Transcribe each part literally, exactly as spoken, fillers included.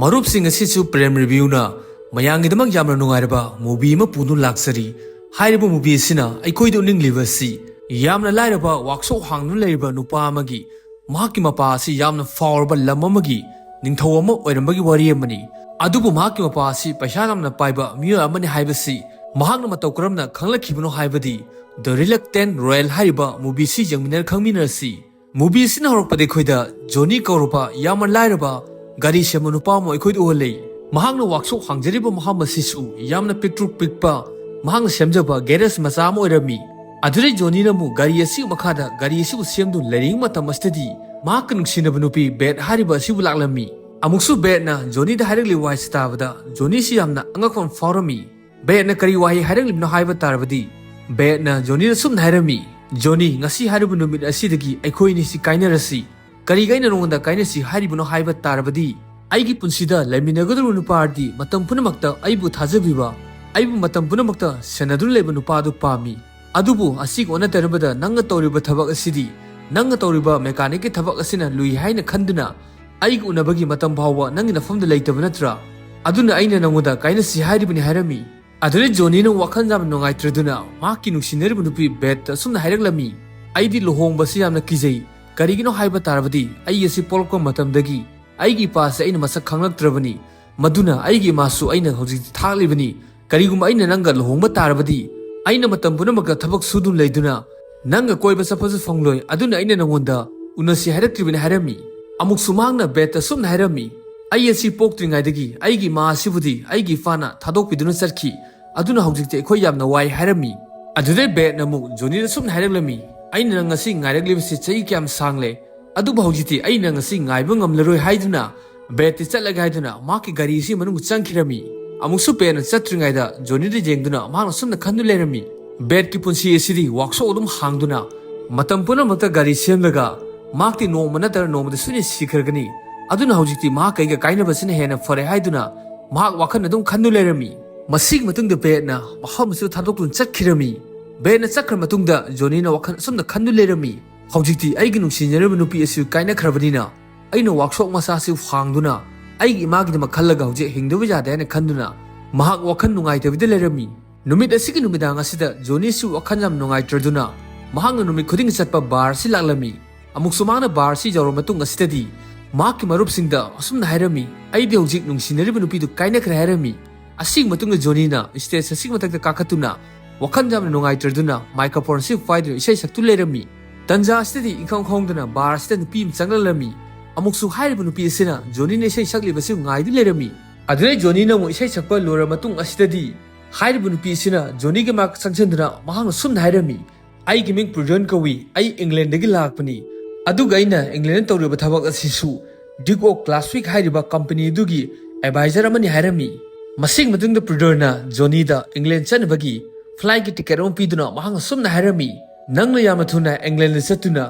ꯃꯔꯨꯞꯁꯤꯡ, ꯑꯁꯤꯁꯨ ꯄ꯭ꯔꯦꯝ ꯔꯤꯚ꯭ꯌꯨꯅ ꯃꯌꯥꯝꯒꯤꯗꯃꯛ ꯌꯥꯝꯅ ꯅꯨꯡꯉꯥꯏꯔꯕ ꯃꯨꯚꯤ ꯑꯃ ꯄꯨꯗꯨꯅ ꯂꯥꯛꯆꯔꯤ꯫ ꯍꯥꯏꯔꯤꯕ ꯃꯨꯚꯤ ꯑꯁꯤꯅ ꯑꯩꯈꯣꯏꯗ ꯎꯠꯅꯤꯡꯂꯤꯕ ꯑꯁꯤ ꯌꯥꯝꯅ ꯂꯥꯏꯔꯕ ꯋꯥꯛꯁꯣꯞ ꯍꯥꯡꯗꯨꯅ ꯂꯩꯔꯤꯕ ꯅꯨꯄꯥ ꯑꯃꯒꯤ, ꯃꯍꯥꯛꯀꯤ ꯃꯄꯥ ꯑꯁꯤ ꯌꯥꯝꯅ ꯐꯥꯎꯔꯕ ꯂꯝ ꯑꯃꯒꯤ ꯅꯤꯡꯊꯧ ꯑꯃ ꯑꯣꯏꯔꯝꯕꯒꯤ ꯋꯥꯔꯤ ꯑꯃꯅꯤ꯫ ꯑꯗꯨꯕꯨ ꯃꯍꯥꯛꯀꯤ ꯃꯄꯥ ꯑꯁꯤ ꯄꯩꯁꯥ ꯌꯥꯝꯅ ꯄꯥꯏꯕ ꯃꯤꯑꯣꯏ ꯑꯃꯅꯤ ꯍꯥꯏꯕꯁꯤ ꯃꯍꯥꯛꯅ ꯃꯇꯧ ꯀꯔꯝꯅ ꯈꯪꯂꯛꯈꯤꯕꯅꯣ ꯍꯥꯏꯕꯗꯤ The Reluctant Royal ꯍꯥꯏꯔꯤꯕ ꯃꯨꯚꯤ ꯑꯁꯤ ꯌꯦꯡꯃꯤꯟꯅꯔ ꯈꯪꯃꯤꯟꯅꯔꯁꯤ꯫ ꯃꯨꯚꯤ ꯑꯁꯤꯅ ꯍꯧꯔꯛꯄꯗ ꯑꯩꯈꯣꯏꯗ ꯖꯣꯅꯤ ꯀꯧꯔꯕ ꯌꯥꯝꯅ ꯂꯥꯏꯔꯕ ꯒꯥꯔꯤ ꯁꯦꯝꯕ ꯅꯨꯄꯥ ꯑꯃ ꯑꯩꯈꯣꯏꯗ ꯎꯍꯜꯂꯤ꯫ ꯃꯍꯥꯛꯅ ꯋꯥꯛꯁꯣꯞ ꯍꯥꯡꯖꯔꯤꯕ ꯃꯐꯝ ꯑꯁꯤꯁꯨ ꯌꯥꯝꯅ ꯄꯤꯛꯇ꯭ꯔꯨꯛ ꯄꯤꯛꯄ ꯃꯍꯥꯛꯅ ꯁꯦꯝꯖꯕ ꯒꯦꯔꯦꯖ ꯃꯆꯥ ꯑꯃ ꯑꯣꯏꯔꯝꯃꯤ꯫ ꯑꯗꯨꯗꯩ ꯖꯣꯅꯤꯅ ꯑꯃꯨꯛ ꯒꯥꯔꯤ ꯑꯁꯤꯒꯤ ꯃꯈꯥꯗ ꯒꯥꯔꯤ ꯑꯁꯤꯕꯨ ꯁꯦꯝꯗꯨꯅ ꯂꯩꯔꯤꯉꯩ ꯃꯇꯝ ꯑꯁꯤꯗꯗꯤ ꯃꯍꯥꯛꯀ ꯅꯨꯡꯁꯤꯅꯕ ꯅꯨꯄꯤ ꯕꯦꯠ ꯍꯥꯏꯔꯤꯕ ꯑꯁꯤꯕꯨ ꯂꯥꯛꯂꯝꯃꯤ꯫ ꯑꯃꯨꯛꯁꯨ ꯕꯦꯠꯅ ꯖꯣꯅꯤꯗ ꯍꯥꯏꯔꯛꯂꯤꯕ ꯋꯥꯍꯩꯁꯤ ꯇꯥꯕꯗ ꯖꯣꯅꯤꯁꯤ ꯌꯥꯝꯅ ꯑꯉꯛꯄ ꯑꯃ ꯐꯥꯎꯔꯝꯃꯤ꯫ ꯕꯦꯠꯅ ꯀꯔꯤ ꯋꯥꯍꯩ ꯍꯥꯏꯔꯛꯂꯤꯕꯅꯣ ꯍꯥꯏꯕ ꯇꯥꯔꯕꯗꯤ, ꯕꯦꯠꯅ ꯖꯣꯅꯤꯗ ꯁꯨꯝꯅ ꯍꯥꯏꯔꯝꯃꯤ, "ꯖꯣꯅꯤ, ꯉꯁꯤ ꯍꯥꯏꯔꯤꯕ ꯅꯨꯃꯤꯠ ꯑꯁꯤꯗꯒꯤ ꯑꯩꯈꯣꯏ ꯑꯅꯤꯁꯤ ꯀꯥꯏꯅꯔꯁꯤ꯫ ꯀꯔꯤꯒꯤ ꯑꯩꯅ ꯅꯉꯣꯟꯗ ꯀꯥꯏꯅꯁꯤ ꯍꯥꯏꯔꯤꯕꯅꯣ ꯍꯥꯏꯕ ꯇꯥꯔꯕꯗꯤ, ꯑꯩꯒꯤ ꯄꯨꯟꯁꯤꯗ ꯂꯩꯃꯤꯟꯅꯒꯗꯧꯔꯤꯕ ꯅꯨꯄꯥ ꯑꯗꯤ ꯃꯇꯝ ꯄꯨꯝꯅꯃꯛꯇ ꯑꯩꯕꯨ ꯊꯥꯖꯕꯤꯕ, ꯑꯩꯕꯨ ꯃꯇꯝ ꯄꯨꯝꯅꯃꯛꯇ ꯁꯦꯟꯅꯗꯨꯅ ꯂꯩꯕ ꯅꯨꯄꯥ ꯑꯗꯨ ꯄꯥꯝꯃꯤ꯫ ꯑꯗꯨꯕꯨ ꯑꯁꯤꯒ ꯑꯣꯟꯅ ꯇꯩꯅꯕꯗ ꯅꯪꯅ ꯇꯧꯔꯤꯕ ꯊꯕꯛ ꯑꯁꯤꯗꯤ, ꯅꯪꯅ ꯇꯧꯔꯤꯕ ꯃꯦꯀꯥꯅꯤꯛꯀꯤ ꯊꯕꯛ ꯑꯁꯤꯅ ꯂꯨꯏ ꯍꯥꯏꯅ ꯈꯟꯗꯨꯅ ꯑꯩꯒ ꯎꯅꯕꯒꯤ ꯃꯇꯝ ꯐꯥꯎꯕ ꯅꯪꯒꯤ ꯅꯐꯝꯗ ꯂꯩꯇꯕ ꯅꯠꯇ꯭ꯔꯥ? ꯑꯗꯨꯅ ꯑꯩꯅ ꯅꯉꯣꯟꯗ ꯀꯥꯏꯅꯁꯤ ꯍꯥꯏꯔꯤꯕꯅꯤ" ꯍꯥꯏꯔꯝꯃꯤ꯫ ꯑꯗꯨꯗꯩ ꯖꯣꯅꯤꯅ ꯋꯥꯈꯜ ꯌꯥꯝꯅ ꯅꯨꯡꯉꯥꯏꯇ꯭ꯔꯗꯨꯅ ꯃꯍꯥꯛꯀꯤ ꯅꯨꯡꯁꯤꯅꯔꯤꯕ ꯅꯨꯄꯤ ꯕꯦꯠꯇ ꯑꯁꯨꯝꯅ ꯍꯥꯏꯔꯛꯂꯝꯃꯤ, "ꯑꯩꯗꯤ ꯂꯨꯍꯣꯡꯕꯁꯤ ꯌꯥꯝꯅ ꯀꯤꯖꯩ꯫ ꯀꯔꯤꯒꯤꯅꯣ ꯍꯥꯏꯕ ꯇꯥꯔꯕꯗꯤ ꯑꯩ ꯑꯁꯤ ꯄꯣꯛꯂꯛꯄ ꯃꯇꯝꯗꯒꯤ ꯑꯩꯒꯤ ꯏꯄꯥꯁꯦ ꯑꯩꯅ ꯃꯁꯛ ꯈꯪꯂꯛꯇ꯭ꯔꯕꯅꯤ꯫ ꯃꯗꯨꯅ ꯑꯩꯒꯤ ꯏꯃꯥꯁꯨ ꯑꯩꯅ ꯍꯧꯖꯤꯛꯇꯤ ꯊꯥꯛꯂꯤꯕꯅꯤ꯫ ꯀꯔꯤꯒꯨꯝꯕ ꯑꯩꯅ ꯅꯪꯒ ꯂꯨꯍꯣꯡꯕ ꯇꯥꯔꯕꯗꯤ ꯑꯩꯅ ꯃꯇꯝ ꯄꯨꯝꯅꯃꯛꯇ ꯊꯕꯛ ꯁꯨꯗꯨꯅ ꯂꯩꯗꯨꯅ ꯅꯪꯒ ꯀꯣꯏꯕ ꯆꯠꯄꯁꯨ ꯐꯪꯂꯣꯏ꯫ ꯑꯗꯨꯅ ꯑꯩꯅ ꯅꯉꯣꯟꯗ ꯎꯅꯁꯤ ꯍꯥꯏꯔꯛꯇ꯭ꯔꯤꯕꯅꯤ" ꯍꯥꯏꯔꯝꯃꯤ꯫ ꯑꯃꯨꯛꯁꯨ ꯃꯍꯥꯛꯅ ꯕꯦꯠꯇ ꯑꯁꯨꯝꯅ ꯍꯥꯏꯔꯝꯃꯤ, "ꯑꯩ ꯑꯁꯤ ꯄꯣꯛꯇ꯭ꯔꯤꯉꯩꯗꯒꯤ ꯑꯩꯒꯤ ꯏꯃꯥ ꯑꯁꯤꯕꯨꯗꯤ ꯑꯩꯒꯤ ꯏꯄꯥꯅ ꯊꯥꯗꯣꯛꯄꯤꯗꯨꯅ ꯆꯠꯈꯤ꯫ ꯑꯗꯨꯅ ꯍꯧꯖꯤꯛꯇꯤ ꯑꯩꯈꯣꯏ ꯌꯥꯝꯅ ꯋꯥꯏ" ꯍꯥꯏꯔꯝꯃꯤ꯫ ꯑꯗꯨꯗꯩ ꯕꯦꯠꯅ ꯑꯃꯨꯛ ꯖꯣꯅꯤꯗ ꯑꯁꯨꯝꯅ ꯍꯥꯏꯔꯛꯂꯝꯃꯤ, "ꯑꯩꯅ ꯅꯪ ꯉꯁꯤ ꯉꯥꯏꯔꯛꯂꯤꯕꯁꯤ ꯆꯍꯤ ꯀꯌꯥꯝ ꯁꯥꯡꯂꯦ, ꯑꯗꯨꯕꯨ ꯍꯧꯖꯤꯛꯇꯤ ꯑꯩꯅ ꯉꯁꯤ ꯉꯥꯏꯕ ꯉꯝꯂꯔꯣꯏ" ꯍꯥꯏꯗꯨꯅ ꯕꯦꯠꯇꯤ ꯆꯠꯂꯒꯦ ꯍꯥꯏꯗꯨꯅ ꯃꯍꯥꯛꯀꯤ ꯒꯥꯔꯤ ꯑꯁꯤ ꯃꯅꯨꯡ ꯆꯪꯈꯤꯔꯝꯃꯤ꯫ ꯑꯃꯨꯛꯁꯨ ꯕꯦꯠꯅ ꯆꯠꯇ꯭ꯔꯤꯉꯩꯗ ꯖꯣꯅꯤꯗ ꯌꯦꯡꯗꯨꯅ ꯃꯍꯥꯛꯅ ꯁꯨꯝꯅ ꯈꯟꯗꯨ ꯂꯩꯔꯝꯃꯤ, ꯕꯦꯠꯀꯤ ꯄꯨꯟꯁꯤ ꯑꯁꯤꯗꯤ ꯋꯥꯛꯁꯣꯞ ꯑꯗꯨꯝ ꯍꯥꯡꯗꯨꯅ ꯃꯇꯝ ꯄꯨꯝꯅꯃꯛꯇ ꯒꯥꯔꯤ ꯁꯦꯝꯂꯒ ꯃꯍꯥꯛꯇꯤ ꯅꯣꯡꯃ ꯅꯠꯇ꯭ꯔꯒ ꯅꯣꯡꯃꯗꯤ ꯁꯣꯏꯗꯅ ꯁꯤꯈ꯭ꯔꯒꯅꯤ꯫ ꯑꯗꯨꯅ ꯍꯧꯖꯤꯛꯇꯤ ꯃꯍꯥꯛ ꯀꯩꯒ ꯀꯥꯏꯅꯕꯁꯤꯅ ꯍꯦꯟꯅ ꯐꯔꯦ ꯍꯥꯏꯗꯨꯅ ꯃꯍꯥꯛ ꯋꯥꯈꯜ ꯑꯗꯨꯝ ꯈꯟꯗꯨ ꯂꯩꯔꯝꯃꯤ꯫ ꯃꯁꯤꯒꯤ ꯃꯇꯨꯡꯗ ꯕꯦꯠꯅ ꯃꯐꯝ ꯑꯁꯤꯗ ꯊꯥꯗꯣꯛꯇꯨꯅ ꯆꯠꯈꯤꯔꯝꯃꯤ꯫ ꯕꯦꯠꯅ ꯆꯠꯈ꯭ꯔ ꯃꯇꯨꯡꯗ ꯖꯣꯅꯤꯅ ꯋꯥꯈꯜ ꯑꯁꯨꯝꯅ ꯈꯟꯗꯨ ꯂꯩꯔꯝꯃꯤ, "ꯍꯧꯖꯤꯛꯇꯤ ꯑꯩꯒꯤ ꯅꯨꯡꯁꯤꯅꯔꯤꯕ ꯅꯨꯄꯤ ꯑꯁꯤ ꯀꯥꯏꯅꯈ꯭ꯔꯕꯅꯤꯅ ꯑꯩꯅ ꯋꯥꯛꯁꯣꯞ ꯃꯆꯥ ꯑꯁꯤ ꯍꯥꯡꯗꯨꯅ ꯑꯩꯒꯤ ꯏꯃꯥꯒꯤꯗꯃꯛ ꯈꯜꯂꯒ ꯍꯧꯖꯤꯛ ꯍꯤꯡꯗꯕ ꯌꯥꯗꯦ ꯍꯥꯏꯅ ꯈꯟꯗꯨꯅ ꯃꯍꯥꯛ ꯋꯥꯈꯜ ꯅꯨꯡꯉꯥꯏꯇꯕꯤꯗ ꯂꯩꯔꯝꯃꯤ꯫ ꯅꯨꯃꯤꯠ ꯑꯁꯤꯒꯤ ꯅꯨꯃꯤꯗꯥꯡ ꯑꯁꯤꯗ ꯖꯣꯅꯤꯁꯨ ꯋꯥꯈꯜ ꯌꯥꯝ ꯅꯨꯡꯉꯥꯏꯇ꯭ꯔꯗꯨꯅ ꯃꯍꯥꯛꯅ ꯅꯨꯃꯤꯠ ꯈꯨꯗꯤꯡꯒꯤ ꯆꯠꯄ ꯕꯥꯔ ꯑꯁꯤ ꯂꯥꯛꯂꯝꯃꯤ꯫ ꯑꯃꯨꯛꯁꯨ ꯃꯍꯥꯛꯅ ꯕꯥꯔ ꯑꯁꯤ ꯌꯧꯔꯕ ꯃꯇꯨꯡ ꯑꯁꯤꯗꯗꯤ ꯃꯍꯥꯛꯀꯤ ꯃꯔꯨꯞꯁꯤꯡꯗ ꯑꯁꯨꯝꯅ ꯍꯥꯏꯔꯝꯃꯤ, "ꯑꯩꯗꯤ ꯍꯧꯖꯤꯛ ꯅꯨꯡꯁꯤꯅꯔꯤꯕ ꯅꯨꯄꯤꯗꯨ ꯀꯥꯏꯅꯈ꯭ꯔꯦ" ꯍꯥꯏꯔꯝꯃꯤ꯫ ꯑꯁꯤꯒꯤ ꯃꯇꯨꯡꯗ ꯖꯣꯅꯤꯅ ꯁ꯭ꯇꯦꯖ ꯑꯁꯤꯒꯤ ꯃꯊꯛꯇ ꯀꯥꯈꯠꯇꯨꯅ ꯋꯥꯈꯜ ꯌꯥꯝꯅ ꯅꯨꯡꯉꯥꯏꯇ꯭ꯔꯗꯨꯅ ꯃꯥꯏꯀ꯭ꯔꯣꯐꯣꯟ ꯑꯁꯤ ꯄꯥꯏꯗꯨꯅ ꯏꯁꯩ ꯁꯛꯇꯨ ꯂꯩꯔꯝꯃꯤ꯫ ꯇꯟꯖꯥ ꯑꯁꯤꯗꯗꯤ ꯏꯈꯪ ꯈꯪꯍꯧꯗꯅ ꯕꯥꯔ ꯑꯁꯤꯗ ꯅꯨꯄꯤ ꯑꯃ ꯆꯪꯂꯛꯂꯝꯃꯤ꯫ ꯑꯃꯨꯛꯁꯨ ꯍꯥꯏꯔꯤꯕ ꯅꯨꯄꯤ ꯑꯁꯤꯅ ꯖꯣꯅꯤꯅ ꯏꯁꯩ ꯁꯛꯂꯤꯕꯁꯤ ꯉꯥꯏꯗꯨ ꯂꯩꯔꯝꯃꯤ꯫ ꯑꯗꯨꯗꯩ ꯖꯣꯅꯤꯅ ꯑꯃꯨꯛ ꯏꯁꯩ ꯁꯛꯄ ꯂꯣꯏꯔꯕ ꯃꯇꯨꯡ ꯑꯁꯤꯗꯗꯤ ꯍꯥꯏꯔꯤꯕ ꯅꯨꯄꯤ ꯑꯁꯤꯅ ꯖꯣꯅꯤꯒꯤ ꯃꯥꯏꯛ ꯆꯪꯁꯤꯟꯗꯨꯅ ꯃꯍꯥꯛꯅ ꯁꯨꯝꯅ ꯍꯥꯏꯔꯝꯃꯤ, "ꯑꯩꯒꯤ ꯃꯤꯡ ꯄ꯭ꯔꯤꯗꯣꯟ ꯀꯧꯏ, ꯑꯩ ꯏꯪꯂꯦꯟꯗꯒꯤ ꯂꯥꯛꯄꯅꯤ꯫ ꯑꯗꯨꯒ ꯑꯩꯅ ꯏꯪꯂꯦꯟꯗ ꯇꯧꯔꯤꯕ ꯊꯕꯛ ꯑꯁꯤꯁꯨ ꯗ꯭ꯌꯨꯛ ꯑꯣꯐ ꯒ꯭ꯂꯥꯁꯋꯤꯛ ꯍꯥꯏꯔꯤꯕ ꯀꯝꯄꯅꯤ ꯑꯗꯨꯒꯤ ꯑꯦꯗꯚꯥꯏꯖꯔ ꯑꯃꯅꯤ" ꯍꯥꯏꯔꯝꯃꯤ꯫ ꯃꯁꯤꯒꯤ ꯃꯇꯨꯡꯗ ꯄ꯭ꯔꯤꯗꯣꯟꯅ ꯖꯣꯅꯤꯗ ꯏꯪꯂꯦꯟ ꯆꯠꯅꯕꯒꯤ ꯐ꯭ꯂꯥꯏꯠꯀꯤ ꯇꯤꯀꯦꯠ ꯑꯃ ꯄꯤꯗꯨꯅ ꯃꯍꯥꯛꯅ ꯁꯨꯝꯅ ꯍꯥꯏꯔꯝꯃꯤ, "ꯅꯪꯅ ꯌꯥꯝꯅ ꯊꯨꯅ ꯏꯪꯂꯦꯟꯗ ꯆꯠꯇꯨꯅ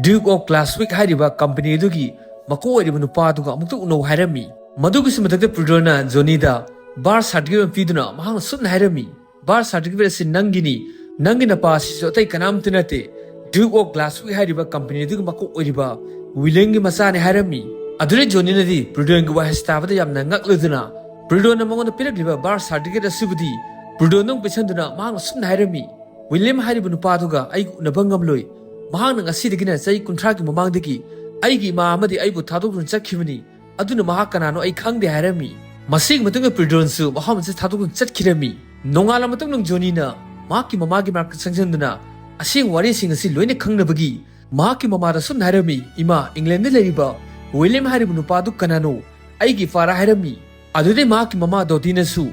ꯗ꯭ꯌꯨꯛ ꯑꯣꯐ ꯒ꯭ꯂꯥꯁꯋꯤꯛ ꯍꯥꯏꯔꯤꯕ ꯀꯝꯄꯅꯤ ꯑꯗꯨꯒꯤ ꯃꯀꯣꯛ ꯑꯣꯏꯔꯤꯕ ꯅꯨꯄꯥꯗꯨꯒ ꯑꯃꯨꯛꯇ ꯎꯅꯧ" ꯍꯥꯏꯔꯝꯃꯤ꯫ ꯃꯗꯨꯒꯤꯁꯨ ꯃꯊꯛꯇ ꯄ꯭ꯔꯤꯗꯣꯟꯅ ꯖꯣꯅꯤꯗ ꯕꯥꯔ ꯁꯥꯔꯇꯤꯐꯤꯀꯦꯠ ꯑꯃ ꯄꯤꯗꯨꯅ ꯃꯍꯥꯛꯅ ꯁꯨꯝꯅ ꯍꯥꯏꯔꯝꯃꯤ, "ꯕꯥꯔ ꯁꯥꯔꯇꯤꯐꯤꯀꯦꯠ ꯑꯁꯤ ꯅꯪꯒꯤꯅꯤ꯫ ꯅꯪꯒꯤ ꯅꯄꯥ ꯑꯁꯤꯁꯨ ꯑꯇꯩ ꯀꯅꯥꯝꯇ ꯅꯠꯇꯦ, ꯗ꯭ꯌꯨꯛ ꯑꯣꯐ ꯒ꯭ꯂꯥꯁꯋꯤꯛ ꯍꯥꯏꯔꯤꯕ ꯀꯝꯄꯅꯤ ꯑꯗꯨꯒꯤ ꯃꯀꯣꯛ ꯑꯣꯏꯔꯤꯕ ꯋꯤꯂꯤꯌꯝꯒꯤ ꯃꯆꯥꯅꯤ" ꯍꯥꯏꯔꯝꯃꯤ꯫ ꯑꯗꯨꯗꯩ ꯖꯣꯅꯤꯅꯗꯤ ꯄ꯭ꯔꯤꯗꯣꯟꯒꯤ ꯋꯥꯍꯩꯁꯤ ꯇꯥꯕꯗ ꯌꯥꯝꯅ ꯉꯛꯂꯗꯨꯅ ꯄ꯭ꯔꯤꯗꯣꯟꯅ ꯃꯉꯣꯟꯗ ꯄꯤꯔꯛꯂꯤꯕ ꯕꯥꯔ ꯁꯥꯔꯇꯤꯐꯤꯀꯦꯠ ꯑꯁꯤꯕꯨꯗꯤ ꯄ꯭ꯔꯤꯗꯣꯟꯗ ꯑꯃꯨꯛ ꯄꯤꯁꯟꯗꯨꯅ ꯃꯍꯥꯛꯅ ꯁꯨꯝꯅ ꯍꯥꯏꯔꯝꯃꯤ, "ꯋꯤꯂꯤꯌꯝ ꯍꯥꯏꯔꯤꯕ ꯅꯨꯄꯥꯗꯨꯒ ꯑꯩꯒ ꯎꯅꯕ ꯉꯝꯂꯣꯏ꯫ ꯃꯍꯥꯛꯅ ꯉꯁꯤꯗꯒꯤꯅ ꯆꯍꯤ ꯀꯨꯟꯊ꯭ꯔꯥꯒꯤ ꯃꯃꯥꯡꯗꯒꯤ ꯑꯩꯒꯤ ꯏꯃꯥ ꯑꯃꯗꯤ ꯑꯩꯕꯨ ꯊꯥꯗꯣꯛꯇꯨꯅ ꯆꯠꯈꯤꯕꯅꯤ꯫ ꯑꯗꯨꯅ ꯃꯍꯥꯛ ꯀꯅꯥꯅꯣ ꯑꯩ ꯈꯪꯗꯦ" ꯍꯥꯏꯔꯝꯃꯤ꯫ ꯃꯁꯤꯒꯤ ꯃꯇꯨꯡꯗ ꯄ꯭ꯔꯤꯗꯣꯟꯁꯨ ꯃꯐꯝ ꯑꯁꯤꯗ ꯊꯥꯗꯣꯛꯇꯨꯅ ꯆꯠꯈꯤꯔꯝꯃꯤ꯫ ꯅꯣꯡꯉꯥꯜꯂ ꯃꯇꯨꯡꯗ ꯖꯣꯅꯤꯅ ꯃꯍꯥꯛꯀꯤ ꯃꯃꯥꯒꯤ ꯃꯅꯥꯛꯇ ꯆꯪꯁꯤꯟꯗꯨꯅ ꯑꯁꯦꯡꯕ ꯋꯥꯔꯤꯁꯤꯡ ꯑꯁꯤ ꯂꯣꯏꯅ ꯈꯪꯅꯕꯒꯤ ꯃꯍꯥꯛꯀꯤ ꯃꯃꯥꯗ ꯁꯨꯝꯅ ꯍꯥꯏꯔꯝꯃꯤ, "ꯏꯃꯥ, ꯏꯪꯂꯦꯟꯗ ꯂꯩꯔꯤꯕ ꯋꯤꯂꯤꯌꯝ ꯍꯥꯏꯔꯤꯕ ꯅꯨꯄꯥꯗꯨ ꯀꯅꯥꯅꯣ? ꯑꯩꯒꯤ ꯏꯄꯥꯔꯥ?" ꯍꯥꯏꯔꯝꯃꯤ꯫ ꯑꯗꯨꯗꯩ ꯃꯍꯥꯛꯀꯤ ꯃꯃꯥ ꯗꯣꯇꯤꯅꯁꯨ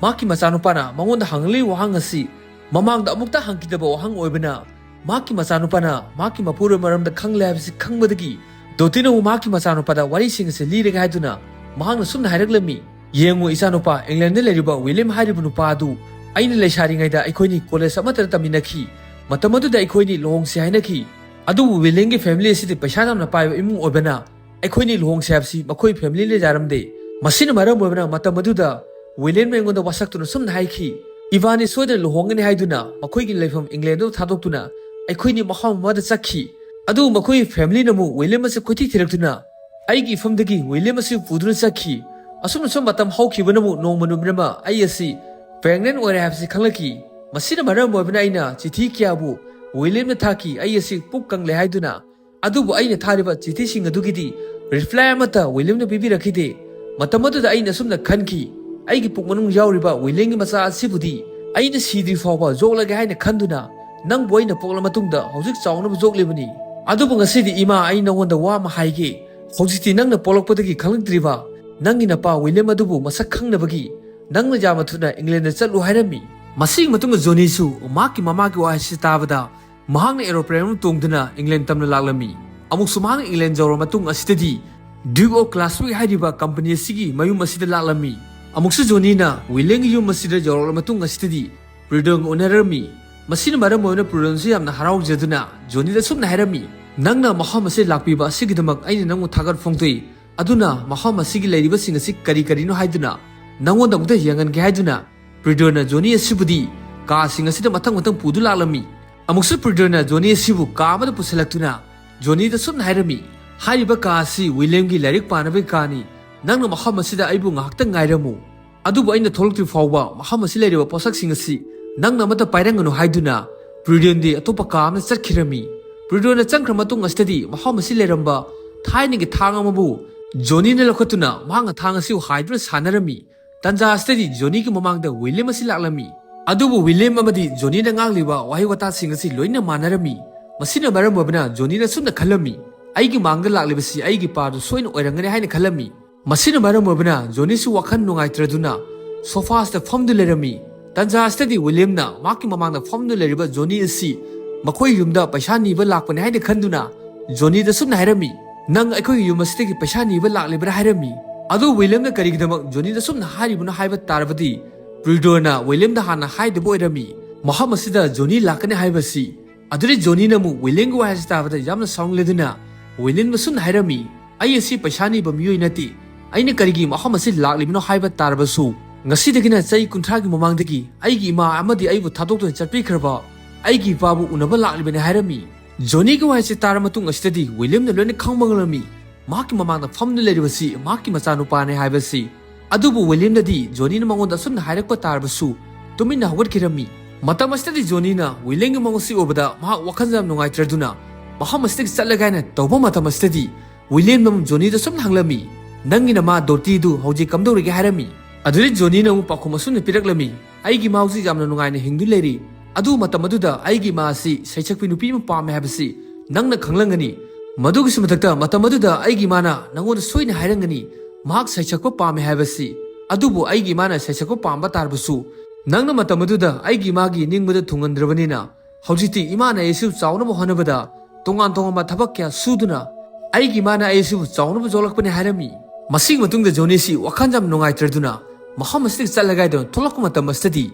ꯃꯍꯥꯛꯀꯤ ꯃꯆꯥꯅꯨꯄꯥꯅ ꯃꯉꯣꯟꯗ ꯍꯪꯂꯤꯕ ꯋꯥꯍꯪ ꯑꯁꯤ ꯃꯃꯥꯡꯗ ꯑꯃꯨꯛꯇ ꯍꯪꯈꯤꯗꯕ ꯋꯥꯍꯪ ꯑꯣꯏꯕꯅ, ꯃꯍꯥꯛꯀꯤ ꯃꯆꯥꯅꯨꯄꯥꯅ ꯃꯍꯥꯛꯀꯤ ꯃꯄꯨꯔꯣꯏ ꯃꯔꯝꯗ ꯈꯪꯂꯦ ꯍꯥꯏꯕꯁꯤ ꯈꯪꯕꯗꯒꯤ ꯗꯣꯇꯤꯅꯕꯨ ꯃꯍꯥꯛꯀꯤ ꯃꯆꯥꯅꯨꯄꯥꯗ ꯋꯥꯔꯤꯁꯤꯡ ꯑꯁꯤ ꯂꯤꯔꯒꯦ ꯍꯥꯏꯗꯨꯅ ꯃꯍꯥꯛꯅ ꯁꯨꯝꯅ ꯍꯥꯏꯔꯛꯂꯝꯃꯤ, "ꯌꯦꯡꯉꯨ ꯏꯆꯥꯅꯨꯄꯥ, ꯏꯪꯂꯦꯟꯗ ꯂꯩꯔꯤꯕ ꯋꯤꯂꯤꯌꯝ ꯍꯥꯏꯔꯤꯕ ꯅꯨꯄꯥ ꯑꯗꯨ ꯑꯩꯅ ꯂꯩꯁꯥꯔꯤꯉꯩꯗ ꯑꯩꯈꯣꯏꯅꯤ ꯀꯣꯂꯦꯖ ꯑꯃꯠꯇꯗ ꯇꯝꯃꯤꯟꯅꯈꯤ꯫ ꯃꯇꯝ ꯑꯗꯨꯗ ꯑꯩꯈꯣꯏꯅꯤ ꯂꯨꯍꯣꯡꯁꯤ ꯍꯥꯏꯅꯈꯤ꯫ ꯑꯗꯨꯕꯨ ꯋꯤꯂꯤꯌꯝꯒꯤ ꯐꯦꯃꯤꯂꯤ ꯑꯁꯤꯗꯤ ꯄꯩꯁꯥ ꯌꯥꯝꯅ ꯄꯥꯏꯕ ꯏꯃꯨꯡ ꯑꯣꯏꯕꯅ ꯑꯩꯈꯣꯏꯅꯤ ꯂꯨꯍꯣꯡꯁꯤ ꯍꯥꯏꯕꯁꯤ ꯃꯈꯣꯏ ꯐꯦꯃꯤꯂꯤꯅ ꯌꯥꯔꯝꯗꯦ꯫ ꯃꯁꯤꯅ ꯃꯔꯝ ꯑꯣꯏꯕꯅ ꯃꯇꯝ ꯑꯗꯨꯗ ꯋꯤꯂꯤꯌꯝꯅ ꯑꯩꯉꯣꯟꯗ ꯋꯥꯁꯛꯇꯨꯅ ꯁꯨꯝꯅ ꯍꯥꯏꯈꯤ, 'ꯏꯕꯥꯅꯤ ꯁꯣꯏꯗꯅ ꯂꯨꯍꯣꯡꯒꯅꯤ' ꯍꯥꯏꯗꯨꯅ ꯃꯈꯣꯏꯒꯤ ꯂꯩꯐꯝ ꯏꯪꯂꯦꯟꯗ ꯊꯥꯗꯣꯛꯇꯨꯅ ꯑꯩꯈꯣꯏꯅꯤ ꯃꯐꯝ ꯑꯃꯗ ꯆꯠꯈꯤ꯫ ꯑꯗꯨꯕꯨ ꯃꯈꯣꯏꯒꯤ ꯐꯦꯃꯤꯂꯤꯅ ꯑꯃꯨꯛ ꯋꯤꯂꯤꯌꯝ ꯑꯁꯤ ꯀꯣꯏꯊꯤ ꯊꯤꯔꯛꯇꯨꯅ ꯑꯩꯒꯤ ꯏꯐꯝꯗꯒꯤ ꯋꯤꯂꯤꯌꯝ ꯑꯁꯤ ꯄꯨꯗꯨꯅ ꯆꯠꯈꯤ꯫ ꯑꯁꯨꯝꯅ ꯁꯨꯝ ꯃꯇꯝ ꯍꯧꯈꯤꯕꯅ ꯑꯃꯨꯛ ꯅꯣꯡꯃ ꯅꯨꯃꯤꯠ ꯑꯃ ꯑꯩ ꯑꯁꯤ pregnant ꯑꯣꯏꯔꯦ ꯍꯥꯏꯕꯁꯤ ꯈꯪꯂꯛꯈꯤ꯫ ꯃꯁꯤꯅ ꯃꯔꯝ ꯑꯣꯏꯕꯅ ꯑꯩꯅ ꯆꯤꯊꯤ ꯀꯌꯥꯕꯨ ꯋꯤꯂꯤꯌꯝꯗ ꯊꯥꯈꯤ, ꯑꯩ ꯑꯁꯤ ꯄꯨꯛ ꯀꯪꯂꯦ ꯍꯥꯏꯗꯨꯅ꯫ ꯑꯗꯨꯕꯨ ꯑꯩꯅ ꯊꯥꯔꯤꯕ ꯆꯤꯊꯤꯁꯤꯡ ꯑꯗꯨꯒꯤꯗꯤ reply ꯑꯃꯠꯇ ꯋꯤꯂꯤꯌꯝꯅ ꯄꯤꯕꯤꯔꯛꯈꯤꯗꯦ꯫ ꯃꯇꯝ ꯑꯗꯨꯗ ꯑꯩꯅ ꯑꯁꯨꯝꯅ ꯈꯟꯈꯤ, ꯑꯩꯒꯤ ꯄꯨꯛ ꯃꯅꯨꯡ ꯌꯥꯎꯔꯤꯕ ꯋꯤꯂꯤꯌꯝꯒꯤ ꯃꯆꯥ ꯑꯁꯤꯕꯨꯗꯤ ꯑꯩꯅ ꯁꯤꯗ꯭ꯔꯤ ꯐꯥꯎꯕ ꯌꯣꯛꯂꯒꯦ ꯍꯥꯏꯅ ꯈꯟꯗꯨꯅ ꯅꯪꯕꯨ ꯑꯩꯅ ꯄꯣꯛꯂ ꯃꯇꯨꯡꯗ ꯍꯧꯖꯤꯛ ꯆꯥꯎꯅꯕ ꯌꯣꯛꯂꯤꯕꯅꯤ꯫ ꯑꯗꯨꯕꯨ ꯉꯁꯤꯗꯤ ꯏꯃꯥ, ꯑꯩ ꯅꯉꯣꯟꯗ ꯋꯥ ꯑꯃ ꯍꯥꯏꯒꯦ꯫ ꯍꯧꯖꯤꯛꯇꯤ ꯅꯪꯅ ꯄꯣꯛꯂꯛꯄꯗꯒꯤ ꯈꯪꯂꯛꯇ꯭ꯔꯤꯕ ꯅꯪꯒꯤ ꯅꯄꯥ ꯋꯤꯂꯤꯌꯝ ꯑꯗꯨꯕꯨ ꯃꯁꯛ ꯈꯪꯅꯕꯒꯤ ꯅꯪꯅ ꯌꯥꯝꯅ ꯊꯨꯅ ꯏꯪꯂꯦꯟꯗ ꯆꯠꯂꯨ ꯍꯥꯏꯔꯝꯃꯤ꯫ ꯃꯁꯤꯒꯤ ꯃꯇꯨꯡꯗ ꯖꯣꯅꯤꯁꯨ ꯃꯍꯥꯛꯀꯤ ꯃꯃꯥꯒꯤ ꯋꯥꯍꯩꯁꯤ ꯇꯥꯕꯗ ꯃꯍꯥꯛꯅ aeroplane ꯑꯃ ꯇꯣꯡꯗꯨꯅ ꯏꯪꯂꯦꯟ ꯇꯝꯅ ꯂꯥꯛꯂꯝꯃꯤ꯫ ꯑꯃꯨꯛꯁꯨ ꯃꯍꯥꯛꯅ ꯏꯪꯂꯦꯟ ꯌꯧꯔꯕ ꯃꯇꯨꯡ ꯑꯁꯤꯗꯗꯤ Duke of Glaswick ꯍꯥꯏꯔꯤꯕ company ꯑꯁꯤꯒꯤ ꯃꯌꯨꯝ ꯑꯁꯤꯗ ꯂꯥꯛꯂꯝꯃꯤ꯫ ꯑꯃꯨꯛꯁꯨ ꯖꯣꯅꯤꯅ ꯋꯤꯂꯤꯌꯝꯒꯤ ꯌꯨꯝ ꯑꯁꯤꯗ ꯌꯧꯔꯛꯂꯕ ꯃꯇꯨꯡ ꯑꯁꯤꯗꯗꯤ ꯄ꯭ꯔꯤꯗꯣꯟꯒ ꯎꯅꯔꯝꯃꯤ꯫ ꯃꯁꯤꯅ ꯃꯔꯝ ꯑꯣꯏꯗꯨꯅ ꯄ꯭ꯔꯤꯗꯣꯟꯁꯨ ꯌꯥꯝꯅ ꯍꯔꯥꯎꯖꯗꯨꯅ ꯖꯣꯅꯤꯗ ꯑꯁꯨꯝꯅ ꯍꯥꯏꯔꯝꯃꯤ, "ꯅꯪꯅ ꯃꯐꯝ ꯑꯁꯤꯗ ꯂꯥꯛꯄꯤꯕ ꯑꯁꯤꯒꯤꯗꯃꯛ ꯑꯩꯅ ꯅꯪꯕꯨ ꯊꯥꯒꯠ ꯐꯣꯡꯗꯣꯛꯏ꯫ ꯑꯗꯨꯅ ꯃꯐꯝ ꯑꯁꯤꯒꯤ ꯂꯩꯔꯤꯕꯁꯤꯡ ꯑꯁꯤ ꯀꯔꯤ ꯀꯔꯤꯅꯣ ꯍꯥꯏꯗꯨꯅ ꯅꯪꯉꯣꯟꯗ ꯑꯃꯨꯛꯇ ꯌꯦꯡꯍꯟꯒꯦ" ꯍꯥꯏꯗꯨꯅ ꯄ꯭ꯔꯤꯗꯣꯟꯅ ꯖꯣꯅꯤ ꯑꯁꯤꯕꯨꯗꯤ ꯀꯥꯁꯤꯡ ꯑꯁꯤꯗ ꯃꯊꯪ ꯃꯊꯪ ꯄꯨꯗꯨ ꯂꯥꯛꯂꯝꯃꯤ꯫ ꯑꯃꯨꯛꯁꯨ ꯄ꯭ꯔꯤꯗꯣꯟꯅ ꯖꯣꯅꯤ ꯑꯁꯤꯕꯨ ꯀꯥ ꯑꯃꯗ ꯄꯨꯁꯤꯜꯂꯛꯇꯨꯅ ꯖꯣꯅꯤꯗ ꯁꯨꯝꯅ ꯍꯥꯏꯔꯝꯃꯤ, "ꯍꯥꯏꯔꯤꯕ ꯀꯥ ꯑꯁꯤ ꯋꯤꯂꯤꯌꯝꯒꯤ ꯂꯥꯏꯔꯤꯛ ꯄꯥꯅꯕꯒꯤ ꯀꯥꯅꯤ꯫ ꯅꯪꯅ ꯃꯐꯝ ꯑꯁꯤꯗ ꯑꯩꯕꯨ ꯉꯥꯏꯍꯥꯛꯇꯪ ꯉꯥꯏꯔꯝꯃꯨ꯫ ꯑꯗꯨꯕꯨ ꯑꯩꯅ ꯊꯣꯛꯂꯛꯇ꯭ꯔꯤ ꯐꯥꯎꯕ ꯃꯐꯝ ꯑꯁꯤ ꯂꯩꯔꯤꯕ ꯄꯣꯠꯁꯛꯁꯤꯡ ꯑꯁꯤ ꯅꯪꯅ ꯑꯃꯠꯇ ꯄꯥꯏꯔꯝꯒꯅꯨ" ꯍꯥꯏꯗꯨꯅ ꯄ꯭ꯔꯤꯗꯣꯟꯗꯤ ꯑꯇꯣꯞꯄ ꯀꯥ ꯑꯃꯗ ꯆꯠꯈꯤꯔꯝꯃꯤ꯫ ꯄ꯭ꯔꯤꯗꯣꯟꯅ ꯆꯪꯈ꯭ꯔ ꯃꯇꯨꯡ ꯑꯁꯤꯗꯗꯤ ꯃꯐꯝ ꯑꯁꯤ ꯂꯩꯔꯝꯕ ꯊꯥꯏꯅꯒꯤ ꯊꯥꯡ ꯑꯃꯕꯨ ꯖꯣꯅꯤꯅ ꯂꯧꯈꯠꯇꯨꯅ ꯃꯍꯥꯛꯅ ꯊꯥꯡ ꯑꯁꯤꯕꯨ ꯍꯥꯏꯗꯨꯅ ꯁꯥꯟꯅꯔꯝꯃꯤ꯫ ꯇꯟꯖꯥ ꯑꯁꯤꯗꯗꯤ ꯖꯣꯅꯤꯒꯤ ꯃꯃꯥꯡꯗ ꯋꯤꯂꯤꯌꯝ ꯑꯁꯤ ꯂꯥꯛꯂꯝꯃꯤ꯫ ꯑꯗꯨꯕꯨ ꯋꯤꯂꯤꯌꯝ ꯑꯃꯗꯤ ꯖꯣꯅꯤꯅ ꯉꯥꯡꯂꯤꯕ ꯋꯥꯍꯩ ꯋꯥꯇꯥꯁꯤꯡ ꯑꯁꯤ ꯂꯣꯏꯅ ꯃꯥꯟꯅꯔꯝꯃꯤ꯫ ꯃꯁꯤꯅ ꯃꯔꯝ ꯑꯣꯏꯕꯅ ꯖꯣꯅꯤꯅ ꯁꯨꯝꯅ ꯈꯜꯂꯝꯃꯤ, "ꯑꯩꯒꯤ ꯃꯥꯡꯗ ꯂꯥꯛꯂꯤꯕꯁꯤ ꯑꯩꯒꯤ ꯄꯥꯗꯨ ꯁꯣꯏꯅ ꯑꯣꯏꯔꯝꯒꯅꯤ" ꯍꯥꯏꯅ ꯈꯜꯂꯝꯃꯤ꯫ ꯃꯁꯤꯅ ꯃꯔꯝ ꯑꯣꯏꯕꯅ ꯖꯣꯅꯤꯁꯨ ꯋꯥꯈꯜ ꯅꯨꯡꯉꯥꯏꯇ꯭ꯔꯗꯨꯅ sofa ꯁꯤꯗ ꯐꯝꯗꯨ ꯂꯩꯔꯝꯃꯤ꯫ ꯇꯟꯖꯥ ꯑꯁꯤꯗꯗꯤ ꯋꯤꯂꯤꯌꯝꯅ ꯃꯍꯥꯛꯀꯤ ꯃꯃꯥꯡꯗ ꯐꯝꯗꯨ ꯂꯩꯔꯤꯕ ꯖꯣꯅꯤ ꯑꯁꯤ ꯃꯈꯣꯏ ꯌꯨꯝꯗ ꯄꯩꯁꯥ ꯅꯤꯕ ꯂꯥꯛꯄꯅꯤ ꯍꯥꯏꯅ ꯈꯟꯗꯨꯅ ꯖꯣꯅꯤꯗ ꯁꯨꯝꯅ ꯍꯥꯏꯔꯝꯃꯤ, "ꯅꯪ ꯑꯩꯈꯣꯏꯒꯤ ꯌꯨꯝ ꯑꯁꯤꯗꯒꯤ ꯄꯩꯁꯥ ꯅꯤꯕ ꯂꯥꯛꯂꯤꯕ꯭ꯔꯥ?" ꯍꯥꯏꯔꯝꯃꯤ꯫ ꯑꯗꯨ ꯋꯤꯂꯤꯌꯝꯅ ꯀꯔꯤꯒꯤꯗꯃꯛ ꯖꯣꯅꯤꯗ ꯁꯨꯝꯅ ꯍꯥꯏꯔꯤꯕꯅꯣ ꯍꯥꯏꯕ ꯇꯥꯔꯕꯗꯤ, ꯄ꯭ꯔꯤꯗꯣꯅ ꯋꯤꯂꯤꯌꯝꯗ ꯍꯥꯟꯅ ꯍꯥꯏꯗꯕ ꯑꯣꯏꯔꯝꯃꯤ, ꯃꯐꯝ ꯑꯁꯤꯗ ꯖꯣꯅꯤ ꯂꯥꯛꯀꯅꯤ ꯍꯥꯏꯕꯁꯤ꯫ ꯑꯗꯨꯗꯤ ꯖꯣꯅꯤꯅ ꯑꯃꯨꯛ ꯋꯤꯂꯤꯌꯝꯒꯤ ꯋꯥꯍꯩ ꯑꯁꯤ ꯇꯥꯕꯗ ꯌꯥꯝꯅ ꯁꯥꯎꯅꯤꯡꯂꯗꯨꯅ ꯋꯤꯂꯤꯌꯝꯕꯨ ꯁꯨꯝꯅ ꯍꯥꯏꯔꯝꯃꯤ, "ꯑꯩ ꯑꯁꯤ ꯄꯩꯁꯥ ꯅꯤꯕ ꯃꯤꯑꯣꯏ ꯅꯠꯇꯦ꯫ ꯑꯩꯅ ꯀꯔꯤꯒꯤ ꯃꯐꯝ ꯑꯁꯤ ꯂꯥꯛꯂꯤꯕꯅꯣ ꯍꯥꯏꯕ ꯇꯥꯔꯕꯁꯨ, ꯉꯁꯤꯗꯒꯤꯅ ꯆꯍꯤ ꯀꯨꯟꯊ꯭ꯔꯥꯒꯤ ꯃꯃꯥꯡꯗꯒꯤ ꯑꯩꯒꯤ ꯏꯃꯥ ꯑꯃꯗꯤ ꯑꯩꯕꯨ ꯊꯥꯗꯣꯛꯇꯨꯅ ꯆꯠꯄꯤꯈ꯭ꯔꯕ ꯑꯩꯒꯤ ꯏꯄꯥꯕꯨ ꯎꯅꯕ ꯂꯥꯛꯂꯤꯕꯅꯤ" ꯍꯥꯏꯔꯝꯃꯤ꯫ ꯖꯣꯅꯤꯒꯤ ꯋꯥꯍꯩꯁꯤ ꯇꯥꯔ ꯃꯇꯨꯡ ꯑꯁꯤꯗꯗꯤ ꯋꯤꯂꯤꯌꯝꯅ ꯂꯣꯏꯅ ꯈꯪꯕ ꯉꯝꯂꯝꯃꯤ꯫ ꯃꯍꯥꯛꯀꯤ ꯃꯃꯥꯡꯗ ꯐꯝꯗꯨꯅ ꯂꯩꯔꯤꯕꯁꯤ ꯃꯍꯥꯛꯀꯤ ꯃꯆꯥꯅꯨꯄꯥꯅꯤ ꯍꯥꯏꯕꯁꯤ꯫ ꯑꯗꯨꯕꯨ ꯋꯤꯂꯤꯌꯝꯅꯗꯤ ꯖꯣꯅꯤꯅ ꯃꯉꯣꯟꯗ ꯑꯁꯨꯝꯅ ꯍꯥꯏꯔꯛꯄ ꯇꯥꯔꯕꯁꯨ ꯇꯨꯃꯤꯟꯅ ꯍꯧꯒꯠꯈꯤꯔꯝꯃꯤ꯫ ꯃꯇꯝ ꯑꯁꯤꯗꯗꯤ ꯖꯣꯅꯤꯅ ꯋꯤꯂꯤꯌꯝꯒꯤ ꯃꯑꯣꯡ ꯑꯁꯤ ꯎꯕꯗ ꯃꯍꯥꯛ ꯋꯥꯈꯜ ꯌꯥꯝ ꯅꯨꯡꯉꯥꯏꯇ꯭ꯔꯗꯨꯅ ꯃꯐꯝ ꯑꯁꯤꯗꯒꯤ ꯆꯠꯂꯒꯦ ꯍꯥꯏꯅ ꯇꯧꯕ ꯃꯇꯝ ꯑꯁꯤꯗꯗꯤ ꯋꯤꯂꯤꯌꯝꯅ ꯑꯃꯨꯛ ꯖꯣꯅꯤꯗ ꯁꯨꯝ ꯍꯪꯂꯝꯃꯤ, "ꯅꯪꯒꯤ ꯅꯃꯥ ꯗꯣꯔꯇꯤꯗꯨ ꯍꯧꯖꯤꯛ ꯀꯝꯗꯧꯔꯤꯒꯦ?" ꯍꯥꯏꯔꯝꯃꯤ꯫ ꯑꯗꯨꯗꯤ ꯖꯣꯅꯤꯅ ꯑꯃꯨꯛ ꯄꯥꯎꯈꯨꯝ ꯑꯁꯨꯝꯅ ꯄꯤꯔꯛꯂꯝꯃꯤ, "ꯑꯩꯒꯤ ꯏꯃꯥ ꯍꯧꯖꯤꯛ ꯌꯥꯝꯅ ꯅꯨꯡꯉꯥꯏꯅ ꯍꯤꯡꯗꯨꯅ ꯂꯩꯔꯤ꯫ ꯑꯗꯨꯕꯨ ꯃꯇꯝ ꯑꯗꯨꯗ ꯑꯩꯒꯤ ꯏꯃꯥ ꯑꯁꯤ ꯁꯩꯁꯛꯄꯤ ꯅꯨꯄꯤ ꯑꯃ ꯄꯥꯝꯃꯦ ꯍꯥꯏꯕꯁꯤ ꯅꯪꯅ ꯈꯪꯂꯝꯒꯅꯤ꯫ ꯃꯗꯨꯒꯤꯁꯨ ꯃꯊꯛꯇ ꯃꯇꯝ ꯑꯗꯨꯗ ꯑꯩꯒꯤ ꯏꯃꯥꯅ ꯅꯪꯉꯣꯟꯗ ꯁꯣꯏꯅ ꯍꯥꯏꯔꯝꯒꯅꯤ ꯃꯍꯥꯛ ꯁꯩꯁꯛꯄ ꯄꯥꯝꯃꯦ ꯍꯥꯏꯕꯁꯤ꯫ ꯑꯗꯨꯕꯨ ꯑꯩꯒꯤ ꯏꯃꯥꯅ ꯁꯩꯁꯛꯄ ꯄꯥꯝꯕ ꯇꯥꯔꯕꯁꯨ ꯅꯪꯅ ꯃꯇꯝ ꯑꯗꯨꯗ ꯑꯩꯒꯤ ꯏꯃꯥꯒꯤ ꯅꯤꯡꯕꯗ ꯊꯨꯡꯍꯟꯗ꯭ꯔꯕꯅꯤꯅ ꯍꯧꯖꯤꯛꯇꯤ ꯏꯃꯥꯅ ꯑꯩꯁꯨ ꯆꯥꯎꯅꯕ ꯍꯣꯠꯅꯕꯗ ꯇꯣꯉꯥꯟ ꯇꯣꯉꯥꯟꯕ ꯊꯕꯛ ꯀꯌꯥ ꯁꯨꯗꯨꯅ ꯑꯩꯒꯤ ꯏꯃꯥꯅ ꯑꯩꯁꯤꯕꯨ ꯆꯥꯎꯅꯕ ꯌꯣꯛꯂꯛꯄꯅꯤ" ꯍꯥꯏꯔꯝꯃꯤ꯫ ꯃꯁꯤꯒꯤ ꯃꯇꯨꯡꯗ ꯖꯣꯅꯤꯁꯤ ꯋꯥꯈꯜ ꯌꯥꯝ ꯅꯨꯡꯉꯥꯏꯇ꯭ꯔꯗꯨꯅ ꯃꯐꯝ ꯑꯁꯤꯗꯒꯤ ꯆꯠꯂꯒꯦ ꯍꯥꯏꯗꯨꯅ ꯊꯣꯛꯂꯛꯄ ꯃꯇꯝ ꯑꯁꯤꯗꯗꯤ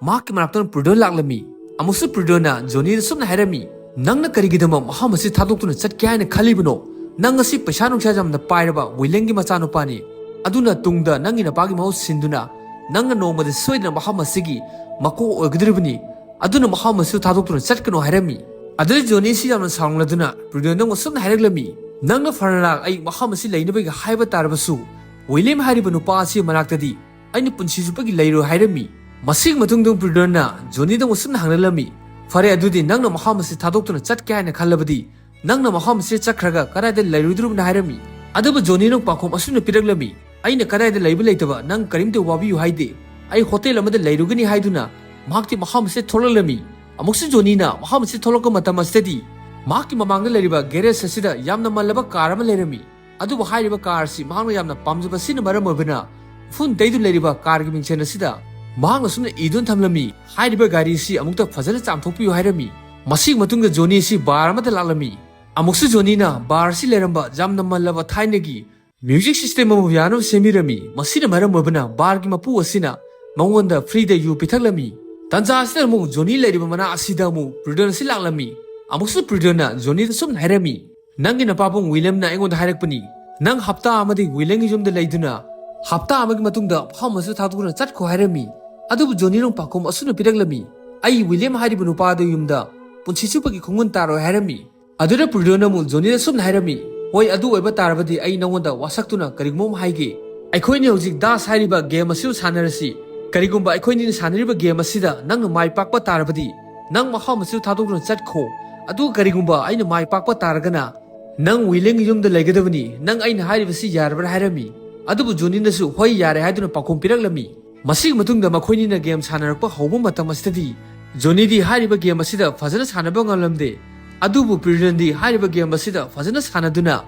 ꯃꯍꯥꯛꯀꯤ ꯃꯅꯥꯛꯇ ꯄ꯭ꯔꯤꯗꯣꯟ ꯂꯥꯛꯂꯝꯃꯤ꯫ ꯑꯃꯨꯛꯁꯨ ꯄ꯭ꯔꯤꯗꯣꯟꯅ ꯖꯣꯅꯤꯗ ꯁꯨꯝꯅ ꯍꯥꯏꯔꯝꯃꯤ, "ꯅꯪꯅ ꯀꯔꯤꯒꯤꯗꯃꯛ ꯃꯐꯝ ꯑꯁꯤ ꯊꯥꯗꯣꯛꯇꯨꯅ ꯆꯠꯀꯦ ꯍꯥꯏꯅ ꯈꯜꯂꯤꯕꯅꯣ? ꯅꯪ ꯑꯁꯤ ꯄꯩꯁꯥ ꯅꯨꯡꯁꯥ ꯌꯥꯝꯅ ꯄꯥꯏꯔꯕ ꯋꯤꯂꯤꯌꯝꯒꯤ ꯃꯆꯥꯅꯨꯄꯥꯅꯤ꯫ ꯑꯗꯨꯅ ꯇꯨꯡꯗ ꯅꯪꯒꯤ ꯅꯄꯥꯒꯤ ꯃꯍꯨꯠ ꯁꯤꯟꯗꯨꯅ ꯅꯪꯅ ꯅꯣꯡꯃꯗꯤ ꯁꯣꯏꯗꯅ ꯃꯐꯝ ꯑꯁꯤꯒꯤ ꯃꯀꯣꯛ ꯑꯣꯏꯒꯗꯧꯔꯤꯕꯅꯤ꯫ ꯑꯗꯨꯅ ꯃꯐꯝ ꯑꯁꯤ ꯊꯥꯗꯣꯛꯇꯨꯅ ꯆꯠꯀꯅꯨ" ꯍꯥꯏꯔꯝꯃꯤ꯫ ꯑꯗꯨꯗꯩ ꯖꯣꯅꯤꯁꯤ ꯌꯥꯝꯅ ꯁꯥꯎꯅꯤꯡꯂꯗꯨꯅ ꯄ꯭ꯔꯤꯗꯣꯟꯗ ꯑꯃꯨꯛ ꯁꯨꯝꯅ ꯍꯥꯏꯔꯛꯂꯝꯃꯤ, "ꯅꯪꯅ ꯐꯅ ꯂꯥꯛ ꯑꯩ ꯃꯐꯝ ꯑꯁꯤ ꯂꯩꯅꯕꯒꯤ ꯍꯥꯏꯕ ꯇꯥꯔꯕꯁꯨ ꯋꯤꯂꯤꯌꯝ ꯍꯥꯏꯔꯤꯕ ꯅꯨꯄꯥ ꯑꯁꯤ ꯃꯅꯥꯛꯇꯗꯤ ꯑꯩꯅ ꯄꯨꯟꯁꯤ ꯆꯨꯞꯄꯒꯤ ꯂꯩꯔꯣꯏ" ꯍꯥꯏꯔꯝꯃꯤ꯫ ꯃꯁꯤꯒꯤ ꯃꯇꯨꯡꯗ ꯄ꯭ꯔꯤꯗꯣꯟꯅ ꯖꯣꯅꯤꯗ ꯑꯃꯨꯛ ꯁꯨꯝꯅ ꯍꯪꯂꯛꯂꯝꯃꯤ, "ꯐꯔꯦ, ꯑꯗꯨꯗꯤ ꯅꯪꯅ ꯃꯐꯝ ꯑꯁꯤ ꯊꯥꯗꯣꯛꯇꯨꯅ ꯆꯠꯀꯦ ꯍꯥꯏꯅ ꯈꯜꯂꯕꯗꯤ ꯅꯪꯅ ꯃꯐꯝ ꯑꯁꯤ ꯆꯠꯈ꯭ꯔꯒ ꯀꯗꯥꯏꯗ ꯂꯩꯔꯨꯗꯧꯔꯤꯕꯅꯣ?" ꯍꯥꯏꯔꯝꯃꯤ꯫ ꯑꯗꯨꯕꯨ ꯖꯣꯅꯤꯅ ꯄꯥꯎꯈꯨꯝ ꯑꯁꯨꯝꯅ ꯄꯤꯔꯛꯂꯝꯃꯤ, "ꯑꯩꯅ ꯀꯗꯥꯏꯗ ꯂꯩꯕ ꯂꯩꯇꯕ ꯅꯪ ꯀꯔꯤꯝꯇ ꯋꯥꯕꯤꯌꯨ ꯍꯥꯏꯗꯦ꯫ ꯑꯩ ꯍꯣꯇꯦꯜ ꯑꯃꯗ ꯂꯩꯔꯨꯒꯅꯤ" ꯍꯥꯏꯗꯨꯅ ꯃꯍꯥꯛꯇꯤ ꯃꯐꯝ ꯑꯁꯤꯗ ꯊꯣꯛꯂꯛꯂꯝꯃꯤ꯫ ꯑꯃꯨꯛꯁꯨ ꯖꯣꯅꯤꯅ ꯃꯐꯝ ꯑꯁꯤꯗ ꯊꯣꯛꯂꯛꯄ ꯃꯇꯝ ꯑꯁꯤꯗꯗꯤ ꯃꯍꯥꯛꯀꯤ ꯃꯃꯥꯡꯗ ꯂꯩꯔꯤꯕ ꯒꯦꯔꯦꯖ ꯑꯁꯤꯗ ꯌꯥꯝꯅ ꯃꯜꯂꯕ ꯀꯥꯔ ꯑꯃ ꯂꯩꯔꯝꯃꯤ꯫ ꯑꯗꯨꯕꯨ ꯍꯥꯏꯔꯤꯕ ꯀꯥꯔ ꯑꯁꯤ ꯃꯍꯥꯛꯅ ꯌꯥꯝꯅ ꯄꯥꯝꯖꯕ ꯑꯁꯤꯅ ꯃꯔꯝ ꯑꯣꯏꯕꯅ ꯎꯐꯨꯟ ꯇꯩꯗꯨꯅ ꯂꯩꯔꯤꯕ ꯀꯥꯔꯒꯤ ꯃꯤꯡꯁꯦꯜ ꯑꯁꯤꯗ ꯃꯍꯥꯛꯅ ꯁꯨꯝꯅ ꯏꯗꯨꯅ ꯊꯝꯂꯝꯃꯤ, "ꯍꯥꯏꯔꯤꯕ ꯒꯥꯔꯤ ꯑꯁꯤ ꯑꯃꯨꯛꯇ ꯐꯖꯅ ꯆꯥꯝꯊꯣꯛꯄꯤꯌꯨ" ꯍꯥꯏꯔꯝꯃꯤ꯫ ꯃꯁꯤꯒꯤ ꯃꯇꯨꯡꯗ ꯖꯣꯅꯤ ꯑꯁꯤ ꯕꯥꯔ ꯑꯃꯗ ꯂꯥꯛꯂꯝꯃꯤ꯫ ꯑꯃꯨꯛꯁꯨ ꯖꯣꯅꯤꯅ ꯕꯥꯔ ꯑꯁꯤ ꯂꯩꯔꯝꯕ ꯌꯥꯝꯅ ꯃꯜꯂꯕ ꯊꯥꯏꯅꯒꯤ ꯃ꯭ꯌꯨꯖꯤꯛ ꯁꯤꯁꯇꯦꯝ ꯑꯃ ꯌꯥꯅꯕ ꯁꯦꯝꯕꯤꯔꯝꯃꯤ꯫ ꯃꯁꯤꯅ ꯃꯔꯝ ꯑꯣꯏꯕꯅ ꯕꯥꯔꯒꯤ ꯃꯄꯨ ꯑꯁꯤꯅ ꯃꯉꯣꯟꯗ ꯐ꯭ꯔꯤꯗ ꯌꯨ ꯄꯤꯊꯛꯂꯝꯃꯤ꯫ ꯇꯟꯖꯥ ꯑꯁꯤꯗ ꯑꯃꯨꯛ ꯖꯣꯅꯤ ꯂꯩꯔꯤꯕ ꯃꯅꯥꯛ ꯑꯁꯤꯗ ꯑꯃꯨꯛ ꯄ꯭ꯔꯤꯗꯣꯟ ꯑꯁꯤ ꯂꯥꯛꯂꯝꯃꯤ꯫ ꯑꯃꯨꯛꯁꯨ ꯄ꯭ꯔꯤꯗꯣꯟꯅ ꯖꯣꯅꯤꯗ ꯁꯨꯝꯅ ꯍꯥꯏꯔꯝꯃꯤ, "ꯅꯪꯒꯤ ꯅꯄꯥꯕꯨꯡ ꯋꯤꯂꯤꯌꯝꯅ ꯑꯩꯉꯣꯟꯗ ꯍꯥꯏꯔꯛꯄꯅꯤ, ꯅꯪ ꯍꯞꯇꯥ ꯑꯃꯗꯤ ꯋꯤꯂꯤꯌꯝꯒꯤ ꯌꯨꯝꯗ ꯂꯩꯗꯨꯅ ꯍꯞꯇꯥ ꯑꯃꯒꯤ ꯃꯇꯨꯡꯗ ꯃꯐꯝ ꯑꯁꯤꯗ ꯊꯥꯗꯣꯛꯇꯨꯅ ꯆꯠꯈꯣ" ꯍꯥꯏꯔꯝꯃꯤ꯫ ꯑꯗꯨꯕꯨ ꯖꯣꯅꯤꯅ ꯄꯥꯎꯈꯨꯝ ꯑꯁꯨꯝꯅ ꯄꯤꯔꯛꯂꯝꯃꯤ, "ꯑꯩ ꯋꯤꯂꯤꯌꯝ ꯍꯥꯏꯔꯤꯕ ꯅꯨꯄꯥꯗꯨ ꯌꯨꯝꯗ ꯄꯨꯟꯁꯤ ꯆꯨꯞꯄꯒꯤ ꯈꯣꯡꯒꯨꯟ ꯇꯥꯔꯣꯏ" ꯍꯥꯏꯔꯝꯃꯤ꯫ ꯑꯗꯨꯗ ꯄ꯭ꯔꯤꯗꯣꯟꯅ ꯑꯃꯨꯛ ꯖꯣꯅꯤꯗ ꯁꯨꯝꯅ ꯍꯥꯏꯔꯝꯃꯤ, ꯍꯣꯏ, ꯑꯗꯨ ꯑꯣꯏꯕ ꯇꯥꯔꯕꯗꯤ ꯑꯩ ꯅꯉꯣꯟꯗ ꯋꯥꯁꯛꯇꯨꯅ ꯀꯔꯤꯒꯨꯝꯕ ꯑꯃ ꯍꯥꯏꯒꯦ꯫ ꯑꯩꯈꯣꯏꯅꯤ ꯍꯧꯖꯤꯛ ꯗꯥꯁ ꯍꯥꯏꯔꯤꯕ ꯒꯦꯝ ꯑꯁꯤꯕꯨ ꯁꯥꯟꯅꯔꯁꯤ꯫ ꯀꯔꯤꯒꯨꯝꯕ ꯑꯩꯈꯣꯏꯅꯤꯅ ꯁꯥꯟꯅꯔꯤꯕ ꯒꯦꯝ ꯑꯁꯤꯗ ꯅꯪꯅ ꯃꯥꯏ ꯄꯥꯛꯄ ꯇꯥꯔꯕꯗꯤ, ꯅꯪ ꯃꯐꯝ ꯑꯁꯤꯕꯨ ꯊꯥꯗꯣꯛꯇꯨꯅ ꯆꯠꯈꯣ꯫ ꯑꯗꯨꯒ ꯀꯔꯤꯒꯨꯝꯕ ꯑꯩꯅ ꯃꯥꯏ ꯄꯥꯛꯄ ꯇꯥꯔꯒꯅ, ꯅꯪ ꯋꯤꯂꯦꯟꯒꯤ ꯌꯨꯝꯗ ꯂꯩꯒꯗꯕꯅꯤ꯫ ꯅꯪ ꯑꯩꯅ ꯍꯥꯏꯔꯤꯕꯁꯤ ꯌꯥꯔꯕ꯭ꯔꯥ ꯍꯥꯏꯔꯝꯃꯤ꯫ ꯑꯗꯨꯕꯨ ꯖꯣꯅꯤꯅꯁꯨ ꯍꯣꯏ, ꯌꯥꯔꯦ ꯍꯥꯏꯗꯨꯅ ꯄꯥꯎꯈꯨꯝ ꯄꯤꯔꯛꯂꯝꯃꯤ꯫ ꯃꯁꯤꯒꯤ ꯃꯇꯨꯡꯗ ꯃꯈꯣꯏꯅꯤꯅ ꯒꯦꯝ ꯁꯥꯟꯅꯔꯛꯄ ꯍꯧꯕ ꯃꯇꯝ ꯑꯁꯤꯗꯗꯤ, ꯖꯣꯅꯤꯗꯤ ꯍꯥꯏꯔꯤꯕ ꯒꯦꯝ ꯑꯁꯤꯗ ꯐꯖꯅ ꯁꯥꯟꯅꯕ ꯉꯝꯂꯝꯗꯦ꯫ ꯑꯗꯨꯕꯨ ꯄ꯭ꯔꯤꯗꯟꯗꯤ ꯍꯥꯏꯔꯤꯕ ꯒꯦꯝ ꯑꯁꯤꯗ ꯐꯖꯅ ꯁꯥꯟꯅꯗꯨꯅ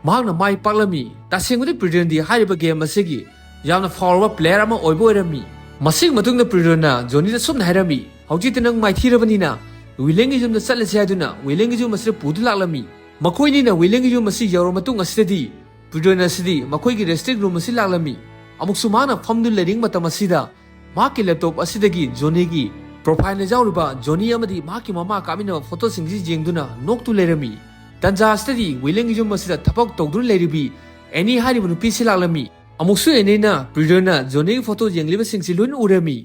ꯃꯍꯥꯛꯅ ꯃꯥꯏ ꯄꯥꯛꯂꯝꯃꯤ꯫ ꯇꯁꯦꯡꯕꯗꯤ ꯄ꯭ꯔꯤꯗꯟꯗꯤ ꯍꯥꯏꯔꯤꯕ ꯒꯦꯝ ꯑꯁꯤꯒꯤ ꯌꯥꯝꯅ ꯐꯥꯎꯔꯕ ꯄ꯭ꯂꯦꯌꯔ ꯑꯃ ꯑꯣꯏꯕ ꯑꯣꯏꯔꯝꯃꯤ꯫ ꯃꯁꯤꯒꯤ ꯃꯇꯨꯡꯗ ꯄ꯭ꯔꯤꯗꯟꯅ ꯖꯣꯅꯤꯗ ꯁꯨꯝꯅ ꯍꯥꯏꯔꯝꯃꯤ, "ꯍꯧꯖꯤꯛꯇꯤ ꯅꯪ ꯃꯥꯏꯊꯤꯔꯕꯅꯤꯅ ꯋꯤꯂꯦꯟꯒꯤ ꯌꯨꯝꯗ ꯆꯠꯂꯁꯤ" ꯍꯥꯏꯗꯨꯅ ꯋꯤꯂꯦꯟꯒꯤ ꯌꯨꯝ ꯑꯁꯤꯗ ꯄꯨꯗꯨ ꯂꯥꯛꯂꯝꯃꯤ꯫ ꯃꯈꯣꯏꯅꯤꯅ ꯋꯤꯂꯦꯟꯒꯤ ꯌꯨꯝ ꯑꯁꯤ ꯌꯧꯔꯕ ꯃꯇꯨꯡ ꯑꯁꯤꯗꯗꯤ ꯄ꯭ꯔꯤꯗꯟ ꯑꯁꯤꯗꯤ ꯃꯈꯣꯏꯒꯤ ꯔꯦꯁꯇꯤꯡ ꯔꯨꯝ ꯑꯁꯤ ꯂꯥꯛꯂꯝꯃꯤ꯫ ꯑꯃꯨꯛꯁꯨ ꯃꯍꯥꯛꯅ ꯐꯝꯗꯨꯅ ꯂꯩꯔꯤꯉꯩ ꯃꯇꯝ ꯑꯁꯤꯗ ꯃꯍꯥꯛꯀꯤ ꯂꯦꯞꯇꯣꯞ ꯑꯁꯤꯗꯒꯤ ꯖꯣꯅꯤꯒꯤ ꯄ꯭ꯔꯣꯐꯥꯏꯜꯅ ꯌꯥꯎꯔꯤꯕ ꯖꯣꯅꯤ ꯑꯃꯗꯤ ꯃꯍꯥꯛꯀꯤ ꯃꯃꯥ ꯀꯥꯃꯤꯟꯅꯕ ꯐꯣꯇꯣꯁꯤꯡꯁꯤ ꯌꯦꯡꯗꯨꯅ ꯅꯣꯛꯇꯨ ꯂꯩꯔꯝꯃꯤ꯫ ꯇꯟꯖꯥ ꯑꯁꯤꯗꯗꯤ ꯋꯤꯂꯦꯟꯒꯤ ꯌꯨꯝ ꯑꯁꯤꯗ ꯊꯕꯛ ꯇꯧꯗꯨꯅ ꯂꯩꯔꯤꯕꯤ ꯑꯦꯅꯤ ꯍꯥꯏꯔꯤꯕ ꯅꯨꯄꯤꯁꯤ ꯂꯥꯛꯂꯝꯃꯤ꯫ ꯑꯃꯨꯛꯁꯨ ꯑꯦꯅꯤꯅ ꯄ꯭ꯔꯤꯗꯟꯅ ꯖꯣꯅꯤꯒꯤ ꯐꯣꯇꯣ ꯌꯦꯡꯂꯤꯕꯁꯤꯡꯁꯤ ꯂꯣꯏꯅ ꯎꯔꯝꯃꯤ꯫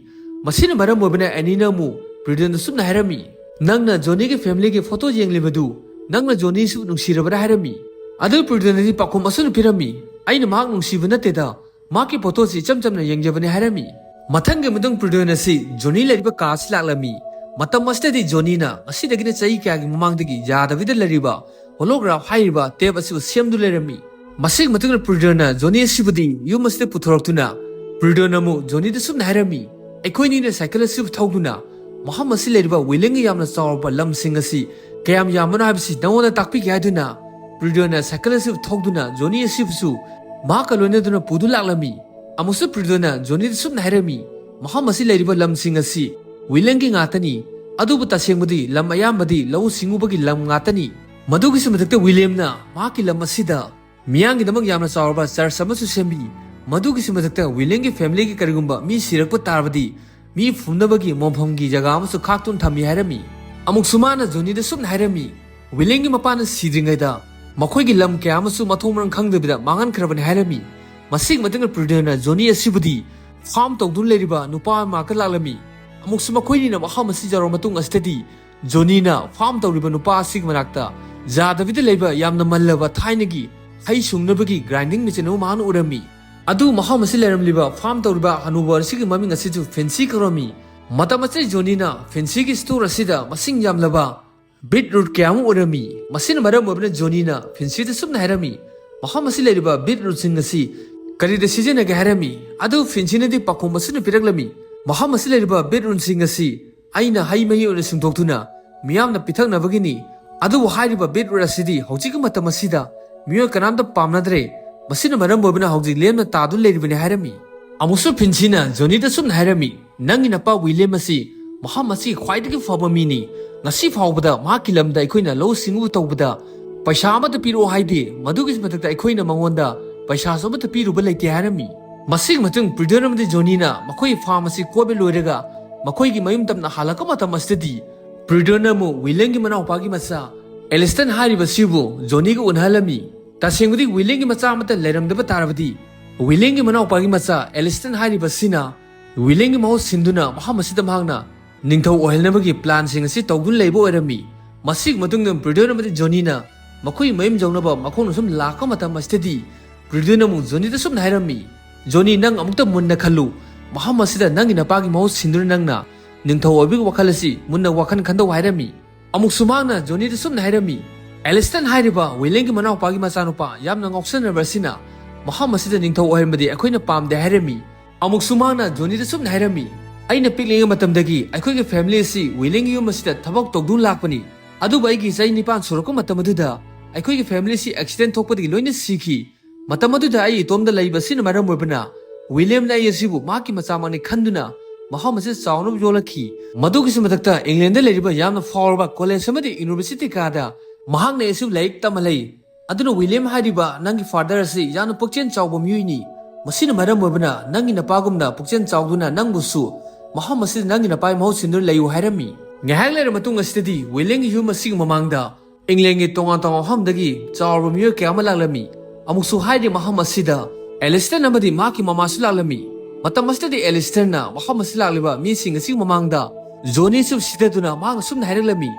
ꯃꯁꯤꯅ ꯃꯔꯝ ꯑꯣꯏꯕꯅ ꯑꯦꯅꯤꯅ ꯑꯃꯨꯛ ꯄ꯭ꯔꯤꯗꯟꯗ ꯁꯨꯝꯅ ꯍꯥꯏꯔꯝꯃꯤ, "ꯅꯪꯅ ꯖꯣꯅꯤꯒꯤ ꯐꯦꯃꯤꯂꯤꯒꯤ ꯐꯣꯇꯣ ꯌꯦꯡꯂꯤꯕꯗꯨ ꯅꯪꯅ ꯖꯣꯅꯤꯁꯨ ꯅꯨꯡꯁꯤꯔꯕ꯭ꯔꯥ?" ꯍꯥꯏꯔꯝꯃꯤ꯫ ꯑꯗꯨ ꯄ꯭ꯔꯤꯗꯟꯅꯗꯤ ꯄꯥꯎꯈꯨꯝ ꯑꯁꯨꯝꯅ ꯄꯤꯔꯝꯃꯤ, "ꯑꯩꯅ ꯃꯍꯥꯛ ꯅꯨꯡꯁꯤꯕ ꯅꯠꯇꯦꯗ, ꯃꯍꯥꯛꯀꯤ ꯐꯣꯇꯣꯁꯤ ꯏꯆꯝ ꯆꯝꯅ ꯌꯦꯡꯖꯕꯅꯤ" ꯍꯥꯏꯔꯝꯃꯤ꯫ ꯃꯊꯪꯒꯤ ꯃꯊꯪ ꯄ꯭ꯔꯤꯗꯟ ꯑꯁꯤ ꯖꯣꯅꯤ ꯂꯩꯔꯤꯕ ꯀꯥ ꯑꯁꯤ ꯂꯥꯛꯂꯝꯃꯤ꯫ ꯃꯇꯝ ꯑꯁꯤꯗꯗꯤ ꯖꯣꯅꯤꯅ ꯉꯁꯤꯗꯒꯤꯅ ꯆꯍꯤ ꯀꯌꯥꯒꯤ ꯃꯃꯥꯡꯗꯒꯤ ꯌꯥꯗꯕꯤꯗ ꯂꯩꯔꯤꯕ ꯍꯣꯂꯣꯒ꯭ꯔꯥꯐ ꯍꯥꯏꯔꯤꯕ ꯇꯦꯞ ꯑꯁꯤꯕꯨ ꯁꯦꯝꯗꯨꯅ ꯂꯩꯔꯝꯃꯤ꯫ ꯃꯁꯤꯒꯤ ꯃꯇꯨꯡꯗ ꯄ꯭ꯔꯤꯗꯟꯅ ꯖꯣꯅꯤ ꯑꯁꯤꯕꯨꯗꯤ ꯌꯨꯝ ꯑꯁꯤꯗ ꯄꯨꯊꯣꯔꯛꯇꯨꯅ ꯄ꯭ꯔꯤꯗꯟꯅ ꯑꯃꯨꯛ ꯖꯣꯅꯤꯗ ꯁꯨꯝꯅ ꯍꯥꯏꯔꯝꯃꯤ, "ꯑꯩꯈꯣꯏꯅꯤꯅ ꯁꯥꯏꯀꯜ ꯑꯁꯤꯕꯨ ꯊꯧꯗꯨꯅ ꯃꯐꯝ ꯑꯁꯤ ꯂꯩꯔꯤꯕ ꯋꯤꯂꯦꯟꯒꯤ ꯌꯥꯝꯅ ꯆꯥꯎꯔꯕ ꯂꯝꯁꯤꯡ ꯑꯁꯤ ꯀꯌꯥꯝ ꯌꯥꯝꯕꯅꯣ ꯍꯥꯏꯕꯁꯤ ꯅꯉꯣꯟꯗ ꯇꯥꯛꯄꯤꯒꯦ" ꯍꯥꯏꯗꯨꯅ ꯄ꯭ꯔꯤꯗꯟꯅ ꯁꯥꯏꯀꯜ ꯑꯁꯤꯕꯨ ꯊꯧꯗꯨꯅ ꯖꯣꯅꯤ ꯑꯁꯤꯕꯨꯁꯨ ꯃꯍꯥꯛꯀ ꯂꯣꯏꯅꯗꯨꯅ ꯄꯨꯗꯨ ꯂꯥꯛꯂꯝꯃꯤ꯫ ꯑꯃꯨꯛꯁꯨ ꯄ꯭ꯔꯤꯗꯟꯅ ꯖꯣꯅꯤꯗ ꯁꯨꯝꯅ ꯍꯥꯏꯔꯝꯃꯤ, "ꯃꯐꯝ ꯑꯁꯤ ꯂꯩꯔꯤꯕ ꯂꯝꯁꯤꯡ ꯑꯁꯤ ꯋꯤꯂꯦꯟꯒꯤ ꯉꯥꯛꯇꯅꯤ꯫ ꯑꯗꯨꯕꯨ ꯇꯁꯦꯡꯕꯗꯤ ꯂꯝ ꯑꯌꯥꯝꯕꯗꯤ ꯂꯧꯎ ꯁꯤꯡꯎꯕꯒꯤ ꯂꯝ ꯉꯥꯛꯇꯅꯤ꯫ ꯃꯗꯨꯒꯤꯁꯨ ꯃꯊꯛꯇ ꯋꯤꯂꯤꯌꯝꯅ ꯃꯍꯥꯛꯀꯤ ꯂꯝ ꯑꯁꯤꯗ ꯃꯤꯌꯥꯝꯒꯤꯗꯃꯛ ꯌꯥꯝꯅ ꯆꯥꯎꯔꯕ ꯆꯔꯆ ꯑꯃꯁꯨ ꯁꯦꯝꯕꯤ꯫ ꯃꯗꯨꯒꯤꯁꯨ ꯃꯊꯛꯇ ꯋꯤꯂꯤꯌꯝꯒꯤ ꯐꯦꯃꯤꯂꯤꯒꯤ ꯀꯔꯤꯒꯨꯝꯕ ꯃꯤ ꯁꯤꯔꯛꯄ ꯇꯥꯔꯕꯗꯤ ꯃꯤ ꯐꯨꯝꯅꯕꯒꯤ ꯃꯣꯝꯐꯝꯒꯤ ꯖꯒꯥ ꯑꯃꯁꯨ ꯈꯥꯛꯇꯨꯅ ꯊꯝꯃꯤ" ꯍꯥꯏꯔꯝꯃꯤ꯫ ꯑꯃꯨꯛꯁꯨ ꯃꯥꯅ ꯖꯣꯅꯤꯗ ꯁꯨꯝꯅ ꯍꯥꯏꯔꯝꯃꯤ, "ꯋꯤꯂꯤꯌꯝꯒꯤ ꯃꯄꯥꯅ ꯁꯤꯗ꯭ꯔꯤꯉꯩꯗ ꯃꯈꯣꯏꯒꯤ ꯂꯝ ꯀꯌꯥ ꯑꯃꯁꯨ ꯃꯊꯣꯡ ꯃꯔꯝ ꯈꯪꯗꯕꯤꯗ ꯃꯥꯡꯍꯟꯈ꯭ꯔꯕꯅꯤ" ꯍꯥꯏꯔꯝꯃꯤ꯫ ꯃꯁꯤꯒꯤ ꯃꯇꯨꯡꯗ ꯄ꯭ꯔꯤꯗꯟꯅ ꯖꯣꯅꯤ ꯑꯁꯤꯕꯨꯗꯤ ꯐꯥꯔꯝ ꯇꯧꯗꯨꯅ ꯂꯩꯔꯤꯕ ꯅꯨꯄꯥ ꯑꯃ ꯃꯅꯥꯛꯇ ꯂꯥꯛꯂꯝꯃꯤ꯫ ꯑꯃꯨꯛꯁꯨ ꯃꯈꯣꯏꯅꯤꯅ ꯃꯐꯝ ꯑꯁꯤ ꯌꯧꯔꯕ ꯃꯇꯨꯡ ꯑꯁꯤꯗꯗꯤ ꯖꯣꯅꯤꯅ ꯐꯥꯔꯝ ꯇꯧꯔꯤꯕ ꯅꯨꯄꯥ ꯑꯁꯤꯒꯤ ꯃꯅꯥꯛꯇ ꯌꯥꯗꯕꯤꯗ ꯂꯩꯕ ꯌꯥꯝꯅ ꯃꯜꯂꯕ ꯊꯥꯏꯅꯒꯤ ꯍꯩ ꯁꯨꯡꯅꯕꯒꯤ ꯒ꯭ꯔꯥꯏꯟꯗꯤꯡ ꯃꯦꯆꯤꯟ ꯑꯃ ꯃꯍꯥꯛꯅ ꯎꯔꯝꯃꯤ꯫ ꯑꯗꯨ ꯃꯐꯝ ꯑꯁꯤ ꯂꯩꯔꯝꯂꯤꯕ ꯐꯥꯔꯝ ꯇꯧꯔꯤꯕ ꯍꯅꯨꯕ ꯑꯁꯤꯒꯤ ꯃꯃꯤꯡ ꯑꯁꯤꯁꯨ ꯐꯦꯟꯁꯤ ꯀꯧꯔꯝꯃꯤ꯫ ꯃꯇꯝ ꯑꯁꯤꯗ ꯖꯣꯅꯤꯅ ꯐꯦꯟꯁꯤꯒꯤ ꯁ꯭ꯇꯣꯔ ꯑꯁꯤꯗ ꯃꯁꯤꯡ ꯌꯥꯝꯂꯕ ꯕꯤꯠ ꯔꯨꯠ ꯀꯌꯥ ꯑꯃ ꯎꯔꯝꯃꯤ꯫ ꯃꯁꯤꯅ ꯃꯔꯝ ꯑꯣꯏꯗꯨꯅ ꯖꯣꯅꯤꯅ ꯐꯦꯟꯁꯤꯗ ꯁꯨꯝꯅ ꯍꯥꯏꯔꯝꯃꯤ, ꯃꯐꯝ ꯑꯁꯤ ꯂꯩꯔꯤꯕ ꯕꯤꯠ ꯔꯨꯠꯁꯤꯡ ꯑꯁꯤ ꯀꯔꯤꯗ ꯁꯤꯖꯤꯟꯅꯒꯦ ꯍꯥꯏꯔꯝꯃꯤ꯫ ꯑꯗꯨ ꯐꯦꯟꯁꯤꯅꯗꯤ ꯄꯥꯎꯈꯨꯝ ꯑꯁꯨꯝꯅ ꯄꯤꯔꯛꯂꯝꯃꯤ, ꯃꯐꯝ ꯑꯁꯤ ꯂꯩꯔꯤꯕ ꯕꯤꯠ ꯔꯨꯠꯁꯤꯡ ꯑꯁꯤ ꯑꯩꯅ ꯍꯩ ꯃꯍꯤ ꯑꯣꯏꯅ ꯁꯨꯡꯗꯣꯛꯇꯨꯅ ꯃꯤꯌꯥꯝꯅ ꯄꯤꯊꯛꯅꯕꯒꯤꯅꯤ꯫ ꯑꯗꯨꯕꯨ ꯍꯥꯏꯔꯤꯕ ꯕꯤꯠ ꯔꯨꯠ ꯑꯁꯤꯗꯤ ꯍꯧꯖꯤꯛꯀꯤ ꯃꯇꯝ ꯑꯁꯤꯗ ꯃꯤꯑꯣꯏ ꯀꯅꯥꯝꯇ ꯄꯥꯝꯅꯗ꯭ꯔꯦ꯫ ꯃꯁꯤꯅ ꯃꯔꯝ ꯑꯣꯏꯗꯨꯅ ꯍꯧꯖꯤꯛ ꯂꯦꯝꯅ ꯇꯥꯗꯨꯅ ꯂꯩꯔꯤꯕꯅꯤ ꯍꯥꯏꯔꯝꯃꯤ꯫ ꯑꯃꯨꯛꯁꯨ ꯐꯦꯟꯁꯤꯅ ꯖꯣꯅꯤꯗ ꯁꯨꯝꯅ ꯍꯥꯏꯔꯝꯃꯤ, ꯅꯪꯒꯤ ꯅꯄꯥ ꯋꯤꯂꯤꯌꯝ ꯑꯁꯤ ꯃꯐꯝ ꯑꯁꯤꯒꯤ ꯈ꯭ꯋꯥꯏꯗꯒꯤ ꯐꯕ ꯃꯤꯅꯤ꯫ ꯉꯁꯤ ꯐꯥꯎꯕꯗ ꯃꯍꯥꯛꯀꯤ ꯂꯝꯗ ꯑꯩꯈꯣꯏꯅ ꯂꯧꯎ ꯁꯤꯡꯎꯕ ꯇꯧꯕꯗ ꯄꯩꯁꯥ ꯑꯃꯠꯇ ꯄꯤꯔꯛꯑꯣ ꯍꯥꯏꯗꯦ꯫ ꯃꯗꯨꯒꯤ ꯃꯊꯛꯇ ꯑꯩꯈꯣꯏꯅ ꯃꯉꯣꯟꯗ ꯄꯩꯁꯥꯁꯨ ꯑꯃꯠꯇ ꯄꯤꯔꯨꯕ ꯂꯩꯇꯦ ꯍꯥꯏꯔꯝꯃꯤ꯫ ꯃꯁꯤꯒꯤ ꯃꯇꯨꯡ ꯄ꯭ꯔꯤꯗꯟ ꯑꯃꯗꯤ ꯖꯣꯅꯤꯅ ꯃꯈꯣꯏꯒꯤ ꯐꯥꯔꯝ ꯑꯁꯤ ꯀꯣꯏꯕ ꯂꯣꯏꯔꯒ ꯃꯈꯣꯏꯒꯤ ꯃꯌꯨꯝ ꯇꯝꯅ ꯍꯜꯂꯛꯄ ꯃꯇꯝ ꯑꯁꯤꯗꯗꯤ ꯄ꯭ꯔꯤꯗꯟ ꯑꯃꯨꯛ ꯋꯤꯂꯤꯌꯝꯒꯤ ꯃꯅꯥꯎꯄꯥꯒꯤ ꯃꯆꯥ ꯑꯦꯂꯤꯁꯇꯟ ꯍꯥꯏꯔꯤꯕꯁꯤꯕꯨ ꯖꯣꯅꯤꯒ ꯎꯅꯍꯜꯂꯝꯃꯤ꯫ ꯇꯁꯦꯡꯕꯗꯤ ꯋꯤꯂꯤꯌꯝꯒꯤ ꯃꯆꯥ ꯑꯃꯠꯇ ꯂꯩꯔꯝꯗꯕ ꯇꯥꯔꯕꯗꯤ ꯋꯤꯂꯤꯌꯝꯒꯤ ꯃꯅꯥꯎꯄꯥꯒꯤ ꯃꯆꯥ ꯑꯦꯂꯤꯁꯇꯟ ꯍꯥꯏꯔꯤꯕꯁꯤꯅ ꯋꯤꯂꯤꯌꯝꯒꯤ ꯃꯍꯨꯠ ꯁꯤꯟꯗꯨꯅ ꯃꯐꯝ ꯑꯁꯤꯗ ꯃꯍꯥꯛꯅ ꯅꯤꯡꯊꯧ ꯑꯣꯏꯍꯟꯅꯕꯒꯤ ꯄ꯭ꯂꯥꯟꯁꯤꯡ ꯑꯁꯤ ꯇꯧꯗꯨꯅ ꯂꯩꯕ ꯑꯣꯏꯔꯝꯃꯤ꯫ ꯃꯁꯤꯒꯤ ꯃꯇꯨꯡꯗ ꯄ꯭ꯔꯤꯗꯟ ꯑꯃꯗꯤ ꯖꯣꯅꯤꯅ ꯃꯈꯣꯏ ꯃꯌꯨꯝ ꯌꯧꯅꯕ ꯃꯈꯣꯡꯅ ꯁꯨꯝ ꯂꯥꯛꯄ ꯃꯇꯝ ꯑꯁꯤꯗꯗꯤ ꯄ꯭ꯔꯤꯗꯟ ꯑꯃꯨꯛ ꯖꯣꯅꯤꯗ ꯁꯨꯝꯅ ꯍꯥꯏꯔꯝꯃꯤ, ꯖꯣꯅꯤ, ꯅꯪ ꯑꯃꯨꯛꯇ ꯃꯨꯟꯅ ꯈꯜꯂꯨ꯫ ꯃꯐꯝ ꯑꯁꯤꯗ ꯅꯪꯒꯤ ꯅꯄꯥꯒꯤ ꯃꯍꯨꯠ ꯁꯤꯟꯗꯨꯅ ꯅꯪꯅ ꯅꯤꯡꯊꯧ ꯑꯣꯏꯕꯒꯤ ꯋꯥꯈꯜ ꯑꯁꯤ ꯃꯨꯟꯅ ꯋꯥꯈꯜ ꯈꯟꯗꯧ ꯍꯥꯏꯔꯝꯃꯤ꯫ ꯑꯃꯨꯛꯁꯨ ꯃꯍꯥꯛꯅ ꯖꯣꯅꯤꯗ ꯁꯨꯝꯅ ꯍꯥꯏꯔꯝꯃꯤ, ꯑꯦꯂꯤꯁꯇꯟ ꯍꯥꯏꯔꯤꯕ ꯋꯤꯂꯤꯌꯝꯒꯤ ꯃꯅꯥꯎꯄꯥꯒꯤ ꯃꯆꯥꯅꯨꯄꯥ ꯌꯥꯝꯅ ꯉꯥꯎꯁꯟꯅꯕ ꯑꯁꯤꯅ ꯃꯐꯝ ꯑꯁꯤꯗ ꯅꯤꯡꯊꯧ ꯑꯣꯏꯍꯟꯕꯗꯤ ꯑꯩꯈꯣꯏꯅ ꯄꯥꯝꯗꯦ ꯍꯥꯏꯔꯝꯃꯤ꯫ ꯑꯃꯨꯛꯁꯨ ꯃꯍꯥꯛꯅ ꯖꯣꯅꯤꯗ ꯁꯨꯝꯅ ꯍꯥꯏꯔꯝꯃꯤ, ꯑꯩꯅ ꯄꯤꯛꯂꯤꯉꯩ ꯃꯇꯝꯗꯒꯤ ꯑꯩꯈꯣꯏꯒꯤ ꯐꯦꯃꯤꯂꯤ ꯑꯁꯤ ꯋꯤꯂꯤꯌꯝꯒꯤ ꯌꯨꯝ ꯑꯁꯤꯗ ꯊꯕꯛ ꯇꯧꯗꯨꯅ ꯂꯥꯛꯄꯅꯤ꯫ ꯑꯗꯨꯕꯨ ꯑꯩꯒꯤ ꯆꯍꯤ ꯅꯤꯄꯥꯟ ꯁꯨꯔꯛꯄ ꯃꯇꯝ ꯑꯗꯨꯗ ꯑꯩꯈꯣꯏꯒꯤ ꯐꯦꯃꯤꯂꯤ ꯑꯁꯤ ꯑꯦꯛꯁꯤꯗꯦꯟ ꯊꯣꯛꯄꯗꯒꯤ ꯂꯣꯏꯅ ꯁꯤꯈꯤ꯫ ꯃꯇꯝ ꯑꯗꯨꯗ ꯑꯩ ꯏꯇꯣꯝꯗ ꯂꯩꯕ ꯑꯁꯤꯅ ꯃꯔꯝ ꯑꯣꯏꯕꯅ ꯋꯤꯂꯤꯌꯝꯅ ꯑꯩ ꯑꯁꯤꯕꯨ ꯃꯍꯥꯛꯀꯤ ꯃꯆꯥꯃꯛꯅꯤ ꯈꯟꯗꯨꯅ ꯃꯐꯝ ꯑꯁꯤꯗ ꯆꯥꯎꯅꯕ ꯌꯣꯛꯂꯛꯈꯤ꯫ ꯃꯗꯨꯒꯤꯁꯨ ꯃꯊꯛꯇ ꯏꯪꯂꯦꯟꯗ ꯂꯩꯔꯤꯕ ꯌꯥꯝꯅ ꯐꯥꯎꯔꯕ ꯀꯣꯂꯦꯖ ꯑꯃꯗꯤ ꯌꯨꯅꯤꯚꯔꯁꯤꯇꯤ ꯀꯌꯥꯗ ꯃꯍꯥꯛꯅ ꯑꯩ ꯑꯁꯤꯕꯨ ꯂꯥꯏꯔꯤꯛ ꯇꯝꯍꯜꯂꯤ꯫ ꯑꯗꯨꯅ ꯋꯤꯂꯤꯌꯝ ꯍꯥꯏꯔꯤꯕ ꯅꯪꯒꯤ ꯐꯥꯗꯔ ꯑꯁꯤ ꯌꯥꯝꯅ ꯄꯨꯛꯆꯦꯜ ꯆꯥꯎꯕ ꯃꯤꯑꯣꯏꯅꯤ꯫ ꯃꯁꯤꯅ ꯃꯔꯝ ꯑꯣꯏꯕꯅ ꯅꯪꯒꯤ ꯅꯄꯥꯒꯨꯝꯅ ꯄꯨꯛꯆꯦꯜ ꯆꯥꯎꯗꯨꯅ ꯅꯪꯕꯨꯁꯨ ꯃꯐꯝ ꯑꯁꯤꯗ ꯅꯪꯒꯤ ꯅꯄꯥꯒꯤ ꯃꯍꯨꯠ ꯁꯤꯟꯗꯨꯅ ꯂꯩꯌꯨ ꯍꯥꯏꯔꯝꯃꯤ꯫ ꯉꯥꯏꯍꯥꯛ ꯂꯩꯔ ꯃꯇꯨꯡ ꯑꯁꯤꯗꯗꯤ ꯋꯤꯂꯤꯌꯝꯒꯤ ꯌꯨꯝ ꯑꯁꯤꯒꯤ ꯃꯃꯥꯡꯗ ꯏꯪꯂꯦꯟꯒꯤ ꯇꯣꯉꯥꯟ ꯇꯣꯉꯥꯟꯕ ꯃꯐꯝꯗꯒꯤ ꯆꯥꯎꯔꯕ ꯃꯤꯑꯣꯏ ꯀꯌꯥ ꯑꯃ ꯂꯥꯛꯂꯝꯃꯤ꯫ ꯑꯃꯨꯛꯁꯨ ꯍꯥꯏꯔꯤ ꯃꯐꯝ ꯑꯁꯤꯗ ꯑꯦꯂꯤꯁꯇꯟ ꯑꯃꯗꯤ ꯃꯍꯥꯛꯀꯤ ꯃꯃꯥꯁꯨ ꯂꯥꯛꯂꯝꯃꯤ꯫ ꯃꯇꯝ ꯑꯁꯤꯗꯗꯤ ꯑꯦꯂꯤꯁꯇꯟꯅ ꯃꯐꯝ ꯑꯁꯤꯗ ꯂꯥꯛꯂꯤꯕ ꯃꯤꯁꯤꯡ ꯑꯁꯤꯒꯤ ꯃꯃꯥꯡꯗ ꯖꯣꯅꯤꯁꯨ ꯁꯤꯊꯗꯨꯅ ꯃꯍꯥꯛꯅ ꯁꯨꯝꯅ ꯍꯥꯏꯔꯛꯂꯝꯃꯤ,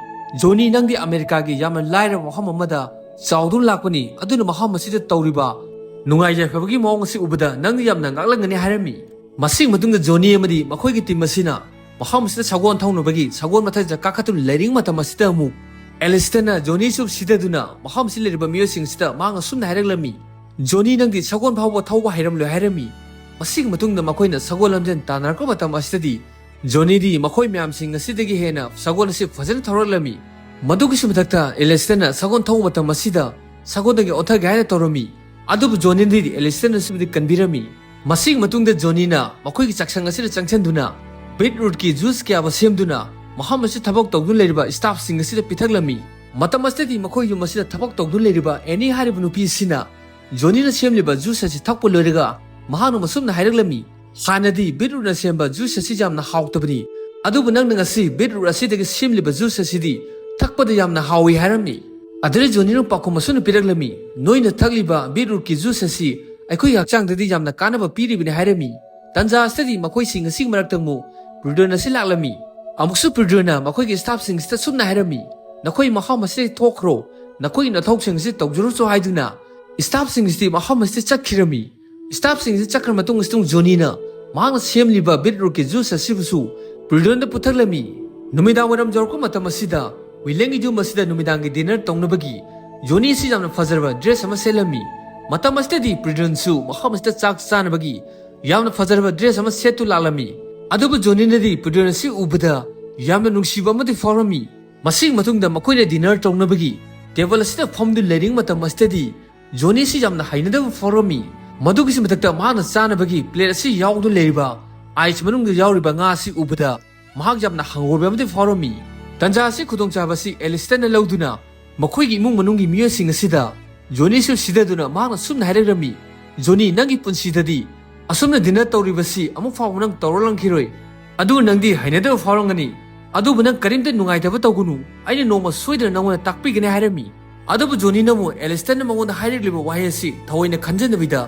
"ꯖꯣꯅꯤ, ꯅꯪꯗꯤ ꯑꯃꯦꯔꯤꯀꯥꯒꯤ ꯌꯥꯝꯅ ꯂꯥꯏꯔꯕ ꯃꯐꯝ ꯑꯃꯗ ꯆꯥꯎꯗꯨꯅ ꯂꯥꯛꯄꯅꯤ, ꯑꯗꯨꯅ ꯃꯐꯝ ꯑꯁꯤꯗ ꯇꯧꯔꯤꯕ ꯅꯨꯡꯉꯥꯏ ꯌꯥꯏꯐꯕꯒꯤ ꯃꯑꯣꯡ ꯑꯁꯤ ꯎꯕꯗ ꯅꯪꯗꯤ ꯌꯥꯝꯅ ꯉꯛꯂꯝꯒꯅꯤ" ꯍꯥꯏꯔꯝꯃꯤ꯫ ꯃꯁꯤꯒꯤ ꯃꯇꯨꯡꯗ ꯖꯣꯅꯤ ꯑꯃꯗꯤ ꯃꯈꯣꯏꯒꯤ ꯇꯤꯝ ꯑꯁꯤꯅ ꯃꯐꯝ ꯑꯁꯤꯗ ꯁꯒꯣꯜ ꯊꯧꯅꯕꯒꯤ ꯁꯒꯣꯜ ꯃꯊꯛꯇ ꯀꯥꯈꯠꯇꯨꯅ ꯂꯩꯔꯤꯉꯩ ꯃꯇꯝ ꯑꯁꯤꯗ ꯑꯃꯨꯛ ꯑꯦꯂꯤꯁꯇꯟꯅ ꯖꯣꯅꯤꯁꯨ ꯁꯤꯊꯗꯨꯅ ꯃꯐꯝ ꯑꯁꯤꯗ ꯂꯩꯔꯤꯕ ꯃꯤꯑꯣꯏꯁꯤꯡ ꯑꯁꯤꯗ ꯃꯍꯥꯛꯅ ꯁꯨꯝꯅ ꯍꯥꯏꯔꯛꯂꯝꯃꯤ, "ꯖꯣꯅꯤ, ꯅꯪꯗꯤ ꯁꯒꯣꯜ ꯐꯥꯎꯕ ꯊꯧꯕ ꯍꯩꯔꯝꯂꯣꯏ" ꯍꯥꯏꯔꯝꯃꯤ꯫ ꯃꯁꯤꯒꯤ ꯃꯇꯨꯡꯗ ꯃꯈꯣꯏꯅ ꯁꯒꯣꯜ ꯂꯝꯖꯦꯟ ꯇꯥꯟꯅꯔꯛꯄ ꯃꯇꯝ ꯑꯁꯤꯗꯗꯤ ꯖꯣꯅꯤꯗꯤ ꯃꯈꯣꯏ ꯃꯌꯥꯝꯁꯤꯡ ꯑꯁꯤꯗꯒꯤ ꯍꯦꯟꯅ ꯁꯒꯣꯜ ꯑꯁꯤ ꯐꯖꯅ ꯊꯧꯔꯛꯂꯝꯃꯤ꯫ ꯃꯗꯨꯒꯤꯁꯨ ꯃꯊꯛꯇ ꯑꯦꯂꯤꯁꯇꯟꯅ ꯁꯒꯣꯜ ꯊꯧꯕ ꯃꯇꯝ ꯑꯁꯤꯗ ꯁꯒꯣꯜꯗꯒꯤ ꯑꯣꯟꯊꯒꯦ ꯍꯥꯏꯅ ꯇꯧꯔꯝꯃꯤ꯫ ꯑꯗꯨꯕꯨ ꯖꯣꯅꯤꯗꯤ ꯑꯦꯂꯤꯁꯇꯟ ꯑꯁꯤꯕꯨꯗꯤ ꯀꯟꯕꯤꯔꯝꯃꯤ꯫ ꯃꯁꯤꯒꯤ ꯃꯇꯨꯡꯗ ꯖꯣꯅꯤꯅ ꯃꯈꯣꯏꯒꯤ ꯆꯥꯛꯁꯪ ꯑꯁꯤꯗ ꯆꯪꯁꯤꯟꯗꯨꯅ ꯕꯤꯠꯔꯨꯠꯀꯤ ꯖꯨꯁ ꯀꯌꯥꯕꯨ ꯁꯦꯝꯗꯨꯅ ꯃꯐꯝ ꯑꯁꯤꯗ ꯊꯕꯛ ꯇꯧꯗꯨꯅ ꯂꯩꯔꯤꯕ ꯁ꯭ꯇꯥꯐꯁꯤꯡ ꯑꯁꯤꯗ ꯄꯤꯊꯛꯂꯝꯃꯤ꯫ ꯃꯇꯝ ꯑꯁꯤꯗꯗꯤ ꯃꯈꯣꯏ ꯌꯨꯝ ꯑꯁꯤꯗ ꯊꯕꯛ ꯇꯧꯗꯨꯅ ꯂꯩꯔꯤꯕ ꯑꯦꯅꯤ ꯍꯥꯏꯔꯤꯕ ꯅꯨꯄꯤ ꯑꯁꯤꯅ ꯖꯣꯅꯤꯅ ꯁꯦꯝꯂꯤꯕ ꯖꯨꯁ ꯑꯁꯤ ꯊꯛꯄ ꯂꯣꯏꯔꯒ ꯃꯍꯥꯛꯅ ꯃꯁꯨꯝꯅ ꯍꯥꯏꯔꯛꯂꯝꯃꯤ, "ꯍꯥꯟꯅꯗꯤ ꯕꯤꯠꯔꯨꯠꯅ ꯁꯦꯝꯕ ꯖꯨꯁ ꯑꯁꯤ ꯌꯥꯝꯅ ꯍꯥꯎꯇꯕꯅꯤ, ꯑꯗꯨꯕꯨ ꯅꯪꯅ ꯉꯁꯤ ꯕꯤꯠꯔꯨꯠ ꯑꯁꯤꯗꯒꯤ ꯁꯦꯝꯂꯤꯕ ꯖꯨꯁ ꯑꯁꯤꯗꯤ ꯊꯛꯄꯗ ꯌꯥꯝꯅ ꯍꯥꯎꯏ" ꯍꯥꯏꯔꯝꯃꯤ꯫ ꯑꯗꯨꯗ ꯖꯣꯅꯤꯅ ꯄꯥꯎꯈꯨꯝ ꯑꯁꯨꯝꯅ ꯄꯤꯔꯛꯂꯝꯃꯤ, "ꯅꯣꯏꯅ ꯊꯛꯂꯤꯕ ꯕꯤꯠꯔꯨꯠꯀꯤ ꯖꯨꯁ ꯑꯁꯤ ꯑꯩꯈꯣꯏꯒꯤ ꯍꯛꯆꯥꯡꯗꯗꯤ ꯌꯥꯝꯅ ꯀꯥꯟꯅꯕ ꯄꯤꯔꯤꯕꯅꯤ" ꯍꯥꯏꯔꯝꯃꯤ꯫ ꯇꯟꯖꯥ ꯑꯁꯤꯗꯗꯤ ꯃꯈꯣꯏꯁꯤꯡ ꯑꯁꯤꯒꯤ ꯃꯔꯛꯇ ꯑꯃꯨꯛ ꯄ꯭ꯔꯤꯗꯟ ꯑꯁꯤ ꯂꯥꯛꯂꯝꯃꯤ꯫ ꯑꯃꯨꯛꯁꯨ ꯄ꯭ꯔꯤꯗꯟꯅ ꯃꯈꯣꯏꯒꯤ ꯁ꯭ꯇꯥꯐꯁꯤꯡ ꯑꯁꯤꯗ ꯁꯨꯝꯅ ꯍꯥꯏꯔꯝꯃꯤ, "ꯅꯈꯣꯏ ꯃꯐꯝ ꯑꯁꯤꯗꯒꯤ ꯊꯣꯛꯈ꯭ꯔꯣ, ꯅꯈꯣꯏꯒꯤ ꯅꯊꯧꯁꯤꯡ ꯑꯁꯤ ꯇꯧꯖꯔꯨꯆꯣ" ꯍꯥꯏꯗꯨꯅ ꯁ꯭ꯇꯥꯐꯁꯤꯡ ꯑꯁꯤꯗꯤ ꯃꯐꯝ ꯑꯁꯤꯗ ꯆꯠꯈꯤꯔꯝꯃꯤ꯫ ꯁ꯭ꯇꯥꯐꯁꯤꯡ ꯑꯁꯤ ꯆꯠꯈ꯭ꯔ ꯃꯇꯨꯡ ꯑꯁꯤꯗ ꯖꯣꯅꯤꯅ ꯃꯍꯥꯛꯅ ꯁꯦꯝꯂꯤꯕ ꯕꯤꯠꯔꯨꯠꯀꯤ ꯖꯨꯁ ꯑꯁꯤꯕꯨꯁꯨ ꯄ꯭ꯔꯤꯗꯟꯗ ꯄꯨꯊꯛꯂꯝꯃꯤ꯫ ꯅꯨꯃꯤꯗꯥꯡ ꯋꯥꯏꯔꯝ ꯌꯧꯔꯛꯄ ꯃꯇꯝ ꯑꯁꯤꯗ ꯋꯤꯂꯦꯟꯒꯤ ꯌꯨꯝ ꯑꯁꯤꯗ ꯅꯨꯃꯤꯗꯥꯡꯒꯤ ꯗꯤꯅꯔ ꯇꯧꯅꯕꯒꯤ ꯖꯣꯅꯤ ꯑꯁꯤ ꯌꯥꯝꯅ ꯐꯖꯔꯕ ꯗ꯭ꯔꯦꯁ ꯑꯃ ꯁꯦꯠꯂꯝꯃꯤ꯫ ꯃꯇꯝ ꯑꯁꯤꯗꯗꯤ ꯄ꯭ꯔꯤꯗꯟꯁꯨ ꯃꯐꯝ ꯑꯁꯤꯗ ꯆꯥꯛ ꯆꯥꯅꯕꯒꯤ ꯌꯥꯝꯅ ꯐꯖꯔꯕ ꯗ꯭ꯔꯦꯁ ꯑꯃ ꯁꯦꯠꯇꯨ ꯂꯥꯛꯂꯝꯃꯤ꯫ ꯑꯗꯨꯕꯨ ꯖꯣꯅꯤꯅꯗꯤ ꯄ꯭ꯔꯤꯗꯟ ꯑꯁꯤ ꯎꯕꯗ ꯌꯥꯝꯅ ꯅꯨꯡꯁꯤꯕ ꯑꯃꯗꯤ ꯐꯥꯎꯔꯝꯃꯤ꯫ ꯃꯁꯤꯒꯤ ꯃꯇꯨꯡꯗ ꯃꯈꯣꯏꯅ ꯗꯤꯅꯔ ꯇꯧꯅꯕꯒꯤ ꯇꯦꯕꯜ ꯑꯁꯤꯗ ꯐꯝꯗꯨꯅ ꯂꯩꯔꯤꯉꯩ ꯃꯇꯝ ꯑꯁꯤꯗꯗꯤ ꯖꯣꯅꯤ ꯑꯁꯤ ꯌꯥꯝꯅ ꯍꯩꯅꯗꯕ ꯐꯥꯎꯔꯝꯃꯤ꯫ ꯃꯗꯨꯒꯤꯁꯨ ꯃꯊꯛꯇ ꯃꯍꯥꯛꯅ ꯆꯥꯅꯕꯒꯤ ꯄ꯭ꯂꯦꯠ ꯑꯁꯤ ꯌꯥꯎꯗꯨꯅ ꯂꯩꯔꯤꯕ ꯑꯥꯏꯁ ꯃꯅꯨꯡꯗ ꯌꯥꯎꯔꯤꯕ ꯉꯥ ꯑꯁꯤ ꯎꯕꯗ ꯃꯍꯥꯛ ꯌꯥꯝꯅ ꯍꯪꯒꯣꯏꯕ ꯑꯃꯗꯤ ꯐꯥꯎꯔꯝꯃꯤ꯫ ꯇꯟꯖꯥ ꯑꯁꯤ ꯈꯨꯗꯣꯡꯆꯥꯕ ꯑꯁꯤ ꯑꯦꯂꯤꯁꯇꯟꯅ ꯂꯧꯗꯨꯅ ꯃꯈꯣꯏꯒꯤ ꯏꯃꯨꯡ ꯃꯅꯨꯡꯒꯤ ꯃꯤꯑꯣꯏꯁꯤꯡ ꯑꯁꯤꯗ ꯖꯣꯅꯤꯁꯨ ꯁꯤꯊꯗꯨꯅ ꯃꯍꯥꯛꯅ ꯁꯨꯝꯅ ꯍꯥꯏꯔꯛꯂꯝꯃꯤ, "ꯖꯣꯅꯤ, ꯅꯪꯒꯤ ꯄꯨꯟꯁꯤꯗꯗꯤ ꯑꯁꯨꯝꯅ ꯗꯤꯅꯔ ꯇꯧꯔꯤꯕꯁꯤ ꯑꯃꯨꯛ ꯐꯥꯎꯕ ꯅꯪ ꯇꯧꯔꯛꯂꯝꯈꯤꯔꯣꯏ꯫ ꯑꯗꯨ ꯅꯪꯗꯤ ꯍꯩꯅꯗꯕ ꯐꯥꯎꯔꯝꯒꯅꯤ꯫ ꯑꯗꯨꯕꯨ ꯅꯪ ꯀꯔꯤꯝꯇ ꯅꯨꯡꯉꯥꯏꯇꯕ ꯇꯧꯒꯅꯨ꯫ ꯑꯩꯅ ꯅꯣꯡꯃ ꯁꯣꯏꯗꯅ ꯅꯪꯉꯣꯟꯗ ꯇꯥꯛꯄꯤꯒꯅꯤ" ꯍꯥꯏꯔꯝꯃꯤ꯫ ꯑꯗꯨꯕꯨ ꯖꯣꯅꯤꯅ ꯑꯃꯨꯛ ꯑꯦꯂꯤꯁꯇꯟꯅ ꯃꯉꯣꯟꯗ ꯍꯥꯏꯔꯛꯂꯤꯕ ꯋꯥꯍꯩ ꯑꯁꯤ ꯊꯑꯣꯏꯅ ꯈꯟꯖꯟꯅꯕꯤꯗ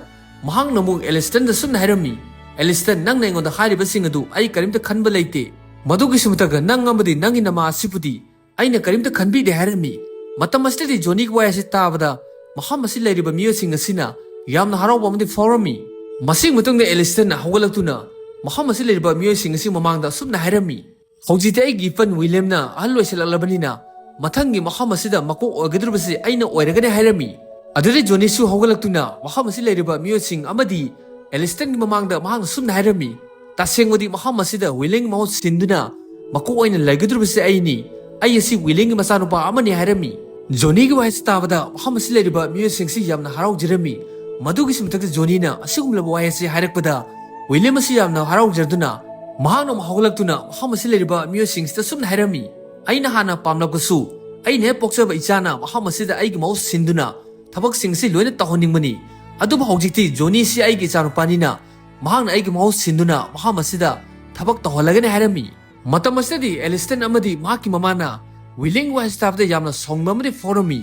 ꯃꯍꯥꯛꯅ ꯑꯃꯨꯛ ꯑꯦꯂꯤꯁꯇꯟꯗ ꯁꯨꯝꯅ ꯍꯥꯏꯔꯝꯃꯤ, "ꯑꯦꯂꯤꯁꯇꯟ, ꯅꯪꯅ ꯑꯩꯉꯣꯟꯗ ꯍꯥꯏꯔꯤꯕꯁꯤꯡ ꯑꯗꯨ ꯑꯩ ꯀꯔꯤꯝꯇ ꯈꯟꯕ ꯂꯩꯇꯦ꯫ ꯃꯗꯨꯒꯤꯁꯨ ꯃꯊꯛꯇ ꯅꯪ ꯑꯃꯗꯤ ꯅꯪꯒꯤ ꯅꯃꯥ ꯑꯁꯤꯕꯨꯗꯤ ꯑꯩꯅ ꯀꯔꯤꯝꯇ ꯈꯟꯕꯤꯗꯦ ꯍꯥꯏꯔꯝꯃꯤ꯫ ꯃꯇꯝ ꯑꯁꯤꯗꯗꯤ ꯖꯣꯅꯤꯒꯤ ꯋꯥꯍꯩ ꯑꯁꯤ ꯇꯥꯕꯗ ꯃꯐꯝ ꯑꯁꯤ ꯂꯩꯔꯤꯕ ꯃꯤꯑꯣꯏꯁꯤꯡ ꯑꯁꯤꯅ ꯌꯥꯝꯅ ꯍꯔꯥꯎꯕ ꯑꯃꯗꯤ ꯐꯥꯎꯔꯝꯃꯤ꯫ ꯃꯁꯤꯒꯤ ꯃꯇꯨꯡꯗ ꯑꯦꯂꯤꯁꯇꯟꯅ ꯍꯧꯒꯠꯂꯛꯇꯨꯅ ꯃꯐꯝ ꯑꯁꯤ ꯂꯩꯔꯤꯕ ꯃꯤꯑꯣꯏꯁꯤꯡ ꯑꯁꯤ ꯃꯃꯥꯡꯗ ꯑꯁꯨꯝꯅ ꯍꯥꯏꯔꯝꯃꯤ, "ꯍꯧꯖꯤꯛꯇꯤ ꯑꯩꯒꯤ ꯏꯄꯟ ꯋꯤꯂꯤꯌꯝꯅ ꯑꯍꯜ ꯑꯣꯏꯁꯤꯜꯂꯛꯂꯕꯅꯤꯅ ꯃꯊꯪꯒꯤ ꯃꯐꯝ ꯑꯁꯤꯗ ꯃꯀꯣꯛ ꯑꯣꯏꯒꯗꯧꯔꯤꯕꯁꯤ ꯑꯩꯅ ꯑꯣꯏꯔꯒꯅꯤ" ꯍꯥꯏꯔꯝꯃꯤ꯫ ꯑꯗꯨꯗꯩ ꯖꯣꯅꯤꯁꯨ ꯍꯧꯒꯠꯂꯛꯇꯨꯅ ꯃꯐꯝ ꯑꯁꯤ ꯂꯩꯔꯤꯕ ꯃꯤꯑꯣꯏꯁꯤꯡ ꯑꯃꯗꯤ ꯑꯦꯂꯤꯁꯇꯟꯒꯤ ꯃꯃꯥꯡꯗ ꯃꯍꯥꯛꯅ ꯁꯨꯝꯅ ꯍꯥꯏꯔꯝꯃꯤ, "ꯇꯁꯦꯡꯕꯗꯤ ꯃꯐꯝ ꯑꯁꯤꯗ ꯋꯤꯂꯤꯌꯝꯒꯤ ꯃꯍꯨꯠ ꯁꯤꯟꯗꯨꯅ ꯃꯀꯣꯛ ꯑꯣꯏꯅ ꯂꯩꯒꯗꯧꯔꯤꯕꯁꯤ ꯑꯩꯅꯤ꯫ ꯑꯩ ꯑꯁꯤ ꯋꯤꯂꯤꯌꯝꯒꯤ ꯃꯆꯥꯅꯨꯄꯥ ꯑꯃꯅꯤ" ꯍꯥꯏꯔꯝꯃꯤ꯫ ꯖꯣꯅꯤꯒꯤ ꯋꯥꯍꯩꯁꯤ ꯇꯥꯕꯗ ꯃꯐꯝ ꯑꯁꯤ ꯂꯩꯔꯤꯕ ꯃꯤꯑꯣꯏꯁꯤꯡꯁꯤ ꯌꯥꯝꯅ ꯍꯔꯥꯎꯖꯔꯝꯃꯤ꯫ ꯃꯗꯨꯒꯤꯁꯨ ꯃꯊꯛꯇ ꯖꯣꯅꯤꯅ ꯑꯁꯤꯒꯨꯝꯂꯕ ꯋꯥꯍꯩ ꯑꯁꯤ ꯍꯥꯏꯔꯛꯄꯗ ꯋꯤꯂꯤꯌꯝ ꯑꯁꯤ ꯌꯥꯝꯅ ꯍꯔꯥꯎꯖꯗꯨꯅ ꯃꯍꯥꯛꯅ ꯑꯃꯨꯛ ꯍꯧꯒꯠꯂꯛꯇꯨꯅ ꯃꯐꯝ ꯑꯁꯤ ꯂꯩꯔꯤꯕ ꯃꯤꯑꯣꯏꯁꯤꯡꯁꯤꯗ ꯁꯨꯝꯅ ꯍꯥꯏꯔꯝꯃꯤ, "ꯑꯩꯅ ꯍꯥꯟꯅ ꯄꯥꯝꯂꯛꯄꯁꯨ ꯑꯩꯅ ꯍꯦꯛ ꯄꯣꯛꯆꯕ ꯏꯆꯥꯅ ꯃꯐꯝ ꯑꯁꯤꯗ ꯑꯩꯒꯤ ꯃꯍꯨꯠ ꯁꯤꯟꯗꯨꯅ ꯊꯕꯛꯁꯤꯡ ꯑꯁꯤ ꯂꯣꯏꯅ ꯇꯧꯍꯟꯅꯤꯡꯕꯅꯤ꯫ ꯑꯗꯨꯕꯨ ꯍꯧꯖꯤꯛꯇꯤ ꯖꯣꯅꯤ ꯑꯁꯤ ꯑꯩꯒꯤ ꯏꯆꯥꯅꯨꯄꯥꯅꯤꯅ ꯃꯍꯥꯛꯅ ꯑꯩꯒꯤ ꯃꯍꯨꯠ ꯁꯤꯟꯗꯨꯅ ꯃꯐꯝ ꯑꯁꯤꯗ ꯊꯕꯛ ꯇꯧꯍꯜꯂꯒꯅꯤ" ꯍꯥꯏꯔꯝꯃꯤ꯫ ꯃꯇꯝ ꯑꯁꯤꯗꯗꯤ ꯑꯦꯂꯤꯁꯇꯟ ꯑꯃꯗꯤ ꯃꯍꯥꯛꯀꯤ ꯃꯃꯥꯅ ꯋꯤꯂꯤꯌꯝꯒꯤ ꯋꯥꯍꯩ ꯇꯥꯕꯗ ꯌꯥꯝꯅ ꯁꯥꯎꯅꯤꯡꯕ ꯑꯃꯗꯤ ꯐꯥꯎꯔꯝꯃꯤ꯫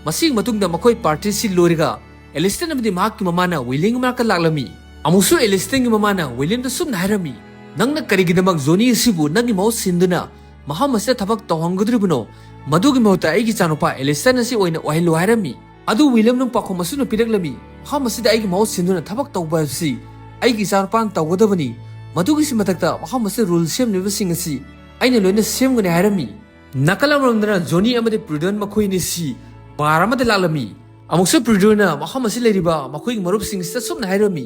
ꯃꯁꯤꯒꯤ ꯃꯇꯨꯡꯗ ꯃꯈꯣꯏ ꯄꯥꯔꯇꯤ ꯑꯁꯤ ꯂꯣꯏꯔꯒ ꯑꯦꯂꯤꯁꯇꯟ ꯑꯃꯗꯤ ꯃꯍꯥꯛꯀꯤ ꯃꯃꯥꯅ ꯋꯤꯂꯤꯌꯝꯒꯤ ꯃꯅꯥꯛꯇ ꯂꯥꯛꯂꯝꯃꯤ꯫ ꯑꯃꯨꯛꯁꯨ ꯑꯦꯂꯤꯁꯇꯟꯒꯤ ꯃꯃꯥꯅ ꯋꯤꯂꯤꯌꯝꯗ ꯁꯨꯝꯅ ꯍꯥꯏꯔꯝꯃꯤ, "ꯅꯪꯅ ꯀꯔꯤꯒꯤꯗꯃꯛ ꯖꯣꯅꯤ ꯑꯁꯤꯕꯨ ꯅꯪꯒꯤ ꯃꯍꯨꯠ ꯁꯤꯟꯗꯨꯅ ꯃꯐꯝ ꯑꯁꯤꯗ ꯊꯕꯛ ꯇꯧꯍꯟꯒꯗꯧꯔꯤꯕꯅꯣ? ꯃꯗꯨꯒꯤ ꯃꯍꯨꯠꯇ ꯑꯩꯒꯤ ꯏꯆꯥꯅꯨꯄꯥ ꯑꯦꯂꯤꯁꯇꯟ ꯑꯁꯤ ꯑꯣꯏꯅ ꯑꯣꯏꯍꯜꯂꯨ" ꯍꯥꯏꯔꯝꯃꯤ꯫ ꯑꯗꯨ ꯋꯤꯂꯤꯌꯝꯅ ꯄꯥꯎꯈꯨꯝ ꯑꯁꯨꯝꯅ ꯄꯤꯔꯛꯂꯝꯃꯤ, "ꯃꯐꯝ ꯑꯁꯤꯗ ꯑꯩꯒꯤ ꯃꯍꯨꯠ ꯁꯤꯟꯗꯨꯅ ꯊꯕꯛ ꯇꯧꯕ ꯍꯥꯏꯕꯁꯤ ꯑꯩꯒꯤ ꯏꯆꯥꯅꯨꯄꯥꯅ ꯇꯧꯒꯗꯕꯅꯤ꯫ ꯃꯗꯨꯒꯤꯁꯨ ꯃꯊꯛꯇ ꯃꯐꯝ ꯑꯁꯤꯗ ꯔꯨꯜ ꯁꯦꯝꯂꯤꯕꯁꯤꯡ ꯑꯁꯤ ꯑꯩꯅ ꯂꯣꯏꯅ ꯁꯦꯝꯒꯅꯤ" ꯍꯥꯏꯔꯝꯃꯤ꯫ ꯅꯥꯀꯜ ꯑꯃꯔꯣꯝꯗꯅ ꯖꯣꯅꯤ ꯑꯃꯗꯤ ꯄ꯭ꯔꯤꯗꯟ ꯃꯈꯣꯏ ꯑꯅꯤꯁꯤ ꯕꯥꯔ ꯑꯃꯗ ꯂꯥꯛꯂꯝꯃꯤ꯫ ꯑꯃꯨꯛꯁꯨ ꯄ꯭ꯔꯤꯗꯟꯅ ꯃꯐꯝ ꯑꯁꯤ ꯂꯩꯔꯤꯕ ꯃꯈꯣꯏꯒꯤ ꯃꯔꯨꯞꯁꯤꯡꯁꯤꯗ ꯁꯨꯝꯅ ꯍꯥꯏꯔꯝꯃꯤ,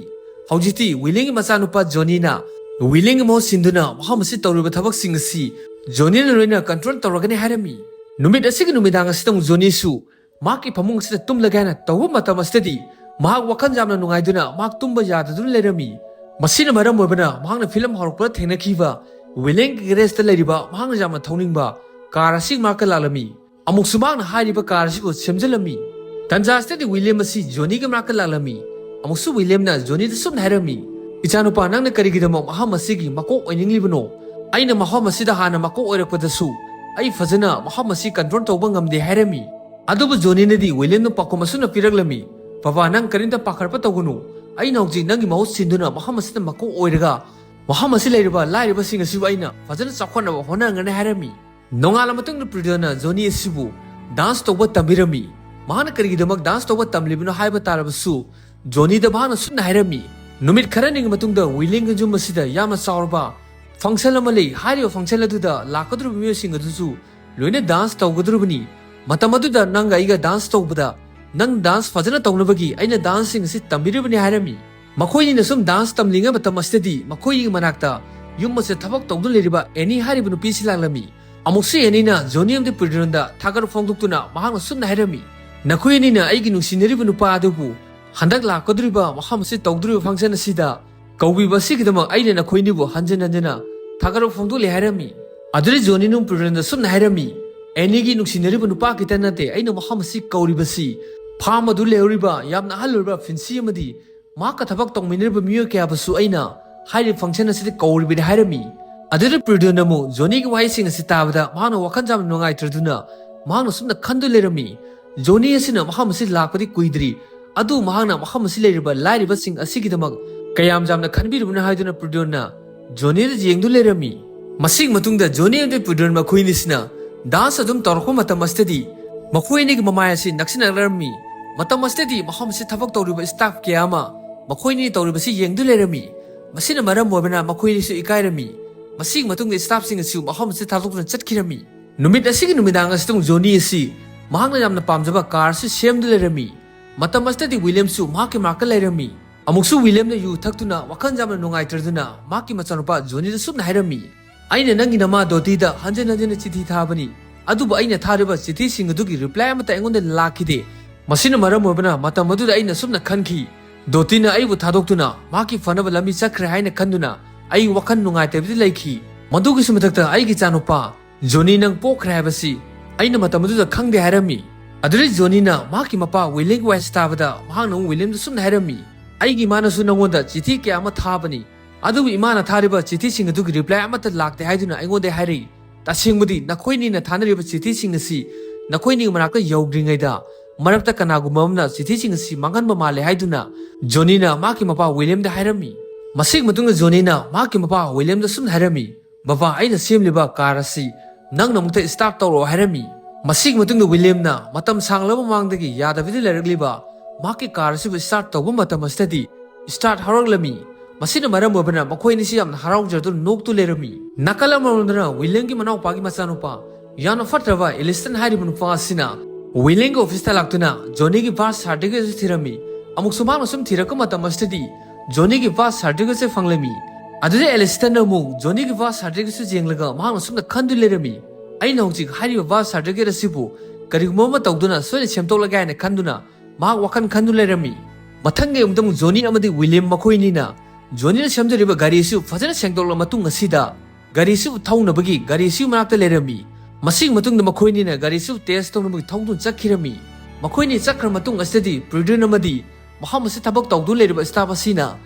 "ꯍꯧꯖꯤꯛꯇꯤ ꯋꯤꯂꯤꯌꯝꯒꯤ ꯃꯆꯥꯅꯨꯄꯥ ꯖꯣꯅꯤꯅ ꯋꯤꯂꯤꯌꯝꯒꯤ ꯃꯍꯨꯠ ꯁꯤꯟꯗꯨꯅ ꯃꯐꯝ ꯑꯁꯤ ꯇꯧꯔꯤꯕ ꯊꯕꯛꯁꯤꯡ ꯑꯁꯤ ꯖꯣꯅꯤꯅ ꯂꯣꯏꯅ ꯀꯟꯇ꯭ꯔꯣꯜ ꯇꯧꯔꯒꯅꯤ" ꯍꯥꯏꯔꯝꯃꯤ꯫ ꯅꯨꯃꯤꯠ ꯑꯁꯤꯒꯤ ꯅꯨꯃꯤꯗꯥꯡ ꯑꯁꯤꯗ ꯑꯃꯨꯛ ꯖꯣꯅꯤꯁꯨ ꯃꯍꯥꯛꯀꯤ ꯐꯃꯨꯡ ꯑꯁꯤꯗ ꯇꯨꯝꯂꯒꯦ ꯍꯥꯏꯅ ꯇꯧꯕ ꯃꯇꯝ ꯑꯁꯤꯗꯗꯤ ꯃꯍꯥꯛ ꯋꯥꯈꯜ ꯌꯥꯝꯅ ꯅꯨꯡꯉꯥꯏꯗꯨꯅ ꯃꯍꯥꯛ ꯇꯨꯝꯕ ꯌꯥꯗꯗꯨꯅ ꯂꯩꯔꯝꯃꯤ꯫ ꯃꯁꯤꯅ ꯃꯔꯝ ꯑꯣꯏꯕꯅ ꯃꯍꯥꯛꯅ ꯐꯤꯂꯝ ꯍꯧꯔꯛꯄꯗ ꯊꯦꯡꯅꯈꯤꯕ ꯋꯤꯂꯤꯌꯝꯒꯤ ꯒꯦꯔꯦꯖꯇ ꯂꯩꯔꯤꯕ ꯃꯍꯥꯛꯅ ꯌꯥꯝꯅ ꯊꯧꯅꯤꯡꯕ ꯀꯥꯔ ꯑꯁꯤꯒꯤ ꯃꯅꯥꯛꯇ ꯂꯥꯛꯂꯝꯃꯤ꯫ ꯑꯃꯨꯛꯁꯨ ꯃꯍꯥꯛꯅ ꯍꯥꯏꯔꯤꯕ ꯀꯥꯔ ꯑꯁꯤꯕꯨ ꯁꯦꯝꯖꯤꯜꯂꯝꯃꯤ꯫ ꯇꯟꯖꯥ ꯑꯁꯤꯗꯗꯤ ꯋꯤꯂꯤꯌꯝ ꯑꯁꯤ ꯖꯣꯅꯤꯒꯤ ꯃꯅꯥꯛꯇ ꯂꯥꯛꯂꯝꯃꯤ꯫ ꯑꯃꯨꯛꯁꯨ ꯋꯤꯂꯤꯌꯝꯅ ꯖꯣꯅꯤꯗ ꯁꯨꯝꯅ ꯍꯥꯏꯔꯝꯃꯤ, "ꯏꯆꯥꯅꯨꯄꯥ, ꯅꯪꯅ ꯀꯔꯤꯒꯤꯗꯃꯛ ꯃꯐꯝ ꯑꯁꯤꯒꯤ ꯃꯀꯣꯛ ꯑꯣꯏꯅꯤꯡꯂꯤꯕꯅꯣ? ꯑꯩꯅ ꯃꯐꯝ ꯑꯁꯤꯗ ꯍꯥꯟꯅ ꯃꯀꯣꯛ ꯑꯣꯏꯔꯛꯄꯗꯁꯨ ꯑꯩ ꯐꯖꯅ ꯃꯐꯝ ꯑꯁꯤ ꯀꯟꯇ꯭ꯔꯣꯜ ꯇꯧꯕ ꯉꯝꯗꯦ" ꯍꯥꯏꯔꯝꯃꯤ꯫ ꯑꯗꯨꯕꯨ ꯖꯣꯅꯤꯅꯗꯤ ꯋꯤꯂꯤꯌꯝꯗ ꯄꯥꯎꯈꯨꯝ ꯑꯁꯨꯝꯅ ꯄꯤꯔꯛꯂꯝꯃꯤ, "ꯕꯕꯥ, ꯅꯪ ꯀꯔꯤꯝꯇ ꯄꯥꯈꯠꯄ ꯇꯧꯒꯅꯨ꯫ ꯑꯩꯅ ꯍꯧꯖꯤꯛ ꯅꯪꯒꯤ ꯃꯍꯨꯠ ꯁꯤꯟꯗꯨꯅ ꯃꯐꯝ ꯑꯁꯤꯗ ꯃꯀꯣꯛ ꯑꯣꯏꯔꯒ ꯃꯐꯝ ꯑꯁꯤ ꯂꯩꯔꯤꯕ ꯂꯥꯏꯔꯕꯁꯤꯡ ꯑꯁꯤꯕꯨ ꯑꯩꯅ ꯐꯖꯅ ꯆꯥꯎꯈꯠꯅꯕ ꯍꯣꯠꯅꯒꯅꯤ ꯍꯥꯏꯔꯝꯃꯤ꯫ ꯅꯣꯡꯉꯥꯜꯂ ꯃꯇꯨꯡꯗ ꯄ꯭ꯔꯤꯗꯣꯟꯅ ꯖꯣꯅꯤ ꯑꯁꯤꯕꯨ ꯗꯥꯟꯁ ꯇꯧꯕ ꯇꯝꯕꯤꯔꯝꯃꯤ꯫ ꯃꯍꯥꯛꯅ ꯀꯔꯤꯒꯤꯗꯃꯛ ꯗꯥꯟꯁ ꯇꯧꯕ ꯇꯝꯂꯤꯕꯅꯣ ꯍꯥꯏꯕ ꯇꯥꯔꯕꯁꯨ, ꯖꯣꯅꯤꯗ ꯃꯍꯥꯛꯅ ꯁꯨꯝꯅ ꯍꯥꯏꯔꯝꯃꯤ, ꯅꯨꯃꯤꯠ ꯈꯔꯅꯤꯒꯤ ꯃꯇꯨꯡꯗ ꯋꯤꯂꯤꯡꯒꯤ ꯌꯨꯝ ꯑꯁꯤꯗ ꯌꯥꯝꯅ ꯆꯥꯎꯔꯕ ꯐꯪꯁꯟ ꯑꯃ ꯂꯩ꯫ ꯍꯥꯏꯔꯤꯕ ꯐꯪꯁꯟ ꯑꯗꯨꯗ ꯂꯥꯛꯀꯗꯧꯔꯤꯕ ꯃꯤꯑꯣꯏꯁꯤꯡ ꯑꯗꯨꯁꯨ ꯂꯣꯏꯅ ꯗꯥꯟꯁ ꯇꯧꯒꯗꯧꯔꯤꯕꯅꯤ꯫ ꯃꯇꯝ ꯑꯗꯨꯗ ꯅꯪꯒ ꯑꯩꯒ ꯗꯥꯟꯁ ꯇꯧꯕꯗ ꯅꯪ ꯗꯥꯟꯁ ꯐꯖꯅ ꯇꯧꯅꯕꯒꯤ ꯑꯩꯅ ꯗꯥꯟꯁꯁꯤꯡ ꯑꯁꯤ ꯇꯝꯕꯤꯔꯤꯕꯅꯤ ꯍꯥꯏꯔꯝꯃꯤ꯫ ꯃꯈꯣꯏꯅꯤꯅ ꯁꯨꯝ ꯗꯥꯟꯁ ꯇꯝꯂꯤꯉꯩ ꯃꯇꯝ ꯑꯁꯤꯗꯗꯤ ꯃꯈꯣꯏꯒꯤ ꯃꯅꯥꯛꯇ ꯌꯨꯝ ꯑꯁꯤꯗ ꯊꯕꯛ ꯇꯧꯗꯨꯅ ꯂꯩꯔꯤꯕ ꯑꯦꯅꯤ ꯍꯥꯏꯔꯤꯕ ꯅꯨꯄꯤ ꯑꯁꯤ ꯂꯥꯛꯂꯝꯃꯤ꯫ ꯑꯃꯨꯛꯁꯨ ꯑꯦꯅꯤꯅ ꯖꯣꯅꯤ ꯑꯃꯗꯤ ꯄ꯭ꯔꯤꯗꯣꯟꯗ ꯊꯥꯒꯠ ꯐꯣꯡꯗꯣꯛꯇꯨꯅ ꯃꯍꯥꯛꯅ ꯁꯨꯝꯅ ꯍꯥꯏꯔꯝꯃꯤ, ꯅꯈꯣꯏ ꯑꯅꯤꯅ ꯑꯩꯒꯤ ꯅꯨꯡꯁꯤꯅꯔꯤꯕ ꯅꯨꯄꯥ ꯑꯗꯨꯕꯨ ꯍꯟꯗꯛ ꯂꯥꯛꯀꯗꯧꯔꯤꯕ ꯃꯐꯝ ꯑꯁꯤ ꯇꯧꯗꯧꯔꯤꯕ ꯐꯪꯁꯟ ꯑꯁꯤꯗ ꯀꯧꯕꯤꯕ ꯑꯁꯤꯒꯤꯗꯃꯛ ꯑꯩꯅ ꯅꯈꯣꯏꯅꯤꯕꯨ ꯍꯟꯖꯤꯟ ꯍꯟꯖꯤꯟꯅ ꯊꯥꯒꯠꯄ ꯐꯣꯡꯗꯣꯛꯂꯤ ꯍꯥꯏꯔꯝꯃꯤ꯫ ꯑꯗꯨꯗ ꯖꯣꯅꯤꯅ ꯄ꯭ꯔꯤꯗꯣꯟꯗ ꯁꯨꯝꯅ ꯍꯥꯏꯔꯝꯃꯤ, ꯑꯦꯅꯤꯒꯤ ꯅꯨꯡꯁꯤꯅꯔꯤꯕ ꯅꯨꯄꯥ ꯈꯤꯇ ꯅꯠꯇꯦ, ꯑꯩꯅ ꯃꯐꯝ ꯑꯁꯤ ꯀꯧꯔꯤꯕꯁꯤ ꯐꯥꯝ ꯑꯗꯨ ꯂꯩꯍꯧꯔꯤꯕ ꯌꯥꯝꯅ ꯑꯍꯜ ꯑꯣꯏꯔꯕ ꯐꯤꯟꯁꯤ ꯑꯃꯗꯤ ꯃꯍꯥꯛꯀ ꯊꯕꯛ ꯇꯧꯃꯤꯟꯅꯔꯤꯕ ꯃꯤꯑꯣꯏ ꯀꯌꯥꯕꯨꯁꯨ ꯑꯩꯅ ꯍꯥꯏꯔꯤꯕ ꯐꯪꯁꯟ ꯑꯁꯤꯗ ꯀꯧꯔꯤꯕꯅꯤ ꯍꯥꯏꯔꯝꯃꯤ꯫ ꯑꯗꯨꯗ ꯄ꯭ꯔꯤꯗꯣꯟꯅ ꯑꯃꯨꯛ ꯖꯣꯅꯤꯒꯤ ꯋꯥꯍꯩꯁꯤꯡ ꯑꯁꯤ ꯇꯥꯕꯗ ꯃꯍꯥꯛꯅ ꯋꯥꯈꯜ ꯌꯥꯝꯅ ꯅꯨꯡꯉꯥꯏꯇ꯭ꯔꯗꯨꯅ ꯃꯍꯥꯛꯅ ꯁꯨꯝꯅ ꯈꯟꯗꯨ ꯂꯩꯔꯝꯃꯤ, ꯖꯣꯅꯤ ꯑꯁꯤꯅ ꯃꯐꯝ ꯑꯁꯤ ꯂꯥꯛꯄꯗꯤ ꯀꯨꯏꯗ꯭ꯔꯤ, ꯑꯗꯨ ꯃꯍꯥꯛꯅ ꯃꯐꯝ ꯑꯁꯤ ꯂꯩꯔꯤꯕ ꯂꯥꯏꯔꯕꯁꯤꯡ ꯑꯁꯤꯒꯤꯗꯃꯛ ꯀꯌꯥꯝ ꯌꯥꯝꯅ ꯈꯟꯕꯤꯔꯕꯅꯣ ꯍꯥꯏꯗꯨꯅ ꯄ꯭ꯔꯤꯗꯣꯟꯅ ꯖꯣꯅꯤꯗ ꯌꯦꯡꯗꯨ ꯂꯩꯔꯝꯃꯤ꯫ ꯃꯁꯤꯒꯤ ꯃꯇꯨꯡꯗ ꯖꯣꯅꯤ ꯑꯃꯗꯤ ꯄ꯭ꯔꯤꯗꯣꯟ ꯃꯈꯣꯏ ꯑꯅꯤꯁꯤꯅ ꯗꯥꯟꯁ ꯑꯗꯨꯝ ꯇꯧꯔꯛꯄ ꯃꯇꯝ ꯑꯁꯤꯗꯗꯤ ꯃꯈꯣꯏ ꯑꯅꯤꯒꯤ ꯃꯃꯥꯏ ꯑꯁꯤ ꯅꯛꯁꯤꯟꯅꯔꯝꯃꯤ꯫ ꯃꯇꯝ ꯑꯁꯤꯗꯗꯤ ꯃꯐꯝ ꯑꯁꯤ ꯊꯕꯛ ꯇꯧꯔꯤꯕ ꯁ꯭ꯇꯥꯐ ꯀꯌꯥ ꯑꯃ ꯃꯈꯣꯏ ꯑꯅꯤ ꯇꯧꯔꯤꯕꯁꯤ ꯌꯦꯡꯗꯨ ꯂꯩꯔꯝꯃꯤ꯫ ꯃꯁꯤꯅ ꯃꯔꯝ ꯑꯣꯏꯕꯅ ꯃꯈꯣꯏ ꯑꯅꯤꯁꯨ ꯏꯀꯥꯏꯔꯝꯃꯤ꯫ ꯃꯁꯤꯒꯤ ꯃꯇꯨꯡꯗ ꯁ꯭ꯇꯥꯐꯁꯤꯡ ꯑꯁꯤꯁꯨ ꯃꯐꯝ ꯑꯁꯤ ꯊꯥꯗꯣꯛꯇꯨꯅ ꯆꯠꯈꯤꯔꯝꯃꯤ꯫ ꯅꯨꯃꯤꯠ ꯑꯁꯤꯒꯤ ꯅꯨꯃꯤꯗꯥꯡ ꯑꯁꯤꯗ ꯑꯃꯨꯛ ꯖꯣꯅꯤ ꯑꯁꯤ ꯃꯍꯥꯛꯅ ꯌꯥꯝꯅ ꯄꯥꯝꯖꯕ ꯀꯥꯔ ꯑꯁꯤ ꯁꯦꯝꯗꯨ ꯂꯩꯔꯝꯃꯤ꯫ ꯃꯇꯝ ꯑꯁꯤꯗꯗꯤ ꯋꯤꯂꯤꯌꯝꯁꯨ ꯃꯍꯥꯛꯀꯤ ꯃꯅꯥꯛꯇ ꯂꯩꯔꯝꯃꯤ꯫ ꯑꯃꯨꯛꯁꯨ ꯋꯤꯂꯤꯌꯝꯅ ꯌꯨ ꯊꯛꯇꯨꯅ ꯋꯥꯈꯜ ꯌꯥꯝꯅ ꯅꯨꯡꯉꯥꯏꯇ꯭ꯔꯗꯨꯅ ꯃꯍꯥꯛꯀꯤ ꯃꯆꯥꯅꯨꯄꯥ ꯖꯣꯅꯤꯗ ꯁꯨꯝꯅ ꯍꯥꯏꯔꯝꯃꯤ, ꯑꯩꯅ ꯅꯪꯒꯤ ꯅꯃꯥ ꯗꯣꯇꯤꯗ ꯍꯟꯖꯤꯟ ꯍꯟꯖꯤꯟꯅ ꯆꯤꯊꯤ ꯊꯥꯕꯅꯤ, ꯑꯗꯨꯕꯨ ꯑꯩꯅ ꯊꯥꯔꯤꯕ ꯆꯤꯊꯤꯁꯤꯡ ꯑꯗꯨꯒꯤ ꯔꯤꯄ꯭ꯂꯥꯏ ꯑꯃꯠꯇ ꯑꯩꯉꯣꯟꯗ ꯂꯥꯛꯈꯤꯗꯦ꯫ ꯃꯁꯤꯅ ꯃꯔꯝ ꯑꯣꯏꯕꯅ ꯃꯇꯝ ꯑꯗꯨꯗ ꯑꯩꯅ ꯁꯨꯝꯅ ꯈꯟꯈꯤ, ꯗꯣꯇꯤꯅ ꯑꯩꯕꯨ ꯊꯥꯗꯣꯛꯇꯨꯅ ꯃꯍꯥꯛꯀꯤ ꯐꯅꯕ ꯂꯝꯕꯤ ꯆꯠꯈ꯭ꯔꯦ ꯍꯥꯏꯅ ꯈꯟꯗꯨꯅ ꯑꯩ ꯋꯥꯈꯜ ꯅꯨꯡꯉꯥꯏꯇꯕꯗꯤ ꯂꯩꯈꯤ꯫ ꯃꯗꯨꯒꯤꯁꯨ ꯃꯊꯛꯇ ꯑꯩꯒꯤ ꯏꯆꯥꯅꯨꯄꯥ ꯖꯣꯅꯤ ꯅꯪ ꯄꯣꯛꯈ꯭ꯔꯦ ꯍꯥꯏꯕꯁꯤ ꯑꯩꯅ ꯃꯇꯝ ꯑꯗꯨꯗ ꯈꯪꯗꯦ ꯍꯥꯏꯔꯝꯃꯤ꯫ ꯑꯗꯨꯗꯩ ꯖꯣꯅꯤꯅ ꯃꯍꯥꯛꯀꯤ ꯃꯄꯥ ꯋꯤꯂꯤꯌꯝꯒꯤ ꯋꯥꯍꯩꯁꯤ ꯇꯥꯕꯗ ꯃꯍꯥꯛꯅ ꯑꯃꯨꯛ ꯋꯤꯂꯤꯌꯝꯗ ꯁꯨꯝꯅ ꯍꯥꯏꯔꯝꯃꯤ, ꯑꯩꯒꯤ ꯏꯃꯥꯅꯁꯨ ꯅꯪꯉꯣꯟꯗ ꯆꯤꯊꯤ ꯀꯌꯥ ꯑꯃ ꯊꯥꯕꯅꯤ, ꯑꯗꯨꯕꯨ ꯏꯃꯥꯅ ꯊꯥꯔꯤꯕ ꯆꯤꯊꯤꯁꯤꯡ ꯑꯗꯨꯒꯤ ꯔꯤꯄ꯭ꯂꯥꯏ ꯑꯃꯠꯇ ꯂꯥꯛꯇꯦ ꯍꯥꯏꯗꯨꯅ ꯑꯩꯉꯣꯟꯗ ꯍꯥꯏꯔꯛꯏ꯫ ꯇꯁꯦꯡꯕꯗꯤ ꯅꯈꯣꯏꯅꯤꯅ ꯊꯥꯅꯔꯤꯕ ꯆꯤꯊꯤꯁꯤꯡ ꯑꯁꯤ ꯅꯈꯣꯏꯅꯤꯒꯤ ꯃꯅꯥꯛꯇ ꯌꯧꯗ꯭ꯔꯤꯉꯩꯗ ꯃꯔꯛꯇ ꯀꯅꯥꯒꯨꯝꯕ ꯑꯃꯅ ꯆꯤꯊꯤꯁꯤꯡ ꯑꯁꯤ ꯃꯥꯡꯍꯟꯕ ꯃꯥꯜꯂꯦ ꯍꯥꯏꯗꯨꯅ ꯖꯣꯅꯤꯅ ꯃꯍꯥꯛꯀꯤ ꯃꯄꯥ ꯋꯤꯂꯤꯌꯝꯗ ꯍꯥꯏꯔꯝꯃꯤ꯫ ꯃꯁꯤꯒꯤ ꯃꯇꯨꯡꯗ ꯖꯣꯅꯤꯅ ꯃꯍꯥꯛꯀꯤ ꯃꯄꯥ ꯋꯤꯂꯤꯌꯝꯗ ꯁꯨꯝꯅ ꯍꯥꯏꯔꯝꯃꯤ, "ꯕꯕꯥ, ꯑꯩꯅ ꯁꯦꯝꯂꯤꯕ ꯀꯥꯔ ꯑꯁꯤ ꯅꯪꯅ ꯑꯃꯨꯛꯇ start ꯇꯧꯔꯛꯑꯣ" ꯍꯥꯏꯔꯝꯃꯤ꯫ ꯃꯁꯤꯒꯤ ꯃꯇꯨꯡꯗ ꯋꯤꯂꯤꯌꯝꯅ ꯃꯇꯝ ꯁꯥꯡꯂꯕ ꯃꯃꯥꯡꯗꯒꯤ ꯌꯥꯗꯕꯤꯗ ꯂꯩꯔꯛꯂꯤꯕ ꯃꯍꯥꯛꯀꯤ ꯀꯥꯔ ꯑꯁꯤꯕꯨ start ꯇꯧꯕ ꯃꯇꯝ ꯑꯁꯤꯗꯗꯤ start ꯍꯧꯔꯛꯂꯝꯃꯤ꯫ ꯃꯁꯤꯅ ꯃꯔꯝ ꯑꯣꯏꯕꯅ ꯃꯈꯣꯏ ꯑꯅꯤꯁꯤ ꯌꯥꯝꯅ ꯍꯔꯥꯎꯖꯗꯨꯅ ꯅꯣꯛꯇꯨ ꯂꯩꯔꯝꯃꯤ꯫ ꯅꯥꯀꯜ ꯑꯃꯔꯣꯝꯗꯅ ꯋꯤꯂꯤꯌꯝꯒꯤ ꯃꯅꯥꯎꯄꯥꯒꯤ ꯃꯆꯥꯅꯨꯄꯥ ꯌꯥꯝꯅ ꯐꯠꯇ꯭ꯔꯕ ꯑꯦꯂꯤꯁꯇꯟ ꯍꯥꯏꯔꯤꯕ ꯅꯨꯄꯥ ꯑꯁꯤꯅ ꯋꯤꯂꯤꯌꯝꯒꯤ office ꯇ ꯂꯥꯛꯇꯨꯅ ꯖꯣꯅꯤꯒꯤ birth certificate ꯑꯁꯤ ꯊꯤꯔꯝꯃꯤ꯫ ꯑꯃꯨꯛꯁꯨ ꯃꯍꯥꯛꯅ ꯁꯨꯝ ꯊꯤꯔꯛꯄ ꯃꯇꯝ ꯑꯁꯤꯗꯗꯤ ꯖꯣꯅꯤꯒꯤ birth certificate ꯑꯁꯤ ꯐꯪꯂꯝꯃꯤ꯫ ꯑꯗꯨꯗ ꯑꯦꯂꯤꯁꯇꯟꯅ ꯑꯃꯨꯛ ꯖꯣꯅꯤꯒꯤ birth certificate ꯑꯁꯤ ꯌꯦꯡꯂꯒ ꯃꯍꯥꯛꯅ ꯁꯨꯝꯅ ꯈꯟꯗꯨꯅ ꯂꯩꯔꯝꯃꯤ, "ꯑꯩꯅ ꯍꯧꯖꯤꯛ ꯍꯥꯏꯔꯤꯕ birth certificate ꯑꯁꯤꯕꯨ ꯀꯔꯤꯒꯨꯝꯕ ꯑꯃ ꯇꯧꯗꯨꯅ ꯁꯣꯏꯗꯅ ꯁꯦꯝꯗꯣꯛꯂꯒꯦ" ꯍꯥꯏꯅ ꯈꯟꯗꯨꯅ ꯃꯍꯥꯛ ꯋꯥꯈꯜ ꯈꯟꯗꯨꯅ ꯂꯩꯔꯝꯃꯤ꯫ ꯃꯊꯪꯒꯤ ꯑꯃꯨꯛꯇꯪ ꯖꯣꯅꯤ ꯑꯃꯗꯤ ꯋꯤꯂꯤꯌꯝ ꯃꯈꯣꯏ ꯑꯅꯤꯅ ꯖꯣꯅꯤꯅ ꯁꯦꯝꯖꯔꯤꯕ ꯒꯥꯔꯤ ꯑꯁꯤꯕꯨ ꯐꯖꯅ ꯁꯦꯡꯗꯣꯛꯂꯕ ꯃꯇꯨꯡ ꯑꯁꯤꯗ ꯒꯥꯔꯤ ꯑꯁꯤꯕꯨ ꯊꯧꯅꯕꯒꯤ ꯒꯥꯔꯤ ꯑꯁꯤꯒꯤ ꯃꯅꯥꯛꯇ ꯂꯩꯔꯝꯃꯤ꯫ ꯃꯁꯤꯒꯤ ꯃꯇꯨꯡꯗ ꯃꯈꯣꯏ ꯑꯅꯤꯅ ꯒꯥꯔꯤ ꯑꯁꯤꯕꯨ test ꯇꯧꯅꯕꯒꯤ ꯊꯧꯗꯨꯅ ꯆꯠꯈꯤꯔꯝꯃꯤ꯫ ꯃꯈꯣꯏ ꯑꯅꯤ ꯆꯠꯈ꯭ꯔ ꯃꯇꯨꯡ ꯑꯁꯤꯗꯗꯤ ꯄ꯭ꯔꯤꯗꯨꯟ ꯑꯃꯗꯤ ꯃꯐꯝ ꯑꯁꯤ ꯊꯕꯛ ꯇꯧꯗꯨꯅ ꯂꯩꯔꯤꯕ staff ꯑꯁꯤꯅ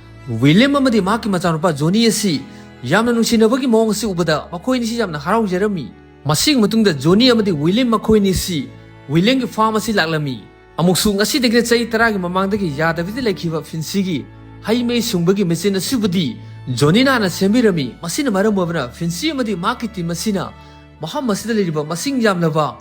ꯋꯤꯂꯤꯌꯝ ꯑꯃꯗꯤ ꯃꯍꯥꯛꯀꯤ ꯃꯆꯥꯅꯨꯄꯥ ꯖꯣꯅꯤ ꯑꯁꯤ ꯌꯥꯝꯅ ꯅꯨꯡꯁꯤꯅꯕꯒꯤ ꯃꯑꯣꯡ ꯑꯁꯤ ꯎꯕꯗ ꯃꯈꯣꯏ ꯑꯅꯤꯁꯤ ꯌꯥꯝꯅ ꯍꯔꯥꯎꯖꯔꯝꯃꯤ꯫ ꯃꯁꯤꯒꯤ ꯃꯇꯨꯡꯗ ꯖꯣꯅꯤ ꯑꯃꯗꯤ ꯋꯤꯂꯤꯌꯝ ꯃꯈꯣꯏ ꯑꯅꯤꯁꯤ ꯋꯤꯂꯤꯌꯝꯒꯤ farm ꯑꯁꯤ ꯂꯥꯛꯂꯝꯃꯤ꯫ ꯑꯃꯨꯛꯁꯨ ꯉꯁꯤꯗꯒꯤꯅ ꯆꯍꯤ ꯇꯔꯥꯒꯤ ꯃꯃꯥꯡꯗꯒꯤ ꯌꯥꯗꯕꯤꯗ ꯂꯩꯈꯤꯕ ꯐꯤꯟꯁꯤꯒꯤ ꯍꯩ ꯃꯍꯤ ꯁꯨꯡꯕꯒꯤ machine ꯑꯁꯤꯕꯨꯗꯤ ꯖꯣꯅꯤꯅ ꯍꯥꯟꯅ ꯁꯦꯝꯕꯤꯔꯝꯃꯤ꯫ ꯃꯁꯤꯅ ꯃꯔꯝ ꯑꯣꯏꯕꯅ ꯐꯤꯟꯁꯤ ꯑꯃꯗꯤ ꯃꯍꯥꯛꯀꯤ team ꯑꯁꯤꯅ ꯃꯐꯝ ꯑꯁꯤꯗ ꯂꯩꯔꯤꯕ ꯃꯁꯤꯡ ꯌꯥꯝꯂꯕ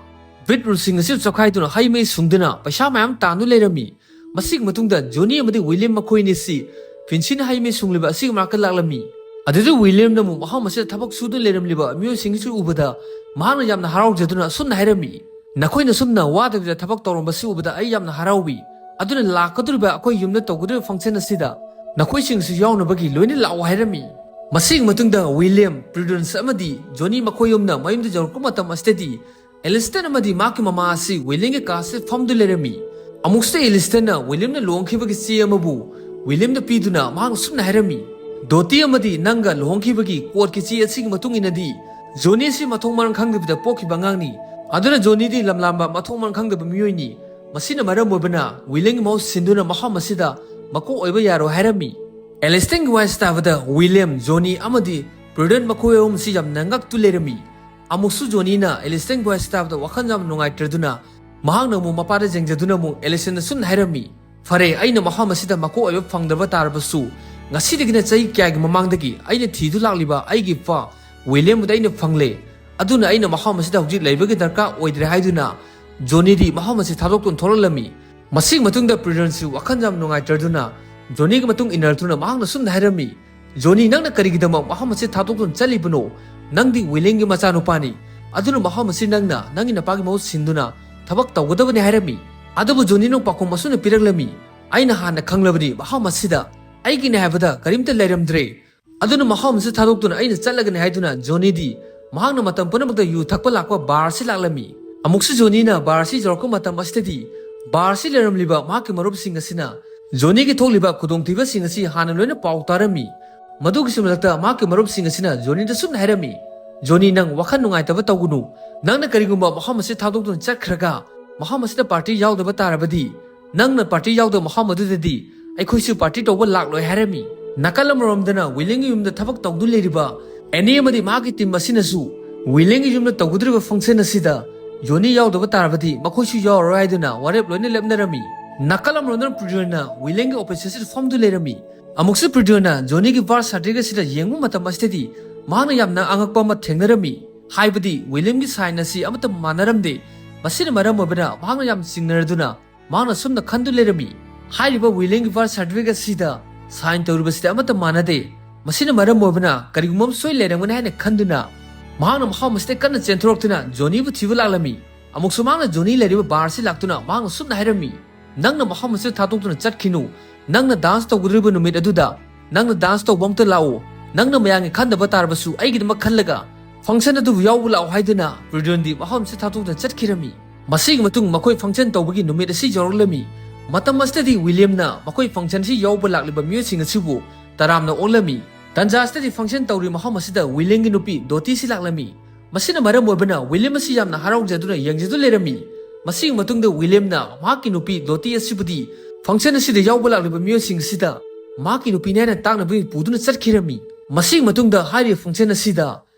beetroot ꯁꯤꯡ ꯑꯁꯤ ꯆꯈꯥꯏꯗꯨꯅ ꯍꯩ ꯃꯍꯤ ꯁꯨꯡꯗꯨꯅ ꯄꯩꯁꯥ ꯃꯌꯥꯝ ꯇꯥꯟꯗꯨꯅ ꯂꯩꯔꯝꯃꯤ꯫ ꯃꯁꯤꯒꯤ ꯃꯇꯨꯡꯗ ꯖꯣꯅꯤ ꯑꯃꯗꯤ ꯋꯤꯂꯤꯌꯝ ꯃꯈꯣꯏ ꯑꯅꯤꯁꯤ ꯐꯤꯟꯁꯤꯅ ꯍꯩ ꯃꯍꯤ ꯁꯨꯡꯂꯤꯕ ꯑꯁꯤꯒꯤ ꯃꯅꯥꯛꯇ ꯂꯥꯛꯂꯝꯃꯤ꯫ ꯑꯗꯨꯗ ꯋꯤꯂꯤꯌꯝꯅ ꯑꯃꯨꯛ ꯃꯐꯝ ꯑꯁꯤꯗ ꯊꯕꯛ ꯁꯨꯗꯨꯅ ꯂꯩꯔꯝꯂꯤꯕ ꯃꯤꯑꯣꯏꯁꯤꯡꯁꯨ ꯎꯕꯗ ꯃꯍꯥꯛꯅ ꯌꯥꯝꯅ ꯍꯔꯥꯎꯖꯗꯨꯅ ꯑꯁꯨꯝꯅ ꯍꯥꯏꯔꯝꯃꯤ, "ꯅꯈꯣꯏꯅ ꯁꯨꯝꯅ ꯋꯥꯗꯕꯤꯗ ꯊꯕꯛ ꯇꯧꯔꯝꯕꯁꯤ ꯎꯕꯗ ꯑꯩ ꯌꯥꯝꯅ ꯍꯔꯥꯎꯏ꯫ ꯑꯗꯨꯅ ꯂꯥꯛꯀꯗꯧꯔꯤꯕ ꯑꯩꯈꯣꯏ ꯌꯨꯝꯗ ꯇꯧꯒꯗꯧꯔꯤꯕ function ꯑꯁꯤꯗ ꯅꯈꯣꯏꯁꯤꯡꯁꯨ ꯌꯥꯎꯅꯕꯒꯤ ꯂꯣꯏꯅ ꯂꯥꯛꯑꯣ" ꯍꯥꯏꯔꯝꯃꯤ꯫ ꯃꯁꯤꯒꯤ ꯃꯇꯨꯡꯗ ꯋꯤꯂꯤꯌꯝ, ꯄ꯭ꯔꯤꯗꯨꯟꯁ ꯑꯃꯗꯤ ꯖꯣꯅꯤ ꯃꯈꯣꯏ ꯑꯍꯨꯝꯅ ꯃꯌꯨꯝꯗ ꯌꯧꯔꯛꯄ ꯃꯇꯝ ꯑꯁꯤꯗꯗꯤ ꯑꯦꯂꯤꯁꯇꯟ ꯑꯃꯗꯤ ꯃꯍꯥꯛꯀꯤ ꯃꯃꯥ ꯑꯁꯤ ꯋꯤꯂꯤꯌꯝꯒꯤ ꯀꯥꯁꯤꯗ ꯐꯝꯗꯨꯅ ꯂꯩꯔꯝꯃꯤ꯫ ꯑꯃꯨꯛꯁꯨ ꯑꯦꯂꯤꯁꯇꯟꯅ ꯋꯤꯂꯤꯌꯝꯅ ꯂꯨꯍꯣꯡꯈꯤꯕꯒꯤ ꯆꯦ ꯑꯃꯕꯨ ꯋꯤꯂꯤꯌꯝꯗ ꯄꯤꯗꯨꯅ ꯃꯍꯥꯛꯅ ꯁꯨꯝꯅ ꯍꯥꯏꯔꯝꯃꯤ, "ꯗꯣꯇꯤ ꯑꯃꯗꯤ ꯅꯪꯒ ꯂꯨꯍꯣꯡꯈꯤꯕꯒꯤ court ꯀꯤ ꯆꯦ ꯑꯁꯤꯒꯤ ꯃꯇꯨꯡ ꯏꯟꯅꯗꯤ ꯖꯣꯅꯤ ꯑꯁꯤ ꯃꯊꯣꯡ ꯃꯔꯝ ꯈꯪꯗꯕꯤꯗ ꯄꯣꯛꯈꯤꯕ ꯑꯉꯥꯡꯅꯤ꯫ ꯑꯗꯨꯅ ꯖꯣꯅꯤꯗꯤ ꯂꯝꯂꯥꯝꯕ ꯃꯊꯣꯡ ꯃꯔꯝ ꯈꯪꯗꯕ ꯃꯤꯑꯣꯏꯅꯤ꯫ ꯃꯁꯤꯅ ꯃꯔꯝ ꯑꯣꯏꯕꯅ ꯋꯤꯂꯤꯌꯝꯒꯤ ꯃꯍꯨꯠ ꯁꯤꯟꯗꯨꯅ ꯃꯐꯝ ꯑꯁꯤꯗ ꯃꯀꯣꯛ ꯑꯣꯏꯕ ꯌꯥꯔꯣꯏ" ꯍꯥꯏꯔꯝꯃꯤ꯫ ꯑꯦꯂꯤꯁꯇꯟꯒꯤ ꯋꯥꯍꯩꯁꯤ ꯇꯥꯕꯗ ꯋꯤꯂꯤꯌꯝ, ꯖꯣꯅꯤ ꯑꯃꯗꯤ ꯄ꯭ꯔꯤꯗꯟ ꯃꯈꯣꯏ ꯑꯍꯨꯝꯁꯤ ꯌꯥꯝꯅ ꯉꯛꯇꯨ ꯂꯩꯔꯝꯃꯤ꯫ ꯑꯃꯨꯛꯁꯨ ꯖꯣꯅꯤꯅ ꯑꯦꯂꯤꯁꯇꯟꯒꯤ ꯋꯥꯍꯩꯁꯤ ꯇꯥꯕꯗ ꯋꯥꯈꯜ ꯌꯥꯝ ꯅꯨꯡꯉꯥꯏꯇ꯭ꯔꯗꯨꯅ ꯃꯍꯥꯛꯅ ꯑꯃꯨꯛ ꯃꯄꯥꯗ ꯌꯦꯡꯖꯗꯨꯅ ꯑꯃꯨꯛ ꯑꯦꯂꯤꯁꯇꯟꯗ ꯁꯨꯝꯅ ꯍꯥꯏꯔꯝꯃꯤ, "ꯐꯔꯦ, ꯑꯩꯅ ꯃꯐꯝ ꯑꯁꯤꯗ ꯃꯀꯣꯛ ꯑꯣꯏꯕ ꯐꯪꯗꯕ ꯇꯥꯔꯕꯁꯨ "ꯉꯁꯤꯗꯒꯤꯅ ꯆꯍꯤ ꯀꯌꯥꯒꯤ ꯃꯃꯥꯡꯗꯒꯤ ꯑꯩꯅ ꯊꯤꯗꯨ ꯂꯥꯛꯂꯤꯕ ꯑꯩꯒꯤ ꯏꯄꯥ ꯋꯤꯂꯤꯌꯝ ꯑꯗꯨ ꯑꯩꯅ ꯐꯪꯂꯦ꯫ ꯑꯗꯨꯅ ꯑꯩꯅ ꯃꯐꯝ ꯑꯁꯤꯗ ꯍꯧꯖꯤꯛ ꯂꯩꯕꯒꯤ ꯗꯔꯀꯥꯔ ꯑꯣꯏꯗ꯭ꯔꯦ" ꯍꯥꯏꯗꯨꯅ ꯖꯣꯅꯤꯗꯤ ꯃꯐꯝ ꯑꯁꯤ ꯊꯥꯗꯣꯛꯇꯨꯅ ꯊꯣꯛꯂꯛꯂꯝꯃꯤ꯫ ꯃꯁꯤꯒꯤ ꯃꯇꯨꯡꯗ ꯄ꯭ꯔꯤꯗꯟꯁꯤ ꯋꯥꯈꯜ ꯌꯥꯝ ꯅꯨꯡꯉꯥꯏꯇ꯭ꯔꯗꯨꯅ ꯖꯣꯅꯤꯒꯤ ꯃꯇꯨꯡ ꯏꯟꯅꯔꯗꯨꯅ ꯃꯍꯥꯛꯅ ꯁꯨꯝꯅ ꯍꯥꯏꯔꯝꯃꯤ, "ꯖꯣꯅꯤ, ꯅꯪꯅ ꯀꯔꯤꯒꯤꯗꯃꯛ ꯃꯐꯝ ꯑꯁꯤ ꯊꯥꯗꯣꯛꯇꯨꯅ ꯆꯠꯂꯤꯕꯅꯣ? ꯅꯪꯗꯤ ꯋꯤꯂꯤꯌꯝꯒꯤ ꯃꯆꯥꯅꯨꯄꯥꯅꯤ꯫ ꯑꯗꯨꯅ ꯃꯐꯝ ꯑꯁꯤ ꯅꯪꯅ ꯅꯪꯒꯤ ꯅꯄꯥꯒꯤ ꯃꯍꯨꯠ ꯁꯤꯟꯗꯨꯅ ꯊꯕꯛ ꯇꯧꯒꯗꯕꯅꯤ" ꯍꯥꯏꯔꯝꯃꯤ꯫ ꯑꯗꯨꯕꯨ ꯖꯣꯅꯤꯅ ꯄꯥꯎꯈꯨꯝ ꯑꯁꯨꯝꯅ ꯄꯤꯔꯛꯂꯝꯃꯤ, "ꯑꯩꯅ ꯍꯥꯟꯅ ꯈꯪꯂꯕꯅꯤ, ꯃꯐꯝ ꯑꯁꯤꯗ ꯑꯩꯒꯤꯅꯤ ꯍꯥꯏꯕꯗ ꯀꯔꯤꯝꯇ ꯂꯩꯔꯝꯗ꯭ꯔꯦ꯫ ꯑꯗꯨꯅ ꯃꯐꯝ ꯑꯁꯤ ꯊꯥꯗꯣꯛꯇꯨꯅ ꯑꯩꯅ ꯆꯠꯂꯒꯅꯤ" ꯍꯥꯏꯗꯨꯅ ꯖꯣꯅꯤꯗꯤ ꯃꯍꯥꯛꯅ ꯃꯇꯝ ꯄꯨꯝꯅꯃꯛꯇ ꯌꯨ ꯊꯛꯄ ꯂꯥꯛꯄ ꯕꯥꯔ ꯑꯁꯤ ꯂꯥꯛꯂꯝꯃꯤ꯫ ꯑꯃꯨꯛꯁꯨ ꯖꯣꯅꯤꯅ ꯕꯥꯔ ꯑꯁꯤ ꯌꯧꯔꯛꯄ ꯃꯇꯝ ꯑꯁꯤꯗꯗꯤ ꯕꯥꯔ ꯑꯁꯤ ꯂꯩꯔꯝꯂꯤꯕ ꯃꯍꯥꯛꯀꯤ ꯃꯔꯨꯞꯁꯤꯡ ꯑꯁꯤꯅ ꯖꯣꯅꯤꯒꯤ ꯊꯣꯛꯂꯤꯕ ꯈꯨꯗꯣꯡꯊꯤꯕꯁꯤꯡ ꯑꯁꯤ ꯍꯥꯟꯅ ꯂꯣꯏꯅ ꯄꯥꯎ ꯇꯥꯔꯝꯃꯤ꯫ ꯃꯗꯨꯒꯤꯁꯨ ꯃꯊꯛꯇ ꯃꯍꯥꯛꯀꯤ ꯃꯔꯨꯞꯁꯤꯡ ꯑꯁꯤꯅ ꯖꯣꯅꯤꯗ ꯁꯨꯝꯅ ꯍꯥꯏꯔꯝꯃꯤ, "ꯖꯣꯅꯤ, ꯅꯪ ꯋꯥꯈꯜ ꯅꯨꯡꯉꯥꯏꯇꯕ ꯇꯧꯒꯅꯨ꯫ ꯅꯪꯅ ꯀꯔꯤꯒꯨꯝꯕ ꯃꯐꯝ ꯑꯁꯤ ꯊꯥꯗꯣꯛꯇꯨꯅ ꯆꯠꯈ꯭ꯔꯒ ꯃꯐꯝ ꯑꯁꯤꯗ ꯄꯥꯔꯇꯤ ꯌꯥꯎꯗꯕ ꯇꯥꯔꯕꯗꯤ, ꯅꯪꯅ ꯄꯥꯔꯇꯤ ꯌꯥꯎꯗꯕ ꯃꯐꯝ ꯑꯗꯨꯗꯗꯤ ꯑꯩꯈꯣꯏꯁꯨ ꯄꯥꯔꯇꯤ ꯇꯧꯕ ꯂꯥꯛꯂꯣꯏ" ꯍꯥꯏꯔꯝꯃꯤ꯫ ꯅꯥꯀꯜ ꯑꯃꯔꯣꯝꯗꯅ ꯋꯤꯂꯤꯌꯝꯒꯤ ꯌꯨꯝꯗ ꯊꯕꯛ ꯇꯧꯗꯨꯅ ꯂꯩꯔꯤꯕ ꯑꯦꯅꯤ ꯑꯃꯗꯤ ꯃꯍꯥꯛꯀꯤ ꯇꯤꯝ ꯑꯁꯤꯅꯁꯨ ꯋꯤꯂꯤꯌꯝꯒꯤ ꯌꯨꯝꯗ ꯇꯧꯒꯗꯧꯔꯤꯕ ꯐꯪꯁꯟ ꯑꯁꯤꯗ ꯖꯣꯅꯤ ꯌꯥꯎꯗꯕ ꯇꯥꯔꯕꯗꯤ ꯃꯈꯣꯏꯁꯨ ꯌꯥꯎꯔꯔꯣꯏ ꯍꯥꯏꯗꯨꯅ ꯋꯥꯔꯦꯞ ꯂꯣꯏꯅ ꯂꯦꯞꯅꯔꯝꯃꯤ꯫ ꯅꯥꯀꯜ ꯑꯃꯔꯣꯝꯗꯅ ꯄ꯭ꯔꯤꯗꯟꯅ ꯋꯤꯂꯤꯌꯝꯒꯤ ꯑꯣꯐꯤꯁ ꯑꯁꯤꯗ ꯐꯝꯗꯨꯅ ꯂꯩꯔꯝꯃꯤ꯫ ꯑꯃꯨꯛꯁꯨ ꯄ꯭ꯔꯤꯗꯟꯅ ꯖꯣꯅꯤꯒꯤ ꯕꯥꯔꯊ ꯁꯥꯔꯇꯤꯐꯤꯀꯦꯠ ꯑꯁꯤꯗ ꯌꯦꯡꯕ ꯃꯇꯝ ꯑꯁꯤꯗꯗꯤ ꯃꯍꯥꯛꯅ ꯌꯥꯝꯅ ꯑꯉꯛꯄ ꯑꯃ ꯊꯦꯡꯅꯔꯝꯃꯤ꯫ ꯍꯥꯏꯕꯗꯤ ꯋꯤꯂꯤꯌꯝꯒꯤ ꯁꯥꯏꯟ ꯑꯁꯤ ꯑꯃꯠꯇ ꯃꯥꯟꯅꯔꯝꯗꯦ꯫ ꯃꯁꯤꯅ ꯃꯔꯝ ꯑꯣꯏꯕꯅ ꯃꯍꯥꯛꯅ ꯌꯥꯝ ꯆꯤꯡꯅꯔꯗꯨꯅ ꯃꯍꯥꯛꯅ ꯁꯨꯝꯅ ꯈꯟꯗꯨꯅ ꯂꯩꯔꯝꯃꯤ, "ꯍꯥꯏꯔꯤꯕ ꯋꯤꯂꯤꯌꯝꯒꯤ ꯕꯥꯔꯊ ꯁꯥꯔꯇꯤꯐꯤꯀꯦꯠ ꯑꯁꯤꯗ ꯁꯥꯏꯟ ꯇꯧꯔꯤꯕꯁꯤꯗ ꯑꯃꯠꯇ ꯃꯥꯟꯅꯗꯦ꯫ ꯃꯁꯤꯅ ꯃꯔꯝ ꯑꯣꯏꯕꯅ ꯀꯔꯤꯒꯨꯝꯕ ꯑꯃ ꯁꯣꯏ ꯂꯩꯔꯝꯒꯅꯤ" ꯍꯥꯏꯅ ꯈꯟꯗꯨꯅ ꯃꯍꯥꯛꯅ ꯃꯐꯝ ꯑꯁꯤꯗ ꯀꯟꯅ ꯆꯦꯟꯊꯣꯔꯛꯇꯨꯅ ꯖꯣꯅꯤꯕꯨ ꯊꯤꯕ ꯂꯥꯛꯂꯝꯃꯤ꯫ ꯑꯃꯨꯛꯁꯨ ꯃꯍꯥꯛꯅ ꯖꯣꯅꯤ ꯂꯩꯔꯤꯕ ꯕꯥꯔ ꯑꯁꯤ ꯂꯥꯛꯇꯨꯅ ꯃꯍꯥꯛꯅ ꯁꯨꯝꯅ ꯍꯥꯏꯔꯝꯃꯤ, "ꯅꯪꯅ ꯃꯐꯝ ꯑꯁꯤꯗ ꯊꯥꯗꯣꯛꯇꯨꯅ ꯆꯠꯈꯤꯅꯨ꯫ ꯅꯪꯅ ꯗꯥꯟꯁ ꯇꯧꯒꯗꯧꯔꯤꯕ ꯅꯨꯃꯤꯠ ꯑꯗꯨꯗ ꯅꯪꯅ ꯗꯥꯟꯁ ꯇꯧꯕ ꯑꯝꯇ ꯂꯥꯛꯎ꯫ ꯅꯪꯅ ꯃꯌꯥꯝꯒꯤ ꯈꯟꯗꯕ ꯇꯥꯔꯕꯁꯨ ꯑꯩꯒꯤꯗꯃꯛ ꯈꯜꯂꯒ ꯐꯪꯁꯟ ꯑꯗꯨꯕꯨ ꯌꯥꯎꯕ ꯂꯥꯛꯎ" ꯍꯥꯏꯗꯨꯅ ꯄ꯭ꯔꯤꯗꯟꯗꯤ ꯃꯐꯝ ꯑꯁꯤꯗ ꯊꯥꯗꯣꯛꯇꯨꯅ ꯆꯠꯈꯤꯔꯝꯃꯤ꯫ ꯃꯁꯤꯒꯤ ꯃꯇꯨꯡ ꯃꯈꯣꯏ ꯐꯪꯁꯟ ꯇꯧꯕꯒꯤ ꯅꯨꯃꯤꯠ ꯑꯁꯤ ꯌꯧꯔꯛꯂꯝꯃꯤ꯫ ꯃꯇꯝ ꯑꯁꯤꯗꯗꯤ ꯋꯤꯂꯤꯌꯝꯅ ꯃꯈꯣꯏ ꯐꯪꯁꯟ ꯑꯁꯤ ꯌꯥꯎꯕ ꯂꯥꯛꯂꯤꯕ ꯃꯤꯑꯣꯏꯁꯤꯡ ꯑꯁꯤꯕꯨ ꯇꯔꯥꯝꯅ ꯑꯣꯛꯂꯝꯃꯤ꯫ ꯇꯟꯖꯥ ꯑꯁꯤꯗꯗꯤ ꯐꯪꯁꯟ ꯇꯧꯔꯤ ꯃꯐꯝ ꯑꯁꯤꯗ ꯋꯤꯂꯤꯌꯝꯒꯤ ꯅꯨꯄꯤ ꯗꯣꯇꯤ ꯑꯁꯤ ꯂꯥꯛꯂꯝꯃꯤ꯫ ꯃꯁꯤꯅ ꯃꯔꯝ ꯑꯣꯏꯕꯅ ꯋꯤꯂꯤꯌꯝ ꯑꯁꯤ ꯌꯥꯝꯅ ꯍꯔꯥꯎꯖꯗꯨꯅ ꯌꯦꯡꯖꯗꯨꯅ ꯂꯩꯔꯝꯃꯤ꯫ ꯃꯁꯤꯒꯤ ꯃꯇꯨꯡꯗ ꯋꯤꯂꯤꯌꯝꯅ ꯃꯍꯥꯛꯀꯤ ꯅꯨꯄꯤ ꯗꯣꯇꯤ ꯑꯁꯤꯕꯨꯗꯤ ꯐꯪꯁꯟ ꯑꯁꯤꯗ ꯌꯥꯎꯕ ꯂꯥꯛꯂꯤꯕ ꯃꯤꯑꯣꯏꯁꯤꯡ ꯑꯁꯤꯗ ꯃꯍꯥꯛꯀꯤ ꯅꯨꯄꯤꯅꯤ ꯍꯥꯏꯅ ꯇꯥꯛꯅꯕꯒꯤ ꯄꯨꯗꯨꯅ ꯆꯠꯈꯤꯔꯝꯃꯤ꯫ ꯃꯁꯤꯒꯤ ꯃꯇꯨꯡꯗ ꯍꯥꯏꯔꯤꯕ ꯐꯪꯁꯟ ꯑꯁꯤꯗ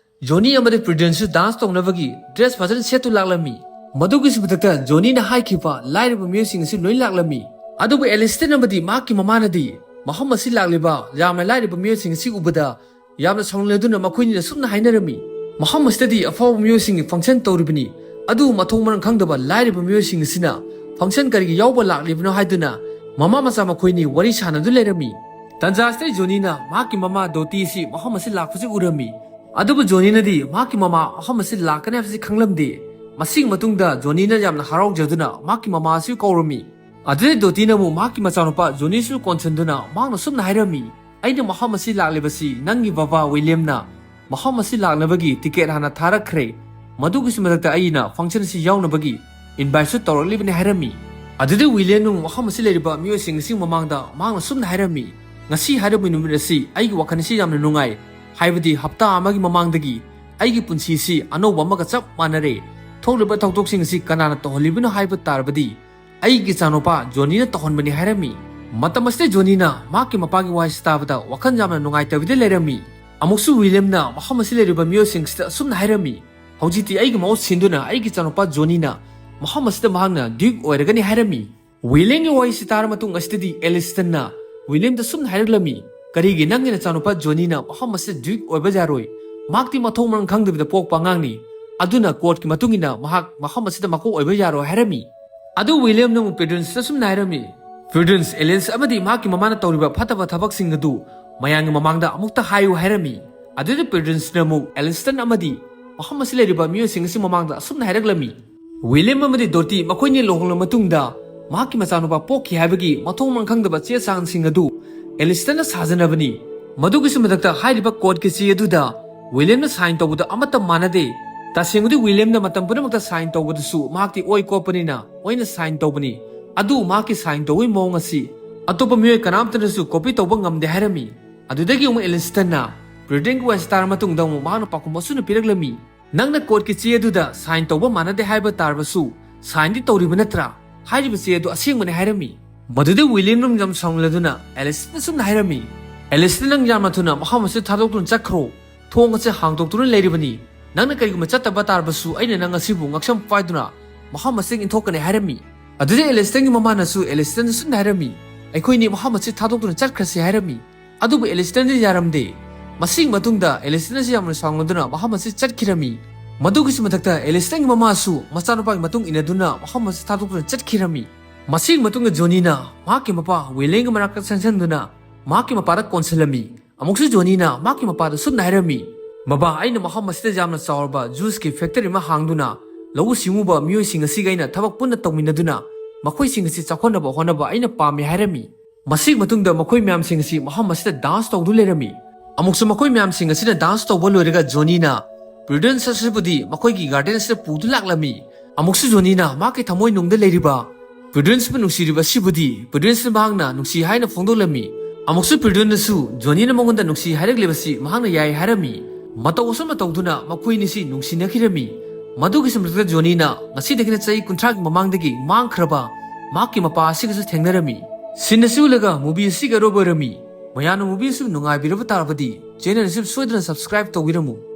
ꯖꯣꯅꯤ ꯑꯃꯗꯤ ꯄ꯭ꯔꯤꯗꯟꯁꯨ ꯗꯥꯟꯁ ꯇꯧꯅꯕꯒꯤ ꯗ꯭ꯔꯦꯁ ꯐꯖꯅ ꯁꯦꯠꯇꯨ ꯂꯥꯛꯂꯝꯃꯤ꯫ ꯃꯗꯨꯒꯤꯁꯨ ꯃꯊꯛꯇ ꯖꯣꯅꯤꯅ ꯍꯥꯏꯈꯤꯕ ꯂꯥꯏꯔꯕ ꯃꯤꯑꯣꯏꯁꯤꯡ ꯑꯁꯤ ꯂꯣꯏ ꯂꯥꯛꯂꯝꯃꯤ꯫ ꯑꯗꯨꯕꯨ ꯑꯦꯂꯤꯁꯇꯟ ꯑꯃꯗꯤ ꯃꯍꯥꯛꯀꯤ ꯃꯃꯥꯅꯗꯤ ꯃꯐꯝ ꯑꯁꯤ ꯂꯥꯛꯂꯤꯕ ꯌꯥꯝꯅ ꯂꯥꯏꯔꯕ ꯃꯤꯑꯣꯏꯁꯤꯡ ꯑꯁꯤ ꯎꯕꯗ ꯌꯥꯝꯅ ꯁꯥꯎꯅꯤꯡꯂꯗꯨꯅ ꯃꯈꯣꯏꯅꯤꯅ ꯁꯨꯝꯅ ꯍꯥꯏꯅꯔꯝꯃꯤ, "ꯃꯐꯝ ꯑꯁꯤꯗꯗꯤ ꯑꯐꯥꯎꯕ ꯃꯤꯑꯣꯏꯁꯤꯡꯒꯤ function ꯇꯧꯔꯤꯕꯅꯤ, ꯑꯗꯨꯕꯨ ꯃꯊꯣꯡ ꯃꯔꯝ ꯈꯪꯗꯕ ꯂꯥꯏꯔꯕ ꯃꯤꯑꯣꯏꯁꯤꯡ ꯑꯁꯤꯅ function ꯀꯔꯤꯒꯤ ꯌꯥꯎꯕ ꯂꯥꯛꯂꯤꯕꯅꯣ?" ꯍꯥꯏꯗꯨꯅ ꯃꯃꯥ ꯃꯆꯥ ꯃꯈꯣꯏꯅꯤ ꯋꯥꯔꯤ ꯁꯥꯟꯅꯗꯨꯅ ꯂꯩꯔꯝꯃꯤ꯫ ꯇꯟꯖꯥ ꯑꯁꯤꯗ ꯖꯣꯅꯤꯅ ꯃꯍꯥꯛꯀꯤ ꯃꯃꯥ ꯗꯣꯇꯤ ꯑꯁꯤ ꯃꯐꯝ ꯑꯁꯤ ꯂꯥꯛꯄꯁꯤ ꯎꯔꯝꯃꯤ꯫ ꯑꯗꯨꯕꯨ ꯖꯣꯅꯤꯅꯗꯤ ꯃꯍꯥꯛꯀꯤ ꯃꯃꯥ ꯃꯐꯝ ꯑꯁꯤ ꯂꯥꯛꯀꯅꯤ ꯍꯥꯏꯕꯁꯤ ꯈꯪꯂꯝꯗꯦ꯫ ꯃꯁꯤꯒꯤ ꯃꯇꯨꯡꯗ ꯖꯣꯅꯤꯅ ꯌꯥꯝꯅ ꯍꯔꯥꯎꯖꯗꯨꯅ ꯃꯍꯥꯛꯀꯤ ꯃꯃꯥ ꯑꯁꯤ ꯀꯧꯔꯝꯃꯤ꯫ ꯑꯗꯨꯗꯩ ꯗꯣꯇꯤꯅ ꯑꯃꯨꯛ ꯃꯍꯥꯛꯀꯤ ꯃꯆꯥꯅꯨꯄꯥ ꯖꯣꯅꯤꯁꯨ ꯀꯣꯟꯁꯤꯟꯗꯨꯅ ꯃꯍꯥꯛꯅ ꯁꯨꯝꯅ ꯍꯥꯏꯔꯝꯃꯤ, "ꯑꯩꯅ ꯃꯐꯝ ꯑꯁꯤ ꯂꯥꯛꯂꯤꯕꯁꯤ ꯅꯪꯒꯤ ꯕꯕꯥ ꯋꯤꯂꯤꯌꯝꯅ ꯃꯐꯝ ꯑꯁꯤ ꯂꯥꯛꯅꯕꯒꯤ ticket ꯍꯥꯟꯅ ꯊꯥꯔꯛꯈ꯭ꯔꯦ꯫ ꯃꯗꯨꯒꯤꯁꯨ ꯃꯊꯛꯇ ꯑꯩꯅ function ꯑꯁꯤ ꯌꯥꯎꯅꯕꯒꯤ invitation ꯇꯧꯔꯛꯂꯤꯕꯅꯤ" ꯍꯥꯏꯔꯝꯃꯤ꯫ ꯑꯗꯨꯗꯩ ꯋꯤꯂꯤꯌꯝꯅ ꯑꯃꯨꯛ ꯃꯐꯝ ꯑꯁꯤ ꯂꯩꯔꯤꯕ ꯃꯤꯑꯣꯏꯁꯤꯡ ꯑꯁꯤꯒꯤ ꯃꯃꯥꯡꯗ ꯃꯍꯥꯛꯅ ꯁꯨꯝꯅ ꯍꯥꯏꯔꯝꯃꯤ, "ꯉꯁꯤ ꯍꯥꯏꯔꯤꯕ ꯅꯨꯃꯤꯠ ꯑꯁꯤ ꯑꯩꯒꯤ ꯋꯥꯈꯜ ꯑꯁꯤ ꯌꯥꯝꯅ ꯅꯨꯡꯉꯥꯏ, ꯍꯥꯏꯕꯗꯤ ꯍꯞꯇꯥ ꯑꯃꯒꯤ ꯃꯃꯥꯡꯗꯒꯤ ꯑꯩꯒꯤ ꯄꯨꯟꯁꯤꯁꯤ ꯑꯅꯧꯕ ꯑꯃꯒ ꯆꯞ ꯃꯥꯟꯅꯔꯦ꯫ ꯊꯣꯛꯂꯤꯕ ꯊꯧꯗꯣꯛꯁꯤꯡ ꯑꯁꯤ ꯀꯅꯥꯅ ꯇꯧꯍꯜꯂꯤꯕꯅꯣ ꯍꯥꯏꯕ ꯇꯥꯔꯕꯗꯤ ꯑꯩꯒꯤ ꯏꯆꯥꯅꯨꯄꯥ ꯖꯣꯅꯤꯅ ꯇꯧꯍꯟꯕꯅꯤ" ꯍꯥꯏꯔꯝꯃꯤ꯫ ꯃꯇꯝ ꯑꯁꯤꯗ ꯖꯣꯅꯤꯅ ꯃꯍꯥꯛꯀꯤ ꯃꯄꯥꯒꯤ ꯋꯥꯍꯩꯁꯤ ꯇꯥꯕꯗ ꯋꯥꯈꯜ ꯌꯥꯝꯅ ꯅꯨꯡꯉꯥꯏꯇꯕꯗꯤ ꯂꯩꯔꯝꯃꯤ꯫ ꯑꯃꯨꯛꯁꯨ ꯋꯤꯂꯤꯌꯝꯅ ꯃꯐꯝ ꯑꯁꯤ ꯂꯩꯔꯤꯕ ꯃꯤꯑꯣꯏꯁꯤꯡꯁꯤꯗ ꯑꯁꯨꯝꯅ ꯍꯥꯏꯔꯝꯃꯤ, "ꯍꯧꯖꯤꯛꯇꯤ ꯑꯩꯒꯤ ꯃꯍꯨꯠ ꯁꯤꯟꯗꯨꯅ ꯑꯩꯒꯤ ꯏꯆꯥꯅꯨꯄꯥ ꯖꯣꯅꯤꯅ ꯃꯐꯝ ꯑꯁꯤꯗ ꯃꯍꯥꯛꯅ duke ꯑꯣꯏꯔꯒꯅꯤ" ꯍꯥꯏꯔꯝꯃꯤ꯫ ꯋꯤꯂꯤꯌꯝꯒꯤ ꯋꯥꯍꯩꯁꯤ ꯇꯥꯔ ꯃꯇꯨꯡ ꯑꯁꯤꯗꯗꯤ ꯑꯦꯂꯤꯁꯇꯟꯅ ꯋꯤꯂꯤꯌꯝꯗ ꯁꯨꯝꯅ ꯍꯥꯏꯔꯛꯂꯝꯃꯤ, "ꯀꯔꯤꯒꯤ ꯅꯪꯒꯤ ꯅꯆꯥꯅꯨꯄꯥ ꯖꯣꯅꯤꯅ ꯃꯐꯝ ꯑꯁꯤꯗ duke ꯑꯣꯏꯕ ꯌꯥꯔꯣꯏ? ꯃꯍꯥꯛꯇꯤ ꯃꯊꯣꯡ ꯃꯔꯝ ꯈꯪꯗꯕꯤꯗ ꯄꯣꯛꯄ ꯑꯉꯥꯡꯅꯤ꯫ ꯑꯗꯨꯅ courtꯀꯤ ꯃꯇꯨꯡ ꯏꯟꯅ ꯃꯍꯥꯛ ꯃꯐꯝ ꯑꯁꯤꯗ ꯃꯀꯣꯛ ꯑꯣꯏꯕ ꯌꯥꯔꯣꯏ" ꯍꯥꯏꯔꯝꯃꯤ꯫ ꯑꯗꯨ ꯋꯤꯂꯤꯌꯝꯅ ꯑꯃꯨꯛ ꯄ꯭ꯔꯤꯗꯦꯟꯁꯇ ꯁꯨꯝꯅ ꯍꯥꯏꯔꯝꯃꯤ, "ꯄ꯭ꯔꯤꯗꯦꯟꯁ, ꯑꯦꯂꯤꯁ ꯑꯃꯗꯤ ꯃꯍꯥꯛꯀꯤ ꯃꯃꯥꯅ ꯇꯧꯔꯤꯕ ꯐꯠꯇꯕ ꯊꯕꯛꯁꯤꯡ ꯑꯗꯨ ꯃꯌꯥꯝꯒꯤ ꯃꯃꯥꯡꯗ ꯑꯃꯨꯛꯇ ꯍꯥꯏꯌꯨ" ꯍꯥꯏꯔꯝꯃꯤ꯫ ꯑꯗꯨꯗ ꯄ꯭ꯔꯤꯗꯦꯟꯁꯅ ꯑꯃꯨꯛ ꯑꯦꯂꯤꯁꯇꯟ ꯑꯃꯗꯤ ꯃꯐꯝ ꯑꯁꯤ ꯂꯩꯔꯤꯕ ꯃꯤꯑꯣꯏꯁꯤꯡ ꯑꯁꯤ ꯃꯃꯥꯡꯗ ꯑꯁꯨꯝꯅ ꯍꯥꯏꯔꯛꯂꯝꯃꯤ, "ꯋꯤꯂꯤꯌꯝ ꯑꯃꯗꯤ ꯗꯣꯇꯤ ꯃꯈꯣꯏꯅꯤ ꯂꯨꯍꯣꯡꯂꯕ ꯃꯇꯨꯡꯗ ꯃꯍꯥꯛꯀꯤ ꯃꯆꯥꯅꯨꯄꯥ ꯄꯣꯛꯈꯤ ꯍꯥꯏꯕꯒꯤ ꯃꯊꯣꯡ ꯃꯔꯝ ꯈꯪꯗꯕ ꯆꯦ ꯆꯥꯡꯁꯤꯡ ꯑꯗꯨ ꯑꯦꯂꯤꯁꯇꯟꯅ ꯁꯥꯖꯅꯕꯅꯤ꯫ ꯃꯗꯨꯒꯤꯁꯨ ꯃꯊꯛꯇ ꯍꯥꯏꯔꯤꯕ courtꯀꯤ ꯆꯦ ꯑꯗꯨꯗ ꯋꯤꯂꯤꯌꯝꯅ sign ꯇꯧꯕꯗ ꯑꯃꯠꯇ ꯃꯥꯟꯅꯗꯦ꯫ ꯇꯁꯦꯡꯕꯗꯤ ꯋꯤꯂꯤꯌꯝꯅ ꯃꯇꯝ ꯄꯨꯝꯅꯃꯛꯇ sign ꯇꯧꯕꯗꯁꯨ ꯃꯍꯥꯛꯇꯤ ꯑꯣꯏ ꯀꯣꯞꯄꯅꯤꯅ ꯑꯣꯏꯅ sign ꯇꯧꯕꯅꯤ꯫ ꯑꯗꯨꯕꯨ ꯃꯍꯥꯛꯀꯤ sign ꯇꯧꯕꯒꯤ ꯃꯑꯣꯡ ꯑꯁꯤ ꯑꯇꯣꯞꯄ ꯃꯤꯑꯣꯏ ꯀꯅꯥꯝꯇꯅꯁꯨ copy ꯇꯧꯕ ꯉꯝꯗꯦ" ꯍꯥꯏꯔꯝꯃꯤ꯫ ꯑꯗꯨꯗꯒꯤ ꯑꯃꯨꯛ ꯑꯦꯂꯤꯁꯇꯟꯅ ꯄ꯭ꯔꯤꯗꯦꯟꯒꯤ ꯋꯥꯍꯩꯁꯤ ꯇꯥꯔ ꯃꯇꯨꯡꯗ ꯑꯃꯨꯛ ꯃꯍꯥꯛꯅ ꯄꯥꯎꯈꯨꯝ ꯑꯁꯨꯝꯅ ꯄꯤꯔꯛꯂꯝꯃꯤ, "ꯅꯪꯅ courtꯀꯤ ꯆꯦ ꯑꯗꯨꯗ sign ꯇꯧꯕ ꯃꯥꯟꯅꯗꯦ ꯍꯥꯏꯕ ꯇꯥꯔꯕꯁꯨ, signꯗꯤ ꯇꯧꯔꯤꯕ ꯅꯠꯇ꯭ꯔꯥ? ꯍꯥꯏꯔꯤꯕ ꯆꯦ ꯑꯗꯨ ꯑꯁꯦꯡꯕꯅꯤ" ꯍꯥꯏꯔꯝꯃꯤ꯫ ꯃꯗꯨꯗꯩ ꯋꯤꯂꯤꯌꯝ ꯌꯥꯝ ꯁꯥꯎꯅꯤꯡꯂꯗꯨꯅ ꯑꯦꯂꯤꯁꯇꯟꯗ ꯁꯨꯝꯅ ꯍꯥꯏꯔꯝꯃꯤ, "ꯑꯦꯂꯤꯁꯇꯟ, ꯅꯪ ꯌꯥꯝꯅ ꯊꯨꯅ ꯃꯐꯝ ꯑꯁꯤ ꯊꯥꯗꯣꯛꯇꯨꯅ ꯆꯠꯈ꯭ꯔꯣ꯫ ꯊꯣꯡ ꯑꯁꯤ ꯍꯥꯡꯗꯣꯛꯇꯨꯅ ꯂꯩꯔꯤꯕꯅꯤ꯫ ꯅꯪꯅ ꯀꯔꯤꯒꯨꯝꯕ ꯆꯠꯇꯕ ꯇꯥꯔꯕꯁꯨ ꯑꯩꯅ ꯅꯪ ꯑꯁꯤꯕꯨ ꯉꯛꯁꯝ ꯄꯥꯏꯗꯨꯅ ꯃꯐꯝ ꯑꯁꯤꯗꯒꯤ ꯏꯟꯊꯣꯛꯀꯅꯤ" ꯍꯥꯏꯔꯝꯃꯤ꯫ ꯑꯗꯨꯗꯩ ꯑꯦꯂꯤꯁꯇꯟꯒꯤ ꯃꯃꯥꯅꯁꯨ ꯑꯦꯂꯤꯁꯇꯟꯗ ꯁꯨꯝꯅ ꯍꯥꯏꯔꯝꯃꯤ, "ꯑꯩꯈꯣꯏꯅꯤ ꯃꯐꯝ ꯑꯁꯤ ꯊꯥꯗꯣꯛꯇꯨꯅ ꯆꯠꯈ꯭ꯔꯁꯤ" ꯍꯥꯏꯔꯝꯃꯤ꯫ ꯑꯗꯨꯕꯨ ꯑꯦꯂꯤꯁꯇꯟꯗꯤ ꯌꯥꯔꯝꯗꯦ꯫ ꯃꯁꯤꯒꯤ ꯃꯇꯨꯡꯗ ꯑꯦꯂꯤꯁꯇꯟ ꯑꯁꯤ ꯌꯥꯝꯅ ꯁꯥꯎꯅꯗꯨꯅ ꯃꯐꯝ ꯑꯁꯤ ꯆꯠꯈꯤꯔꯝꯃꯤ꯫ ꯃꯗꯨꯒꯤꯁꯨ ꯃꯊꯛꯇ ꯑꯦꯂꯤꯁꯇꯟꯒꯤ ꯃꯃꯥꯁꯨ ꯃꯆꯥꯅꯨꯄꯥꯒꯤ ꯃꯇꯨꯡ ꯏꯟꯅꯗꯨꯅ ꯃꯐꯝ ꯑꯁꯤ ꯊꯥꯗꯣꯛꯇꯨꯅ ꯆꯠꯈꯤꯔꯝꯃꯤ꯫ ꯃꯁꯤꯒꯤ ꯃꯇꯨꯡꯗ ꯖꯣꯅꯤꯅ ꯃꯍꯥꯛꯀꯤ ꯃꯄꯥ ꯋꯦꯂꯦꯟꯒꯤ ꯃꯅꯥꯛꯇ ꯆꯪꯁꯤꯟꯗꯨꯅ ꯃꯍꯥꯛꯀꯤ ꯃꯄꯥꯗ ꯀꯣꯟꯁꯤꯜꯂꯝꯃꯤ꯫ ꯑꯃꯨꯛꯁꯨ ꯖꯣꯅꯤꯅ ꯃꯍꯥꯛꯀꯤ ꯃꯄꯥꯗ ꯁꯨꯝꯅ ꯍꯥꯏꯔꯝꯃꯤ, "ꯃꯕꯥ, ꯑꯩꯅ ꯃꯐꯝ ꯑꯁꯤꯗ ꯌꯥꯝꯅ ꯆꯥꯎꯔꯕ ꯖꯨꯁꯀꯤ ꯐꯦꯛꯇꯔꯤ ꯑꯃ ꯍꯥꯡꯗꯨꯅ ꯂꯧꯎ ꯁꯤꯡꯎꯕ ꯃꯤꯑꯣꯏꯁꯤꯡ ꯑꯁꯤꯒ ꯑꯩꯅ ꯊꯕꯛ ꯄꯨꯟꯅ ꯇꯧꯃꯤꯟꯅꯗꯨꯅ ꯃꯈꯣꯏꯁꯤꯡ ꯑꯁꯤ ꯆꯥꯎꯈꯠꯅꯕ ꯍꯣꯠꯅꯕ ꯑꯩꯅ ꯄꯥꯝꯃꯤ" ꯍꯥꯏꯔꯝꯃꯤ꯫ ꯃꯁꯤꯒꯤ ꯃꯇꯨꯡꯗ ꯃꯈꯣꯏ ꯃꯌꯥꯝꯁꯤꯡ ꯑꯁꯤ ꯃꯐꯝ ꯑꯁꯤꯗ ꯗꯥꯟꯁ ꯇꯧꯗꯨ ꯂꯩꯔꯝꯃꯤ꯫ ꯑꯃꯨꯛꯁꯨ ꯃꯈꯣꯏ ꯃꯌꯥꯝꯁꯤꯡ ꯑꯁꯤꯅ ꯗꯥꯟꯁ ꯇꯧꯕ ꯂꯣꯏꯔꯒ ꯖꯣꯅꯤꯅ ꯄ꯭ꯔꯤꯗꯦꯟꯁ ꯑꯁꯤꯕꯨꯗꯤ ꯃꯈꯣꯏꯒꯤ ꯒꯥꯔꯗꯦꯟ ꯑꯁꯤꯗ ꯄꯨꯗꯨ ꯂꯥꯛꯂꯝꯃꯤ꯫ ꯑꯃꯨꯛꯁꯨ ꯖꯣꯅꯤꯅ ꯃꯍꯥꯛꯀꯤ ꯊꯃꯣꯏꯅꯨꯡꯗ ꯂꯩꯔꯤꯕ ꯄ꯭ꯔꯤꯗꯦꯟꯁꯄꯨ ꯅꯨꯡꯁꯤꯔꯤꯕ ꯑꯁꯤꯕꯨꯗꯤ ꯄ꯭ꯔꯤꯗꯦꯟꯁꯅ ꯃꯍꯥꯛꯅ ꯅꯨꯡꯁꯤ ꯍꯥꯏꯅ ꯐꯣꯡꯗꯣꯛꯂꯝꯃꯤ꯫ ꯑꯃꯨꯛꯁꯨ ꯄ꯭ꯔꯤꯗꯦꯟꯁꯅꯁꯨ ꯖꯣꯅꯤꯅ ꯃꯉꯣꯟꯗ ꯅꯨꯡꯁꯤ ꯍꯥꯏꯔꯛꯂꯤꯕꯁꯤ ꯃꯍꯥꯛꯅ ꯌꯥꯏ ꯍꯥꯏꯔꯝꯃꯤ꯫ ꯃꯇꯧ ꯑꯁꯨꯝꯅ ꯇꯧꯗꯨꯅ ꯃꯈꯣꯏ ꯑꯅꯤꯁꯤ ꯅꯨꯡꯁꯤꯅꯈꯤꯔꯝꯃꯤ꯫ ꯃꯗꯨꯒꯤ ꯁꯝꯂꯛꯇ ꯖꯣꯅꯤꯅ ꯉꯁꯤꯗꯒꯤꯅ ꯆꯍꯤ ꯀꯨꯟꯊ꯭ꯔꯥꯒꯤ ꯃꯃꯥꯡꯗꯒꯤ ꯃꯥꯡꯈ꯭ꯔꯕ ꯃꯍꯥꯛꯀꯤ ꯃꯄꯥ ꯑꯁꯤꯒꯁꯨ ꯊꯦꯡꯅꯔꯝꯃꯤ꯫ ꯁꯤꯟ ꯑꯁꯤ ꯎꯠꯂꯒ ꯃꯨꯚꯤ ꯑꯁꯤꯒꯤ ꯑꯔꯣꯏꯕ ꯑꯣꯏꯔꯝꯃꯤ꯫ ꯃꯌꯥꯝꯅ ꯃꯨꯚꯤ ꯑꯁꯤ ꯅꯨꯡꯉꯥꯏꯕꯤꯔꯕ ꯇꯥꯔꯕꯗꯤ ꯆꯦꯅꯦꯜ ꯑꯁꯤ ꯁꯣꯏꯗꯅ ꯁꯕꯁꯀ꯭ꯔꯥꯏꯕ ꯇꯧꯕꯤꯔꯝꯃꯨ꯫